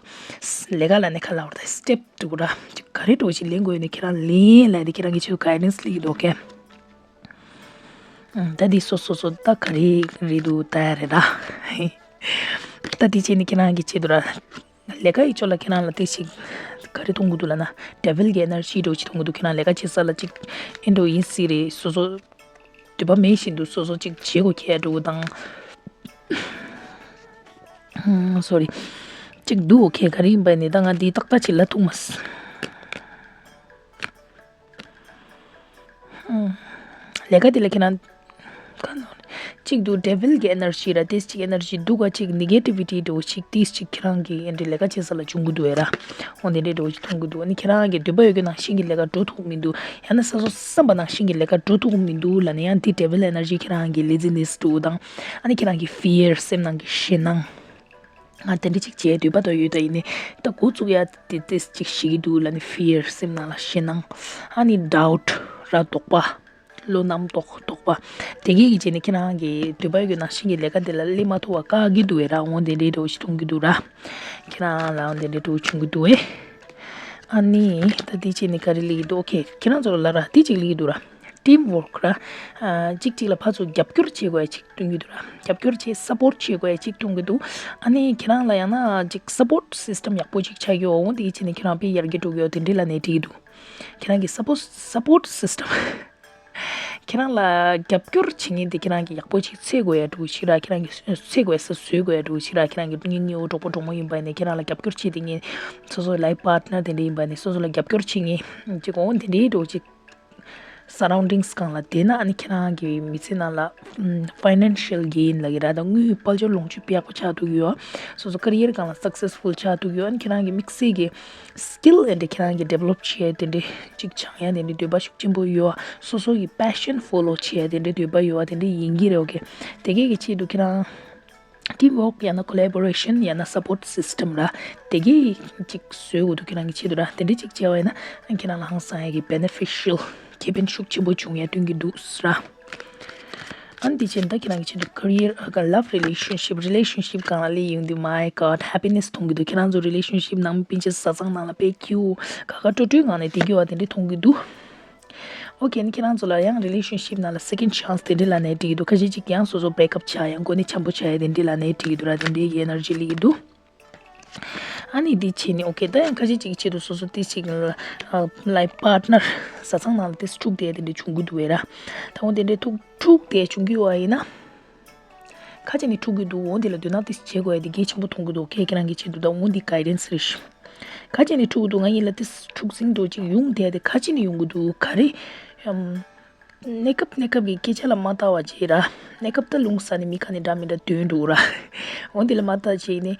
ལས་ཀ་ལ་ནི་ཁ་ལ་བར་ད་སི་ཊེབ་འདུག་ར། ཅིག་ག་རེ་འགྲོ་ཞིག་ལེན་དགོས་ནས་ཁྱེད་རང་ལེན་ལ་དེ་ཁྱེད་རང་གི་ཆེད་དུ་གའི་ཌེན་སི་སླེབས་ཀྱི་འདུག་ཨོ་ཁེ། ད་འདི་སོ་སོ་སོ་ད་ག་རེ་རེད་འདུག་ད་རེད་ར། ད་འདི་བྱས་ནས་ཁྱེད་རང་གི་ཆེད་དུ་ར། ལས་ཀ་ཡི་ཕྱོགས་ལ་ཁྱེད་རང་ལ་དེ་ཞིག་ག་རེ་གཏོང་གི་འདུག་ལབ་ན། ཌེ་ཝིལ་གྱི་ཨེ་ནར་ཇི་འདྲ་བོ་ཞིག་གཏོང་གི་འདུག་ཁྱེད་རང་ལས་ཀ་བྱེད་ས་ལ་ཅིག་ཨེ་འདྲ་བོ་ཡིན་སྲིད་རེད། སོ་སོ་འདོད་པ་མེད་བཞིན་དུ་སོ་སོ་ཅིག་བྱེད་དགོས་ཁྱེད་འགྲོ་དང་། སོ་རི། ཅིག་འདུག་ཨོ་ཁེ། ག་རེ་ཡིན་པ་ནི་ད་ང་འདི་ཏག་ཏག་ཅིག་ལབ་ཐུབ་མ་སོང་། ལས་ཀ་དེ་ལ་ཁྱེད་རང་ག་ནོར་གཅིག་འདུག་ཌེ་ཝིལ་གྱི་ཨེ་ནར་ཇི་ར་ཏིས་གཅིག་ཨེ་ནར་ཇི་འདུག་ག་གཅིག་ནེ་གེ་ཊི་བི་ཊི་འདྲ་བོ་ཞིག་ཏིས་གཅིག་ཁྱེད་རང་གི་ཨེ་འདྲའི་ལས་ཀ་བྱེད་ས་ལ་བྱུང་གི་འདུག་ཨེ་ར། འོ་དེ་འདྲའི་འདྲ་བོ་ཞིག་མཐོང་གི་འདུག་ཨ་ནི་ཁྱེད་རང་གི་འདོད་པ་ཡོད་མཁན་ནང་བཞིན་གྱི་ལས་ཀ་འགྲོ་ཐུབ་མི་འདུག་ཡང་ན་སོ་སོ་བསམ་པ་ནང་བཞིན་གྱི་ལས་ཀ་འགྲོ་ཐུབ་མི་འདུག་ལབ་ན་ཡང་དེ་ཌེ་ཝིལ་ཨེ་ནར་ཇི་ཁྱེད་རང་གི་ལེ་ཛི་ནེས་འདྲ་བོ་དང་། ཨ་ནི་ཁྱེད་རང་གི་ཕི་ཡར་སེམས་ནང་གི་ཞེད་སྣང་། ང་དེ་འདྲ་ཅིག་བྱེད་འདོད་པ་དང་ཡོད་ད་ཡིན་ནི་ད་འགོ་བཙུགས་ཡ་དེ་ཏིས་གཅིག་ཞིག་གི་འདུག་ལབ་ནི་ཕི་ཡར་སེམས་ནང་ལ་ཞེད་སྣང་། ཨ་ནི་ཌའུ་ཊི་ར་དོགས་པ། བློ་རྣམ་རྟོག་རྟོག་པ། དེ་གའི་གི་རྗེས་ནས་ཁྱེད་རང་གི་འདོད་པ་ཡོད་ཀྱི་ནང་བཞིན་གྱི་ལས་ཀ་འདི་ལ་སླེབས་མ་ཐུབ་པ་བཀག་གི་འདུག་བས་ར། འོང་དེ་འདྲའི་འདྲ་བོ་ཞིག་མཐོང་གི་འདུག་ར། ཁྱེད་རང་ལའང་དེ་འདྲའི་འདྲ་བོ་བྱུང་གི་འདུག་བས། ཨ་ནི་ད་དེ་རྗེས་ནས་ག་རེ་སླེབས་ཀྱི་འདུག་ཨོ་ཁེ། ཁྱེད་རང་ཚོ་ལ་ལབ་ར་དེ་གཅིག་སླེབས་ཀྱི་འདུག་ར། ཊིམ་ཝོརྐ་ར། གཅིག་གཅིག་ལ་ཕར་ཚུར་རྒྱབ་སྐྱོར་བྱེད་དགོས་ཡ་གཅིག་སྟོན་གྱི་འདུག་ར། རྒྱབ་སྐྱོར་བྱེད་སཔོརཊ་བྱེད་དགོས་ཡ་གཅིག་སྟོན་གྱི་འདུག་ཨ་ནི་ཁྱེད་རང་ལ་ཡང་ན་གཅིག་སཔོརཊ་སི་སི་ཊམ་ཡག་པོ་གཅིག་ཆགས་ཀྱི་ཡོད། འོང་དེ་གི་ཕྱིར་ནས་ཁྱེད་རང་དཔེ་ཡར་རྒྱས་འགྲོ་གི་ཡོད་དེ་འདྲ་ལབ་ནས་བྲིས་ཀྱི་འདུག་ཁྱེད་རང་གི་སཔོརཊ་སི་སི་ཊམ། ཁྱེད་རང་ལ་རྒྱབ་སྐྱོར་བྱེད་མཁན་དེ་ཁྱེད་རང་གི་ཡག་པོ་ཅིག་འཚོལ་དགོས་ཡ་འདྲ་བོ་ཞིག་ར། ཁྱེད་རང་གི་འཚོལ་དགོས་ས་བཟོ་དགོས་ཡ་འདྲ་བོ་ཞིག་ར། ཁྱེད་རང་གི་གཉེན་ཉེ་བོ་གྲོགས་པོ་གྲོགས་མོ་ཡིན་པ་ནས་ཁྱེད་རང་ལ་རྒྱབ་སྐྱོར་བྱེད་དེ་ངས་སོ་སོ་ལའིཕ་པཱར་ཊི་ནར་དེ་འདྲ་ཡིན་པ་ནས་སོ་སོ་ལ་རྒྱབ་སྐྱོར་བྱེད་མཁན་ཅིག་འོང་དེ་འདྲའི་འདྲ་བོ་ཅིག་སར་རའུན་ཌིང་སི་སྒང་ལ་བསྡད་ན་ཨ་ནི་ཁྱེད་རང་གི་མི་ཚེ་ནང་ལ་ཕའི་ནན་ཤལ་གེན་ལབ་ཀྱི་ར། ད་དངུལ་དཔལ་འབྱོར་ལོངས་སྤྱོད་དཔེ་ཡག་པོ་ཆགས་ཐུབ་ཀྱི་ཡོད། སོ་སོ་ཀེ་རི་ཡར་སྒང་ལ་སག་སེ་སི་ཕུལ་ཆགས་ཐུབ་ཀྱི་ཡོད། ཨ་ནི་ཁྱེད་རང་གི་དམིགས་བསལ་གྱི་སི་ཀིལ་ཨེ་འདྲ་ཁྱེད་རང་གི་ཌི་ཝེ་ལོབ་བྱེད་ཡ་དེ་འདྲ་ཅིག་སྦྱང་ཡ་དེ་འདྲ་འདོད་པ་ཤུགས་ཆེན་པོ་ཡོད། སོ་སོ་གི་པེ་ཤན་ཕོ་ལོ་བྱེད་ཡ་དེ་འདྲ་འདོད་པ་ཡོད་པ་དེ་འདྲ་ཡིན་གྱི་རེད། ཨོ་ཁེ། དེ་གས་ཀྱི་ཆེད་དུ་ཁྱེད་རང་ཊིམ་ཝོརྐ་ཡང་ན་ཀོ་ལེ་བོ་རེ་ཤན་ཡང་ན་སཔོརཊ་སི་སི་ཊམ་ར། དེ་གས་ཅིག་བཟོས་དགོས་འདུག་ཁྱེད་རང་གི་ཆེད་དུ་ར། དེ་འདྲ་ཅིག་བྱས་པ་ཡིན་ན་ཁྱེད་རང་ལ་ཧང་སང་ཡ་གི་བེ་ནེ་ཕི་ཤལ་ཁེ་ཕན་ཤུགས་ཆེན་པོ་བྱུང་ཡ་སྟོན་གྱི་འདུག་ར། ཨ་ནི་དེ་བྱས་ན་ད་ཁྱེད་རང་གི་ཆེད་དུ་ཀེ་རི་ཡར་ཨ་ལབ་རི་ལེ་ཤན་ཤིབ་རི་ལེ་ཤན་ཤིབ་སྒང་ལ་སླེབས་ཡོང་དུས་མའི་གོཌ་ཧེ་པི་ནེ་སི་མཐོང་གི་འདུག་ཁྱེད་རང་ཚོ་རི་ལེ་ཤན་ཤིབ་ནང་མི་སྤུན་མཆེད་བཟའ་ཚང་ནང་ལ་དཔེ་ཁྱིའུ་དགའ་དགའ་སྤྲོ་སྤྲོའི་ངང་ནས་བསྡད་ཀྱི་ཡོད་པ་དེ་འདྲ་མཐོང་གི་འདུག་ཨོ་ཁེ། ཨ་ནི་ཁྱེད་རང་ཚོ་ལ་ཡང་རི་ལེ་ཤན་ཤིབ་ནང་ལ་སེ་ཀེན་ཌི་ཆན་སི་དེ་འདྲ་ལབ་ནའི་འགྲིག་གི་འདུག་ཁ་ཤས་ཅིག་ཡང་སོ་སོ་བེག་ཨབ་བྱ་ཡ་མགོ་ནས་འཆམ་པོ་བྱ་ཡ་དེ་འདྲ་ལབ་ནའི་འགྲིག་གི་འདུག་ར། དེ་འདྲའི་གི་ཨེ་ནར་ཇི་སླེབས་ཀྱི་འདུག་ཨ་ནི་འདི་བྱས་ནས་ཨོ་ཁེ། ད་ཡང་ཁ་ཤས་ཅིག་གི་ཆེད་དུ་སོ་སོ་ཏོག་ཙམ་ལའིཕ་པཱར་ཊི་ནར་བཟའ་ཚང་ནང་ལ་ཏོག་ཙམ་འཁྲུག་བསྡད་དེ་འདྲ་བྱུང་གི་འདུག་བས་ར། ད་འོ་དེ་འདྲ་འཁྲུག་འཁྲུག་བསྡད་བྱུང་གི་ཡོད་པ་ཡིན་ན། ཁ་ཅིག་ནི་འཁྲུག་གི་འདུག་འོ་འདི་ལ་དོ་སྣང་ཏོག་ཙམ་བྱེད་དགོས་ཡ་དེ་གལ་ཆེན་པོ་མཐོང་གི་འདུག་ཁྱེད་ཁྱེད་རང་གི་ཆེད་དུ་ད་འོ་འདི་གའི་ཌེན་སི་རེད་ཤག་ཁ་ཅིག་ནི་འཁྲུག་གི་འདུག་ང་ཡིན་ལ་ཏོག་ཙམ་འཁྲུག་ཟིང་འདྲ་བོ་ཅིག་ཡོང་བསྡད་དེ་ཁ་ཅིག་ནི་ཡོང་གི་འདུག་ག་རེ། ཨམ། གནས་སྐབས་གནས་སྐབས་ཀྱི་སྐད་ཆ་ལ་མ་བལྟ་བ་བྱས་ར། གནས་སྐབས་ད་རླུང་ཟ་ནས་མི་ཁ་ནས་འདྲ་མི་འདྲ་འདོན་འགྲོ་ར། འོ་འདི་ལ་མ་བལྟ་བྱས་ནས།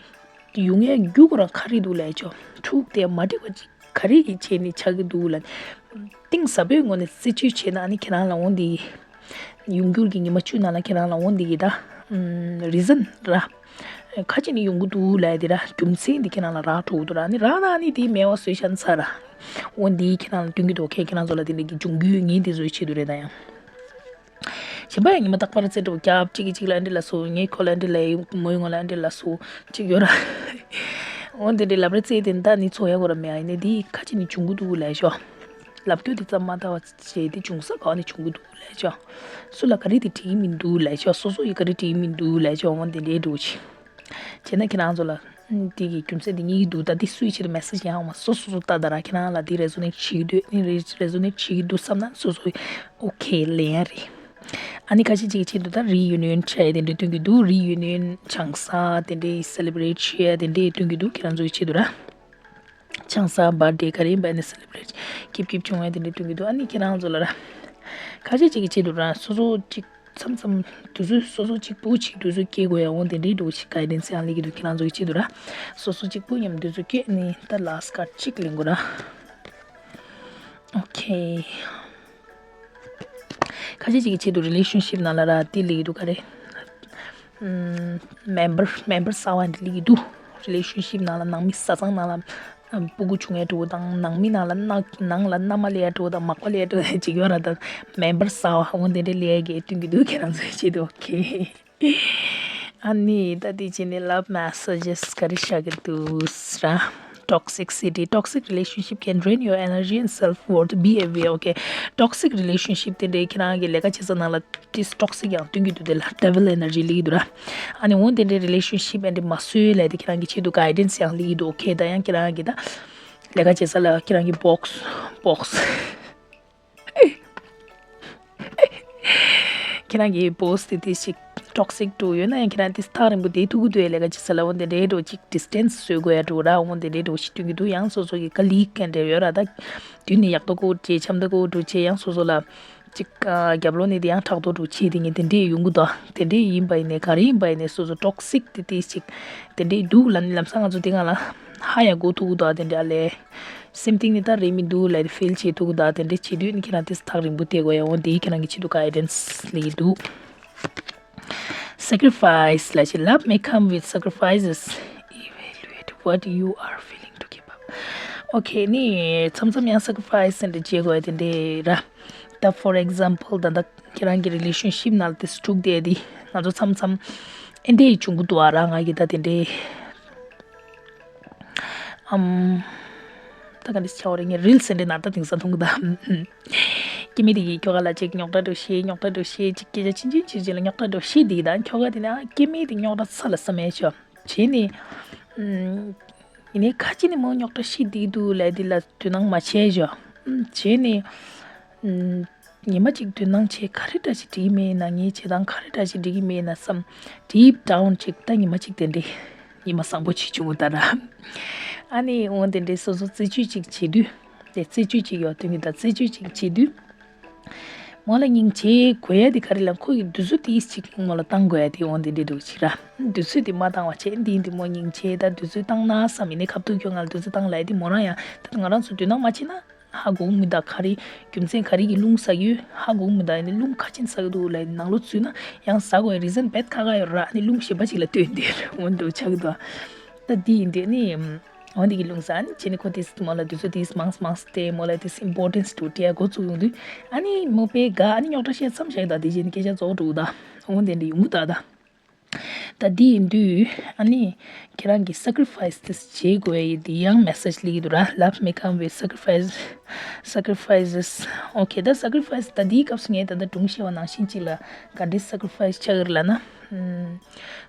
ཡོང་ཡ་རྒྱུ་ཁོ་རང་ག་རེ་འདུག་ལབ་ཆོག་འཁྲུག་དེ་མ་འགྲིག་པ་ཅིག་ག་རེ་གི་བྱས་ནས་ཆགས་ཀྱི་འདུག་ལབ། གཏིང་ཟབ་པོའི་ངོས་ནས་རྩད་གཅོད་བྱས་ན་ཨ་ནི་ཁྱེད་རང་ལ་འོ་འདི། ཡོང་འགྱུར་གྱི་ཉི་མ་བཅུ་ནང་ལ་ཁྱེད་རང་ལ་འོ་འདི་གི་ད། རི་ཛན་ར། ཁ་ཅིག་ནི་ཡོང་གི་འདུག་ལབ་ཡ་དེ་ར་རྒྱུ་མཚན་འདི་ཁྱེད་རང་ལ་རག་འགྲོ་གི་འདུག་ར། ཨ་ནི་རག་ན་ཨ་ནི་དེའི་མེད་པ་བཟོས་བཞག་ན་ཚར་ར། འོ་འདི་ཁྱེད་རང་ལ་སྟོན་གྱི་འདུག་ཁྱེད་ཁྱེད་རང་ཚོ་ལ་དེ་འདྲ་གི་འབྱུང་རྒྱུ་ཡོད་ངེས་དེ་བཟོའི་ཆེད་དུ་རེད་ད་ཡང་། གཞན་པ་ཡང་ཉི་མ་རྟག་པར་རྩེད་འགྲོ་རྒྱབ་གཅིག་གིས་གཅིག་ལ་ཨ་འདྲ་ལ་སོ་ངས་ཁོ་ལ་ཨ་འདྲ་ལ་མོའི་ངོ་ལ་ཨ་འདྲ་ལ་སོ་གཅིག་ཡོད་ར། འོ་འདི་འདྲའི་ལབ་རེ་རྩེད་དེ་ད་ནི་ཚོ་ཡ་གོ་ར་མེད་ཨ་ཡིན་ནི་འདི་ཁ་ཅིག་ནི་འབྱུང་གི་འདུག་ལབ་ཤོག་ལབ་རྒྱུ་དེ་ཙམ་མ་ལྟ་བ་བྱས་ཏེ་བྱུང་ས་ག་ནས་བྱུང་གི་འདུག་ལབ་ཤོག་སུ་ལ་ག་རེ་དེ་དྲིས་མི་འདུག་ལབ་ཤོག་སོ་སོ་ཡི་ག་རེ་དྲིས་མི་འདུག་ལབ་ཤོག་འོ་འདི་འདྲའི་འགྲོ་ཆེ། བྱས་ན་ཁྱེད་རང་ཚོ་ལ་དེ་གི་རྒྱུ་མཚན་དེ་རྙེད་ཀྱི་འདུག་ད་དེ་སུའི་ཆེད་དུ་མེ་སེ་ཇི་ཡང་འོང་མ་སོ་སོ་སོ་ལྟ་ད་ར་ཁྱེད་རང་ལ་དེ་རེ་ཛོ་ནེཊ་བྱེད་ཀྱི་འདུག་ནི་རེ་ཛོ་ནེཊ་བྱེད་ཀྱི་འདུག་བསམ་ན་སོ་སོ་ཨོ་ཁེ་ལེན་ཡ་རེད། ཨ་ནི་ཁ་ཤས་ཅིག་གི་ཆེད་དུ་ད་རི་ཡུ་ནི་ཡོན་བྱ་ཡ་དེ་འདྲའི་སྟོན་གྱི་འདུག་རི་ཡུ་ནི་ཡོན་ཆང་ས་དེ་འདྲའི་སེ་ལེ་བྷ་རེཊ་བྱེད་ཡ་དེ་འདྲའི་སྟོན་གྱི་འདུག་ཁྱེད་རང་ཚོ་གི་ཆེད་དུ་ར། ཆང་ས་བར་ཌེ་ག་རེ་ཡིན་པ་ནི་སེ་ལེ་བྷ་རེཊ་ཀིབ་ཀིབ་བྱུང་བ་དེ་འདྲའི་སྟོན་གྱི་འདུག་ཨ་ནི་ཁྱེད་རང་ཚོ་ལ་ར། ཁ་ཤས་ཅིག་གི་ཆེད་དུ་ར་སོ་སོ་ཅིག་མཚམས་མཚམས་དུས་ཚོད་སོ་སོ་གཅིག་པུ་ཅིག་དུས་ཚོད་སྐྱེལ་དགོས་ཡ་འོང་དེ་འདྲའི་འགྲོ་ཞིག་གའི་ཌེན་སི་ཡང་སླེབས་ཀྱི་འདུག་ཁྱེད་རང་ཚོ་གི་ཆེད་དུ་ར། སོ་སོ་གཅིག་པུ་མཉམ་དུས་ཚོད་སྐྱེལ་ནི་ད་ལ་སི་ཀར་ཌ་གཅིག་ལེན་དགོས་ར། ཨོ་ཁེ། ཁ་ཤས་ཅིག་གི་ཆེད་དུ་རི་ལེ་ཤན་ཤིབ་ནང་ལ་ར་དེ་སླེབས་ཀྱི་འདུག་ག་རེ། མེམ་བར་མེམ་བར་གསར་བ་འདི་སླེབས་ཀྱི་འདུག་རི་ལེ་ཤན་ཤིབ་ནང་ལ་ནང་མི་བཟའ་ཚང་ནང་ལ། སྤུ་གུ་ཆུང་ཡ་འགྲོ་དང་ནང་མི་ནང་ལ་མནའ་ནང་ལ་མནའ་མ་ལས་ཡ་འགྲོ་དང་མག་པ་ལས་ཡ་འགྲོ་དང་ཅིག་ཡོད་ར། ད་མེམ་བར་ཟ་བ་འོ་དེ་འདྲ་ལས་ཡ་གི་སྟོན་གྱི་འདུག་ཁྱེད་རང་ཚོའི་ཆེད་དུ། ཨོ་ཁེ། ཨ་ནི་ད་དེ་བྱས་ནས་love messages ག་རེ་བཞག་གི་འདུག་ཟེར་ན། Toxicity. Toxic relationship can drain your energy and self-worth. Be aware. Okay. Toxic relationship དེ་འདྲའི་ཁྱེད་རང་གི་ལས་ཀ་བྱེད་ས་ནང་ལ་ཏིས་toxic ཡང་སྟོན་གྱི་འདུག་དེ་ལ་devil energy ལི་གི་འདུག་ར། ཨ་ནི་འོ་དེ་འདྲའི་relationship and མ་བཟོས་ལས་དེ་ཁྱེད་རང་གི་ཆེད་དུ་guidance ཡང་ལི་གི་འདུག་ཨོ་ཁེ། ད་ཡང་ཁྱེད་རང་གི་ད་ལས་ཀ་བྱེད་ས་ལ་ཁྱེད་རང་གི་boss boss ཁྱེད་རང་གི་boss དེ་དེ་ཞིག་toxic དུ་ཡོད་ན་ཡང་ཁྱེད་རང་དེ་ཐག་རིང་པོ་དེ་ཐུག་གི་འདུག་ལས་ཀ་བྱེད་ས་ལ་འོ་དེ་འདྲའི་འགྲོ་ཅིག་distance བཟོས་དགོས་ཡ་འགྲོ་ར། འོ་དེ་འདྲའི་འགྲོ་ཞིག་སྟོན་གྱི་འདུག་ཡང་སོ་སོ་གི་colleague ག་འདྲ་ཡོད་ར། ད་དུས་ནས་ཡག་ཏོ་ཀོ་བྱེད་འཆམ་ཏོ་ཀོ་འགྲོ་བྱེད་ཡང་སོ་སོ་ལ་ཅིག་རྒྱབ་ལོག་ནས་དེ་ཡང་ཕྲག་དོག་འགྲོ་བྱེད་དེ་ངས་དེ་འདྲའི་ཡོང་གི་འདུག་དེ་འདྲའི་ཡིན་པ་ཡིན་ནས་ག་རེ་ཡིན་པ་ཡིན་ནས་སོ་སོ་toxic དེ་དེ་ཞིག་དེ་འདྲའི་འདུག་ལ་ནི་ལམ་སང་ང་ཚོ་དེ་སྒང་ལ་ཧ་ཡ་གོ་ཐུག་གི་འདུག་དེ་འདྲ་ལས། Same thing ནི་ད་རེད་མི་འདུག་ལབ་དེ་feel བྱེད་ཐུབ་ཀྱི་འདུག་དེ་འདྲ་བྱེད་དུས་ནི་ཁྱེད་རང་དེ་ཐག་རིང་པོ་བལྟ་དགོས་ཡ། འོ་དེ་ཁྱེད་རང་གི་ཆེད་དུ་guidance ལི་འདུག Sacrifice ལབ་ཞིག Love may come with sacrifices. Evaluate what you are willing to give up. Okay ནི་མཚམས་མཚམས་ཡང་sacrifice དེ་འདྲ་བྱེད་དགོས་ཡ་དེ་འདྲ་ར། ད་for example ད་ད་ཁྱེད་རང་གི་relationship ནང་ལ་དེ་སྤྲུག་དེ་དེ་ང་ཚོ་མཚམས་མཚམས་ཨེ་འདྲ་བྱུང་གི་འདུག་ཨ་ར། ང་གི་ད་དེ་འདྲ། ཨམ། ད་ག་འདྲ་ཆགས་པ་རེད། ངས་reels འདྲ་ནང་ད་དེང་སང་མཐོང་གི་ད། སྐྱེ་དམན་དེ་གིས་ཁྱོ་ག་ལ་ཅིག་རྙོག་དྲ་འགྲོ་ཤེས། རྙོག་དྲ་འགྲོ་ཤེས། ཅིག་སྐད་ཆ་ཆུང་ཆུང་ཆུང་ཆུང་ལ་རྙོག་དྲ་འགྲོ་ཤེས་དེ་གིས་ད་ཁྱོ་ག་དེ་ནི་ཨ་སྐྱེ་དམན་དེ་རྙོག་དྲ་ཚ་ལ་ས་མེད་ཤོ་བྱས་ནས། ཨམ། ཡིན་ནའི་ཁ་ཅིག་ནི་མོ་རྙོག་དྲ་ཤེས་དེ་འདུག་ལབ་དེ་ལ་དོ་སྣང་མ་བྱས་ཤོ། ཨམ། བྱས་ནས། ཨམ། ཉི་མ་གཅིག་དོ་སྣང་བྱས་ག་རེ་འདྲ་ཞིག་འགྲིག་གི་མེད་ན། ངའི་བྱེད་སྟངས་ག་རེ་འདྲ་ཞིག་འགྲིག་གི་མེད་ན་བསམ། Deep down ཅིག་ད་ཉི་མ་གཅིག་དེ་འདྲའི་ཉི་མ་བཟང་པོ་ཅིག་བྱུང་ད་ར། ཨ་ནི་འོ་དེ་འདྲའི་སོ་སོ་རྩད་གཅོད་ཅིག་བྱེད་དུས། དེ་རྩད་གཅོད་ཅིག་ཡོད་དུས་ངེད་ད་རྩད་གཅོད་ཅིག་བྱེད་དུས། མོ་ལ་སྙིང་རྗེ་དགོས་ཡ་དེ་ག་རེ་ལ་ཁོ་ཡི་དུས་ཚོད་དེ་ཅིག་མོ་ལ་བཏང་དགོས་ཡ་དེ་འོ་དེ་འདྲའི་འདུག་ཅིག་ར། དུས་ཚོད་དེ་མ་བཏང་བ་བྱས་འདི་འདི་མོ་སྙིང་རྗེ་ད་དུས་ཚོད་བཏང་ན་བསམ། ཡིན་ནའི་ཁ་ཐུག་ཁྱོད་ང་ལ་དུས་ཚོད་བཏང་ལབ་ཡ་དེ་མོ་རང་ཡང་ད་ང་རང་ཚོ་དོ་སྣང་མ་བྱས་ན། ཧ་གོ་མི་འདུག་ག་རེ་རྒྱུ་མཚན་ག་རེ་གི་རླུང་ཟ་གི་ཡོད་ཧ་གོ་མི་འདུག་ཨ་ནི་རླུང་ཁ་ཆེན་ཟ་གི་འདུག་ལབ་ནང་ལོགས་ཚུད་ན་ཡང་ཟ་དགོས་reason རྦད་ཁག་ཁག་ཡོད་ར། ཨ་ནི་རླུང་གཞན་པ་ཅིག་ལ་ལྟོས་འདིར་འོ་འདུག་ཆགས་ཀྱི་འདུག་ད་འདི་ཡིན་དུས་ནི་འོ་འདི་གི་རླུང་ཟ་ཨ་ནི་བྱས་ནས་ཁོ་དེ་མོ་ལ་དུས་ཚོད་དེ་མང་མང་སྟེ་མོ་ལ་དེ་importance དུ་སྤྲད་འགོ་བཙུགས་ཡོང་དུས་ཨ་ནི་མོ་དཔེ་དགའ། ཨ་ནི་རྙོག་དྲ་བཤད་མཚམས་བཞག་ད་དེ་བྱས་ནས་སྐད་ཆ་རྫོགས་འགྲོ་གི་འདུག་འོ་འདི་འདྲ་ཡོང་གི་འདུག་ད། ད་འདི་ཡིན་དུས་ཨ་ནི་ཁྱེད་རང་གི་sacrifice དེ་བྱེད་དགོས་ཡི་འདི་ཡང་message ལི་གི་འདུག་ར། Love may come with sacrifice, sacrifices. Okay ད་sacrifice ད་འདིའི་སྐབས་སུ་ངས་ད་ལྟ་སྒྲུང་བཤད་པ་ནང་བཞིན་ཅིག་ལ་ག་འདྲའི་sacrifice ཆགས་ཀྱི་རེད་ལབ་ན། ཨམ།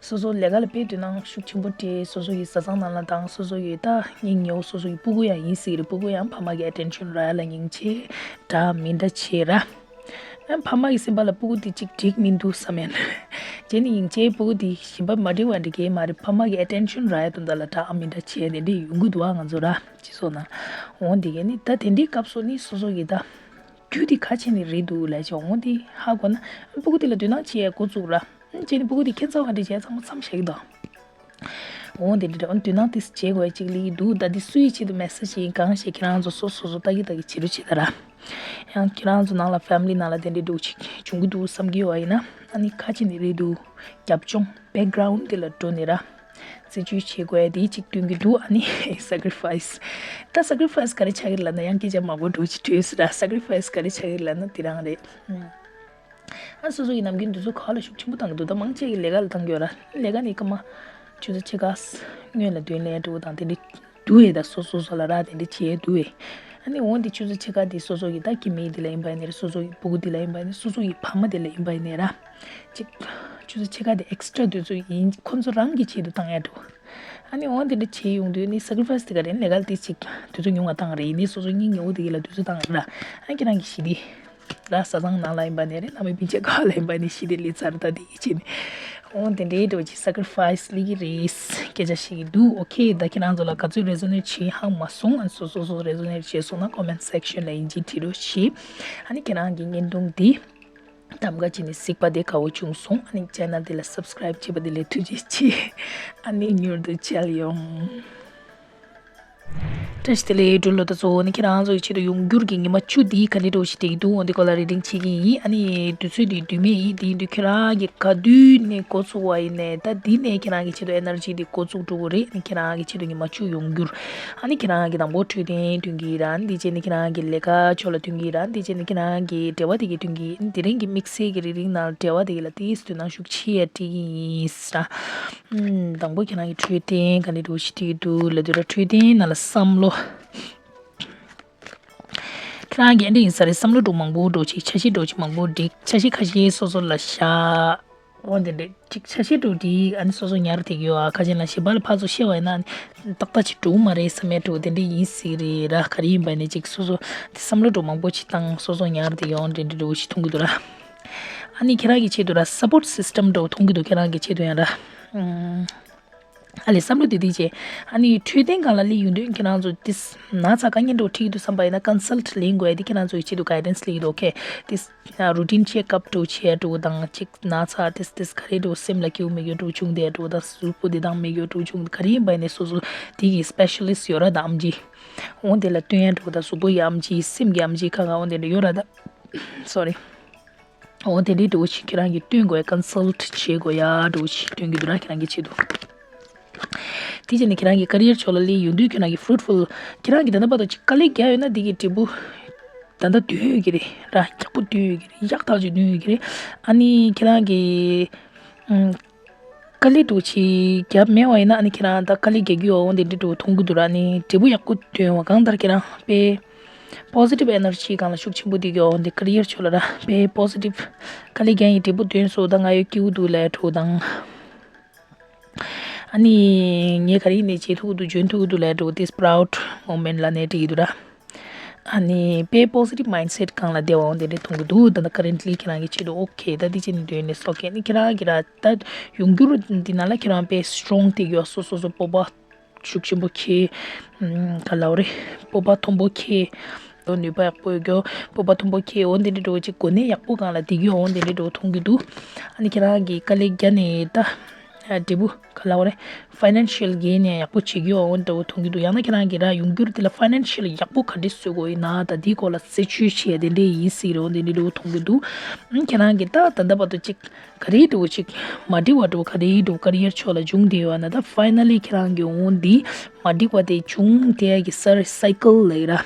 སོ་སོ་ལས་ཀ་ལ་དཔེ་དོ་སྣང་ཤུགས་ཆེན་པོ་སྤྲད། སོ་སོ་ཡི་བཟའ་ཚང་ནང་ལ་དང་སོ་སོ་ཡི་ད་སྙིང་ཉེ་བོ་སོ་སོ་ཡི་སྤུ་གུ་ཡང་ཡིན་སྲིད་རེད། སྤུ་གུ་ཡང་ཕ་མ་གི་attention རག་ཡ་ལ་སྙིང་རྗེ་འདྲ་མི་འདྲ་བྱེད་ར། ཨ་ཕ་མ་གི་སེམས་པ་ལ་སྤུ་གུ་དེ་གཅིག་འགྲིག་མི་འདུག་བསམ་ཡང་། རྗེས་ནས་སྙིང་རྗེ་སྤུ་གུ་དེ་གཞན་པ་མ་འགྲིག་པ་འགྲིག་གི་མ་རེད། ཕ་མ་གི་attention རག་ཡ་དོན་དག་ལ་འདྲ་མི་འདྲ་བྱས་དེ་འདྲས་ཡོང་གི་འདུག་ཨ་ང་ཚོ་ར་སྤྱི་ཚོགས་ནང་འོང་དེ་གས་ནི་ད་དེ་འདྲའི་སྐབས་སུ་ནི་སོ་སོ་གི་ད་རྒྱུ་དེ་ག་བྱས་ནས་རེད་འདུག་ལབ་བྱས་འོང་དེ་ཧ་གོ་ན་སྤུ་གུ་དེ་ལ་དོ་སྣང་བྱེད་ཡ་འགོ་བཙུགས་ར། རྗེས་ནས་སྤུ་གུ་དེ་ཁྱད་མཚར་བ་འདྲ་བྱས་ཚང་མ་མཚམས་བཞག་གི་འདུག་འོ་དེ་འདྲ་འོ་དོ་སྣང་དེ་བྱེད་དགོས་ཅིག་ལི་འདུག་ད་འདི་སུའི་ཆེད་དུ་message ཡིན་གང་ཞིག་ཁྱེད་རང་ཚོ་སོ་སོ་སོ་ལྟ་གི་ལྟ་གི་བྱེད་རོགས་བྱེད་ད་ར། ཡང་ཁྱེད་རང་ཚོ་ནང་ལ་family ནང་ལ་དེ་འདྲའི་འདུག་ཅིག་བྱུང་གི་འདུག་བསམ་གི་ཡོད་པ་ཡིན་ན་ཨ་ནི་ཁ་ཅིག་ནི་རེད་འདུག་རྒྱབ་ལྗོངས་background དེ་ལ་འགྲོ་ནས་ར། རྩད་གཅོད་བྱེད་དགོས་དེ་ཅིག་སྟོན་གི་འདུག་ཨ་ནི་sacrifice ད་sacrifice ག་རེ་ཆགས་ཀྱི་ལབ་ན་ཡང་སྐད་ཆ་མང་པོ་འགྲོ་ཅིག་བྲོས་སི་ར། sacrifice ག་རེ་ཆགས་ཀྱི་ལབ་ན་དེ་རང་རེད། ཨ་སོ་སོ་ཡི་ནམ་རྒྱུན་དུས་ཚོད་ག་ལ་ཤུགས་ཆེན་པོ་བཏང་གི་འདུག་ད་མང་ཆེ་གི་ལས་ཀ་ལ་བཏང་གི་ཡོད་ར། ལས་ཀ་ནི་སྐར་མ་ཆུ་ཚོད་ཕྱེད་ཀ་སྔོན་ལ་དོན་ལས་འགྲོ་དང་དེ་འདྲ་འདུག་ཡོད། ད་སོ་སོ་སོ་ལ་ར་དེ་འདྲ་བྱས་འདུག་ཡོད། ཨ་ནི་འོན་ཏེ་ཆུ་ཚོད་ཕྱེད་ཀ་དེ་སོ་སོ་གི་ད་སྐྱེ་དམན་དེ་ལ་ཡིན་པ་ཡིན་ནའི་ར། སོ་སོ་གི་སྤུ་གུ་དེ་ལ་ཡིན་པ་ཡིན་ནའི་སོ་སོ་གི་ཕ་མ་དེ་ལ་ཡིན་པ་ཡིན་ནའི་ར། ཅིག་ཆུ་ཚོད་ཕྱེད་ཀ་དེ་extra དུས་ཚོད་ཡིན་ཁོ་ཚོ་རང་གི་ཆེད་དུ་བཏང་ཡ་འགྲོ། ཨ་ནི་འོན་དེ་འདྲ་བྱས་ཡོང་དུས་ནི་sacrifice དེ་ག་རེ་ལས་ཀ་དེ་ཅིག་དུས་ཚོད་ཉུང་བ་བཏང་རེད། ཡིན་ནའི་སོ་སོ་སྙིང་ཉེ་བོ་དེ་གི་ལ་དུས་ཚོད་བཏང་རེད་ར། ཨ་ཁྱེད་རང་གི་ཞི་བདེ། ར་བཟའ་ཚང་ནང་ལ་ཡིན་པ་ནས་རེད། ནང་མི་སྤུན་མཆེད་ག་ལ་ཡིན་པ་ནས་ཞི་བདེ་ལི་ཚར་ད་དེ་ཡིད་ཆེས་ནས། འོ་དེ་འདྲའི་འགྲོ་ཅིག་sacrifice ལི་གི་རེད། སྐད་ཆ་ཞིག་གི་འདུག་ཨོ་ཁེ། ད་ཁྱེད་རང་ཚོ་ལ་ག་ཚོད་resonate བྱེད་ཧ་མ་སོང་། ཨ་སོ་སོ་སོ་resonate བྱས་སོང་ན་comment section ལ་ཡིན་གཅིག་བྲིས་རོགས་ཞེས། ཨ་ནི་ཁྱེད་རང་གི་བརྙན་ཐུང་འདི་གདམ་ག་བྱས་ནས་གཟིགས་པ་དེ་དགའ་བོ་བྱུང་སོང་། ཨ་ནི་channel འདི་ལ་subscribe བྱས་པ་འདི་ལ་ཐུགས་རྗེ་ཆེ། ཨ་ནི་མྱུར་དུ་མཇལ་ཡོང་། བཀྲ་ཤིས་བདེ་ལེགས། སྒྲོལ་ལོ་ད་གཙོ་བོ་ནི་ཁྱེད་རང་ཚོ་ཡི་ཆེད་དུ་ཡོང་འགྱུར་གྱི་ཉི་མ་བཅུ་འདི་ག་འདྲ་འདྲ་བོ་ཞིག་བསྡད་ཀྱི་འདུག་འོ་འདི་སྐོར་ལ་རེ་རིང་བྱེད་ཀྱི་ཡིན། ཨ་ནི་དུས་ཚོད་འདི་རྡུལ་མེད་ཡིན། དེ་ཡིན་དུས་ཁྱེད་རང་གིས་ག་དུས་ནས་འགོ་ཚུགས་པ་ཡིན་ནས་ད་འདི་ནས་ཁྱེད་རང་གི་ཆེད་དུ་ཨེ་ནར་ཇི་འདི་འགོ་བཙུགས་འགྲོ་གི་རེད། ཨ་ནི་ཁྱེད་རང་གི་ཆེད་དུ་ཉི་མ་བཅུ་ཡོང་འགྱུར། ཨ་ནི་ཁྱེད་རང་གི་དང་པོ་འཕྲོད་བསྟེན་ཐོན་གྱི་ར། ཨ་ནི་དེ་རྗེས་ནི་ཁྱེད་རང་གི་ལས་ཀ་ཕྱོགས་ལ་ཐོན་གྱི་ར། ཨ་ནི་དེ་རྗེས་ནི་ཁྱེད་རང་གི་འབྲེལ་བ་དེ་གི་ཐོན་གྱི། ཨ་ནི་དེ་རིང་གི་དམིགས་བསལ་གྱི་རེ་རིང་ནང་འབྲེལ་བ་དེ་གི་ལ་ཏིས་དོ་སྣང་ཤུགས་ཆེ་ཡ་སྤྲད་ཀྱི་ཡིན་ས། ཨམ། དང་པོ་ཁྱེད་རང་གི་འཕྲོད་བསྟེན་ག་འདྲ་འདྲ་བོ་ཞིག་འཕྲད་ཀྱི་འདུག་ལབ་དུས་ར། འཕྲོད་བསྟེན་ནང་ལ་བསམ་བློ། ཁྱེད་རང་གི་འདི་ཡིན་ས་རེད། བསམ་བློ་འདྲ་མང་པོ་འདྲ་ཅིག་འཆར་གཞི་འདྲ་ཅིག་མང་པོ་སྒྲིག་འཆར་གཞི་ཁ་ཤས་སོ་སོ་ལ་བཞག་འོ་འདི་འདྲ་ཅིག་འཆར་གཞི་འདྲ་སྒྲིག་ཨ་ནི་སོ་སོ་ཉར་བསྡད་ཀྱི་ཡོད། ཨ་ཁ་ཅིག་ལ་ཞིབ་པ་ལ་ཕར་ཚུར་བཤད་པ་ཡིན་ན་ཏག་ཏག་ཅིག་འགྲོ་གི་མ་རེད་བསམ་ཡ་འདྲ་དེ་འདྲ་ཡིན་སྲིད་རེད་ར། ག་རེ་ཡིན་པ་ནི་ཅིག་སོ་སོ་དེ་བསམ་བློ་འདྲ་མང་པོ་ཅིག་བཏང་སོ་སོ་ཉར་བསྡད་ཡོད། འདི་འདྲ་འདྲ་ཅིག་མཐོང་གི་འདུག་ར། ཨ་ནི་ཁྱེད་རང་གི་ཆེད་དུ་ར་སཔོར་སི་སི་ཊམ་འདྲ་མཐོང་གི་འདུག་ཁྱེད་རང་གི་ཆེད་དུ་ཡང་ར། ཨ་ལས་བསམ་བློ་དེ་དེ་བྱས། ཨ་ནི་འཕྲོད་བསྟེན་སྒང་ལ་སླེབས་ཡོང་དུས་ཁྱེད་རང་ཚོ་ཏིས་ན་ཚ་དཀའ་ངལ་འདྲ་འཁྲིད་ཀྱི་འདུག་བསམ་པ་ཡིན་ན་ཀོན་སལ་ཊི་ལེན་དགོས་ཡ་དེ་ཁྱེད་རང་ཚོ་ཡི་ཆེད་དུ་གའི་ཌན་སི་སླེབས་ཀྱི་འདུག་ཨོ་ཁེ། ཏིས་རུ་ཊིན་ཅེག་ཨབ་འདྲ་བྱེད་ཡ་འདྲ་དང་ཅིག་ན་ཚ་ཏིས་ཏིས་ག་རེ་འདྲ་སེམས་ལ་སྐྱིད་པོ་མེད་ཡ་འདྲ་བྱུང་བསྡད་ཡ་འདྲ་དང་གཟུགས་པོ་བདེ་ཐང་མེད་ཡ་འདྲ་བྱུང་ག་རེ་ཡིན་པ་ཡིན་ནའི་སོ་སོ་དེ་གི་སི་པེ་ཤ་ལི་སི་ཊི་ཡོད་ར། ད་ཨམ་ཆི་འོ་དེ་ལ་སྟོན་ཡ་འདྲ་དང་གཟུགས་པོ་ཡི་ཨམ་ཆི་སེམས་ཀྱི་ཨམ་ཆི་ཁ་ཁ་འོ་དེ་འདྲ་ཡོད་ར། ད་སོ་རི། འོ་དེ་འདྲའི་འདྲ་བོ་ཞིག་ཁྱེད་རང་གིས་སྟོན་དགོས་ཡ། ཀོན་སལ་ཊི་བྱེད་དགོས་ཡ་འདྲ་བོ་ཞིག་སྟོན་གྱི་འདུག་ར་ཁྱེད་རང་གི་ཆེད་དུ། དེ་བྱས་ནས་ཁྱེད་རང་གི་ཀ་རི་ཡར་ཕྱོགས་ལ་སླེབས་ཡོང་དུས་ཁྱེད་རང་གི་ཕུ་རུ་ཊི་ཕུལ་ཁྱེད་རང་གིས་ད་ལྟ་བར་དུ་ཅིག་དཀའ་ལས་བརྒྱབ་ཡོད་ན་འདི་གི་འབྲས་བུ་ད་ལྟ་ཐོན་ཡོད་ཀྱི་རེད་ར། ཡག་པོ་ཐོན་ཡོད་ཀྱི་རེད། ཡག་ཐག་ཆོད་ཐོན་ཡོད་ཀྱི་རེད། ཨ་ནི་ཁྱེད་རང་གི་ཨམ། དཀའ་ལས་འདྲ་བོ་ཅིག་བརྒྱབ་མེད་པ་ཡིན་ན་ཨ་ནི་ཁྱེད་རང་ད་དཀའ་ལས་རྒྱག་གི་ཡོད། འོ་འདི་འདྲ་འདྲ་བོ་མཐོང་གི་འདུག་ར། ཨ་ནི་འབྲས་བུ་ཡག་པོ་ཐོན་པ་གང་ལྟར་ཁྱེད་རང་དཔེ་པོ་སི་ཊིབ་ཨེ་ནར་ཇི་སྒང་ལ་ཤུགས་ཆེན་པོ་བསྡད་ཀྱི་ཡོད། འོ་འདི་ཀ་རི་ཡར་ཕྱོགས་ལ་ར་དཔེ་པོ་སི་ཊིབ། དཀའ་ལས་རྒྱག་ཡིན་འབྲས་བུ་ཐོན་སོང་། ད་ང་ཡོད་སྐྱིད་པོ་འདུག་ལབ་ཡ་འདྲ་བོ་དང་། ཨ་ནི་ངས་ག་རེ་ཡིན་ནའི་བྱེད་ཐུབ་ཀྱི་འདུག་འཇོན་ཐུབ་ཀྱི་འདུག་ལབ་ཡ་འདྲ་བོ་དེ་པ་རའུ་ཌི་མོ་མེན་ཊི་ལབ་ནའི་འགྲིག་གི་འདུག་ར། ཨ་ནི་དཔེ་པོ་སི་ཊིབ་མའིན་ཌི་སེ་ཊི་སྒང་ལ་བསྡད་པ་འོ་དེ་འདྲ་མཐོང་གི་འདུག་ད་ལྟ་ཀ་རེན་ཊི་ལི་ཁྱེད་རང་གི་ཆེད་དུ་ཨོ་ཁེ། ད་འདི་བྱས་ནས་སྡོད་ནས་སོ་ཁེ། ཨ་ནི་ཁྱེད་རང་གི་ར་ད་ཡོང་འགྱུར་འདི་ནང་ལ་ཁྱེད་རང་དཔེ་སི་ཊོང་བསྡད་ཀྱི་ཡོད། སོ་སོ་སོ་སྤོབས་པ་ཤུགས་ཆེན་པོ་ཁེ། ཨམ། ག་ལབ་རེད། སྤོབས་པ་མཐོན་པོ་ཁེ། ལོ་ནུས་པ་ཡག་པོ་ཡོད་རྒྱུ། སྤོབས་པ་མཐོན་པོ་ཁེ། འོ་འདི་འདྲ་འདྲ་བོ་ཅིག་གོ་གནས་ཡག་པོ་སྒང་ལ་བསྡད་ཀྱི་ཡོད། འོ་འདི་འདྲ་འདྲ་བོ་མཐོང་གི་འདུག་ཨ་ནི་ཁྱེད་རང་གིས་དཀའ་ལས་བརྒྱབ་ནས་ད་འབྲས་བུ་ག་ལབ་རེད། ཕའི་ནན་ཤལ་གེན་ཡང་ཡག་པོ་བྱེད་ཀྱི་ཡོད། འོ་འདྲ་བོ་མཐོང་གི་འདུག་ཡང་ན་ཁྱེད་རང་གིས་ར་ཡོང་འགྱུར་འདི་ལ་ཕའི་ནན་ཤལ་ཡག་པོ་ག་འདྲས་བཟོ་དགོས་ཡིན་ན་ད་འདིའི་སྐོར་ལ་རྩད་གཅོད་བྱེད་ཡ་དེ་འདྲས་ཡིན་སྲིད་རེད། འོ་འདི་འདྲ་འདྲ་བོ་མཐོང་གི་འདུག་ཨ་ནི་ཁྱེད་རང་གིས་ད་ད་ལྟ་བར་དུ་ཅིག་ག་རེ་འདྲ་བོ་ཅིག་མ་འགྲིག་པ་འདྲ་བོ་ག་རེ་འདྲ་བོ་ཀ་རི་ཡར་ཕྱོགས་ལ་བྱུང་བསྡད་ཡོད་ན་ད་ཕའི་ན་ལི་ཁྱེད་རང་གི་འོ་འདི་མ་འགྲིག་པ་དེ་བྱུང་བསྡད་ཡ་གི་སར་སའི་ཀལ་ལབ་ཀྱི་ར།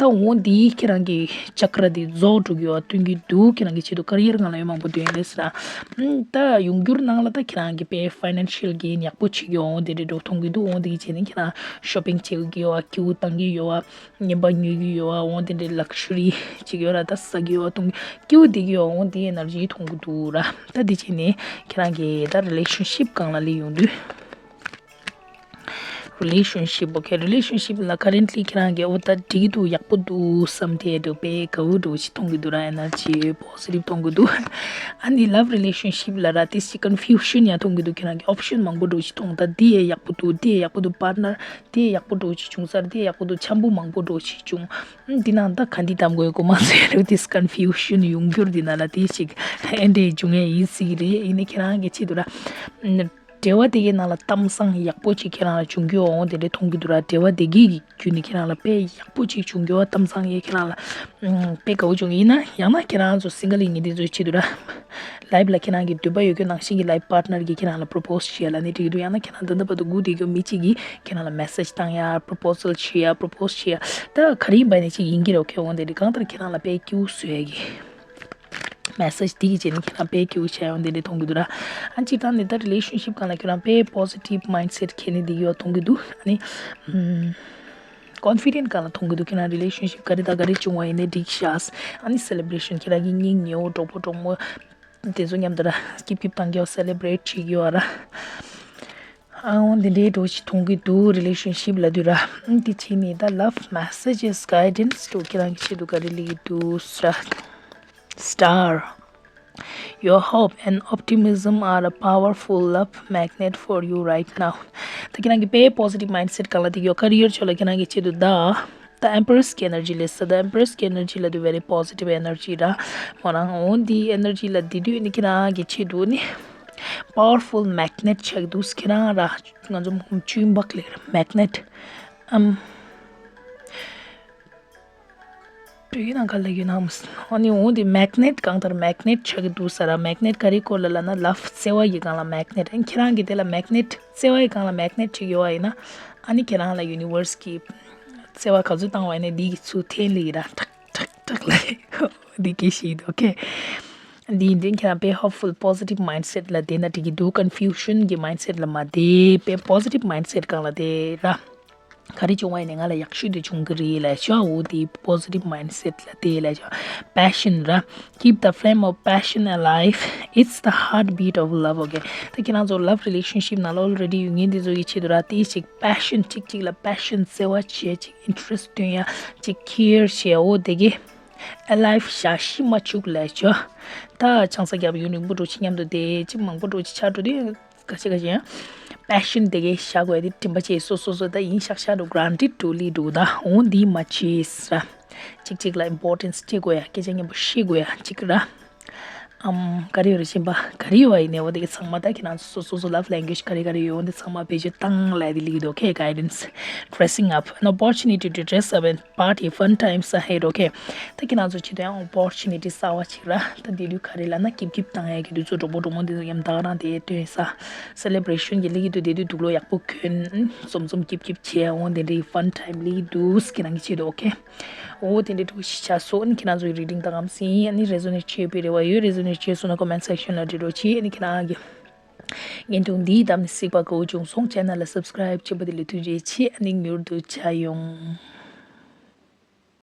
ད་འོ་འདི་ཁྱེད་རང་གི་ཅཀ་ར་དེ་རྫོགས་འགྲོ་གི་ཡོད་སྟོན་གྱི་འདུག་ཁྱེད་རང་གི་ཆེད་དུ་ཀ་རི་ཡར་སྒང་ལ་ཡོད་མང་པོ་སྟོན་ཡ་རེད་ཟེར་ན། ཨ་ནི་ད་ཡོང་འགྱུར་ནང་ལ་ད་ཁྱེད་རང་གི་དཔེ་ཕའི་ནན་ཤལ་གེན་ཡག་པོ་བྱེད་ཀྱི་ཡོད། འོ་འདི་འདྲ་འདྲ་བོ་མཐོང་གི་འདུག་འོ་འདི་གི་བྱས་ནས་ཁྱེད་རང་ཤོ་པིང་བྱེད་ཀྱི་ཡོད་པ། སྐྱིད་པོ་བཏང་གི་ཡོད་པ། རྔན་པ་ཉོ་གི་ཡོད་པ། འོ་དེ་འདྲའི་ལག་ཞུ་རི་ཅིག་ཡོད་ར། ད་ཟ་གི་ཡོད་པ་བཏུང་གི་སྐྱིད་པོ་བསྡད་ཀྱི་ཡོད་པ། འོ་དེའི་ཨེ་ནར་ཇི་མཐོང་གི་འདུག་ར། ད་དེ་བྱས་ནས་ཁྱེད་རང་གི་ད་རི་ལེ་ཤན་ཤིབ་སྒང་ལ་སླེབས་ཡོང་དུས། རི་ལེ་ཤན་ཤིབ། ཨོ་ཁེ། རི་ལེ་ཤན་ཤིབ་ལ་ཁ་རེན་ཊི་ལི་ཁྱེད་རང་གི་འོ་ད་འགྲིག་གི་འདུག་ཡག་པོ་འདུག་བསམ་དེ་འདྲ་དཔེ་དགའ་པོ་འདྲ་ཅིག་མཐོང་གི་འདུག་ར། ཨེ་ནར་ཇི་པོ་སི་ཊིབ་མཐོང་གི་འདུག་ཨ་ནི་ལབ་རི་ལེ་ཤན་ཤིབ་ལ་ར་དེ་ཅིག་ཀོན་ཕིའུ་ཤན་ཡང་མཐོང་གི་འདུག་ཁྱེད་རང་གི་ཨོབ་ཤན་མང་པོ་འདྲ་ཅིག་མཐོང་། ད་འདི་ཡང་ཡག་པོ་འདུག་འདི་ཡང་ཡག་པོ་འདུག་པར་ཊི་ནར་དེ་ཡག་པོ་འདུག་ཅིག་བྱུང་ཚར། དེ་ཡག་པོ་འདུག་འཆམ་པོ་མང་པོ་འདྲ་ཅིག་བྱུང་། ཨ་འདི་ནང་ད་ག་འདི་གཏམ་དགོས་གོ་མ་ཟེར་རུ་དེ་ཀོན་ཕིའུ་ཤན་ཡོང་འགྱུར་འདི་ནང་ལ་དེ་ཞིག་ཨེ་འདྲས་བྱུང་ཡས་ཡིན་སྲིད་ཀྱི་རེད། ཡིན་ནའི་ཁྱེད་རང་གི་ཆེད་དུ་ར་འབྲེལ་བ་དེ་གའི་ནང་ལ་གཏམ་བཟང་ཡག་པོ་ཅིག་ཁྱེད་རང་ལ་བྱུང་རྒྱུ་འོང་དེ་འདྲས་མཐོང་གི་འདུག་ར། འབྲེལ་བ་དེ་གའི་བརྒྱུད་ནས་ཁྱེད་རང་ལ་དཔེ་ཡག་པོ་ཅིག་བྱུང་རྒྱུ་བ་གཏམ་བཟང་ཡས་ཁྱེད་རང་ལ་ཨུམ་དཔེ་དགའ་པོ་བྱུང་། ཡིན་ན་ཡང་ན་ཁྱེད་རང་ཚོ་སིང་གལ་ཡིན་མཁན་དེ་ཚོའི་ཆེད་དུ་ར། ལའིབ་ལ་ཁྱེད་རང་གི་འདོད་པ་ཡོད་རྒྱུ་ནང་བཞིན་གྱི་ལའིབ་པར་ཊི་ནར་གྱིས་ཁྱེད་རང་ལ་པོ་རོ་པོ་སི་བྱེད་ཡ་ལབ་ནས་འགྲིག་གི་འདུག་ཡང་ན་ཁྱེད་རང་ད་ལྟ་བར་དུ་སྒུག་བསྡད་རྒྱུ་མི་གཅིག་གིས་ཁྱེད་རང་ལ་མེ་སེ་ཇི་བཏང་ཡ། པོ་རོ་པོ་སལ་བྱེད་ཡ། པོ་རོ་པོ་སི་བྱེད་ཡ། ད་ག་རེ་ཡིན་པ་ནས་ཅིག་ཡིན་གྱི་རེད། ཨོ་ཁེ། འོང་དེ་འདྲ་གང་ལྟར་ཁྱེད་རང་ལ་དཔེ་སྐྱིད་པོ་བཟོ་ཡ་གི་མེ་སེ་ཇི་དེ་གི་བྱས་ནས་ཁྱེད་རང་དཔེ་སྐྱིད་པོ་བྱས་ཡོང་དེ་འདྲ་མཐོང་གི་འདུག་ར། ཨ་སྤྱིར་བཏང་ནས་ད་རི་ལེ་ཤན་ཤིབ་སྒང་ལ་ཁྱེད་རང་དཔེ་པོ་སི་ཊིབ་མའིན་ཌི་སེ་ཊི་འཁྱེར་ནས་བསྡད་ཡོད་མཐོང་གི་འདུག་ཨ་ནི་ཨུམ་ཀོན་ཕི་ཌེན་ཊི་སྒང་ལ་མཐོང་གི་འདུག་ཁྱེད་རང་རི་ལེ་ཤན་ཤིབ་ག་རེ་དང་ག་རེ་བྱུང་བ་ཡིན་ནའི་འགྲིག་ཤག་ཨ་ནི་སེ་ལེ་བྷ་རེ་ཤན་ཁྱེད་རང་གི་སྙིང་ཉེ་བོ་གྲོགས་པོ་གྲོགས་མོ་དེ་ཚོ་མཉམ་དུ་ར་སྐྱིབ་སྐྱིབ་བཏང་གི་ཡོད། སེ་ལེ་བྷ་རེ་ཊི་བྱེད་ཀྱི་ཡོད་ར། ཨ་འོ་འདི་འདྲའི་འདྲ་ཅིག་མཐོང་གི་འདུག་རི་ལེ་ཤན་ཤིབ་ལབ་དུས་ར། ཨ་འདི་བྱས་ནས་ད་ལབ་མེ་སེ་ཇི་གའི་ཌེན་སི་འདྲ་ཁྱེད་རང་གི་ཆེད་དུ་ག་རེ་སླེབས་ཀྱི་འདུག་ཟེར་ར། Star, your hope and optimism are a powerful love magnet for you right now. ད་ཁྱེད་རང་གི་དཔེ་པོ་སི་ཊིབ་མའིན་ཌི་སེ་ཊི་སྒང་ལ་དེ་ཡོད། ཀ་རི་ཡར་ཕྱོགས་ལ་ཁྱེད་རང་གི་ཆེད་དུ་ད་ད་ཨེམ་པེ་རེ་སི་གི་ཨེ་ནར་ཇི་ལབ་ས། ད་ཨེམ་པེ་རེ་སི་གི་ཨེ་ནར་ཇི་ལབ་དུས་very positive energy ར། མོ་རང་འོ་འདི་ཨེ་ནར་ཇི་ལ་དེ་དུས་ནི་ཁྱེད་རང་གི་ཆེད་དུ་ནི་པ་ཝར་ཕུལ་མེག་ནེཊ་ཆགས་འདུག་ཁྱེད་རང་ར་ང་ཚོ་ཅུན་པག་ལེ་ར་མེག་ནེཊ་ཨམ། སྤྲོད་ཡིན་ན་ག་ལ་ཡོད་ན་མ་སོང་། ཨ་ནི་འོ་འདི་མེག་ནེཊ་གང་ལྟར་མེག་ནེཊ་ཆགས་ཀྱི་འདུག་ས་ར། མེག་ནེཊ་ག་རེ་སྐོར་ལ་ལབ་ན་ལབ་བརྩེ་བ་ཡི་སྒང་ལ་མེག་ནེཊ། ཨ་ནི་ཁྱེད་རང་གི་དེ་ལ་མེག་ནེཊ་བརྩེ་བ་ཡི་སྒང་ལ་མེག་ནེཊ་ཅིག་ཡོད་པ་ཡིན་ན། ཨ་ནི་ཁྱེད་རང་ལ་ཡུ་ནི་ཝར་སི་གི་བརྩེ་བ་ག་ཚོད་བཏང་བ་ཡིན་ན་འདི་གི་ཚུར་འཐེན་ལེ་ཡིན་ར། ཁྲག་ཁྲག་ཁྲག་ལ་འདི་སྐད་ཤེས་ཡིན་འདུག་ཨོ་ཁེ། འདི་ཡིན་དུས་ཁྱེད་རང་དཔེ་ཧོབ་ཕུལ་པོ་ཟི་ཊིབ་མའིན་སེཊ་ལ་བསྡད་ན་འགྲིག་གི་འདུག་ཀོན་ཕིའུ་ཤན་གྱི་མའིན་སེཊ་ལ་མ་བསྡད། དཔེ་པོ་ཟི་ཊིབ་མའིན་སེཊ་སྒང་ལ་བསྡད་ར། ག་རེ་བྱུང་བ་ཡིན་ནའི་ང་ལ་ཡག་ཤོས་དེ་བྱུང་གི་རེད་ལབ་ཤོག་འོ་དེ་པོ་ཟི་ཊིབ་མའིན་སེཊ་ལ་བསྡད་ལབ་ཤོག་པེ་ཤན་ར། Keep the flame of passion alive. It's the heartbeat of love. ཨོ་ཁེ། ད་ཁྱེད་རང་ཚོ་ལབ་རི་ལེ་ཤན་ཤིབ་ནང་ལ་ཨོལ་རེ་ཌི་ཡོད་མཁན་དེ་ཚོ་ཡི་ཆེད་དུ་ར། དེ་ཅིག་པེ་ཤན་ཅིག་ཅིག་ལ་པེ་ཤན་བརྩེ་བ་བྱེད། ཅིག་ཨིན་ཊི་རེ་སི་ཊི་སྟོན་ཡ། ཅིག་ཁེ་ཡར་བྱེད་ཡ། འོ་དེ་གི་ཨ་ལའིབ་བཞག་ཤི་མ་བཅུག་ལབ་ཤོག་ད་ཆང་ས་རྒྱབ་ཡུན་རིང་པོ་འགྲོ་ཅིག་མཉམ་དུ་བསྡད། ཅིག་མང་པོ་འགྲོ་ཅིག་ཆགས་འགྲོ་དུས། ག་ཅི་ག་ཅི་ཡང་པེ་ཤན་དེ་གའི་བཞག་དགོས་དེ་དྲན་པ་བྱེད། སོ་སོ་སོ་ད་ཡིན་ཤག་ཤག་འགྲོ། གྷ་རན་ཊི་ཌི་འགྲོ་ལི་འགྲོ། ད་འོ་འདི་མ་བྱེད་ཟེར། ཅིག་ཅིག་ལ་ཨིམ་པོར་ཊེན་སི་སྤྲད་དགོས་ཡ། སྐད་ཆ་སྙན་པོ་བཤད་དགོས་ཡ་ཅིག་ར། ཨམ་ག་རེ་ཡོད་རེད་གཞན་པ། ག་རེ་ཡོད་པ་ཡིན་ནའི་འོ་དེ་གའི་ཚང་མ་ད་ཁྱེད་རང་ཚོ་སོ་སོ་སོ་ལབ་ལེང་གུ་ཨེཇ་ག་རེ་ག་རེ་ཡོད་འོ་འདི་ཚང་མ་བེད་སྤྱོད་བཏང་ལབ་དེ་ལིག་འདུག་ཨོ་ཁེ། Guidance. Dressing up. An opportunity to dress up and party, fun times ahead. ཨོ་ཁེ། ད་ཁྱེད་རང་ཚོ་ཆེད་དུ་ཡང་ཨོ་པོར་ཅུ་ནི་ཊི་གསར་པ་ཅིག་ར། ད་དེ་དུས་ག་རེ་ལབ་ན་སྐྱིད་སྐྱིད་བཏང་ཡ་གི་དུས་ཚོད། གྲོགས་པོ་གྲོགས་མོ་དེ་ཚོ་མཉམ་ད་ག་རང་དེ་སྟོན་ས། སེ་ལེ་བྷི་རེ་ཤན་གྱི་ལིག་འདུག་དེ་དུས་དུག་ལོག་ཡག་པོ་གྱོན། འཛོམས་འཛོམས་སྐྱིད་སྐྱིད་བྱས། འོ་དེ་འདྲའི་ཕན་ཊའིམ་ལིག་འདུག་ཁྱེད་རང་གི་ཆེད་དུ། ཨོ་ཁེ། འོ་དེ་འདྲའི་འདུག་ཤག་སོ། ཨ་ནི་ཁྱེད་རང་ཚོ་ཡི་རི་ཌིང་ད་གམ་སིན། ཨ་ནི་རེ་ཟོ་ནེཊ་བྱས་པའི་རེ་བ་ཡོད། རེ་ཟོ་ནེཊ་བྱས་སོང་ན་ཀོ་མེན་ཊི་སེག་ཤན་ལ་འབྲི་རོགས་གྱིས། ཨ་ནི་ཁྱེད་རང་གི་བརྙན་ཐུང་འདིའི་འདམ་ནས་གཟིགས་པ་དགའ་བོ་བྱུང་སོང་། ཆེ་ནལ་ལ་སབ་སི་ཀ་རའིབ་བྱེད་པ་དེ་ལ་ཐུགས་རྗེ་ཆེ། ཨ་ནི་མྱུར་དུ་མཇལ་ཡོང་།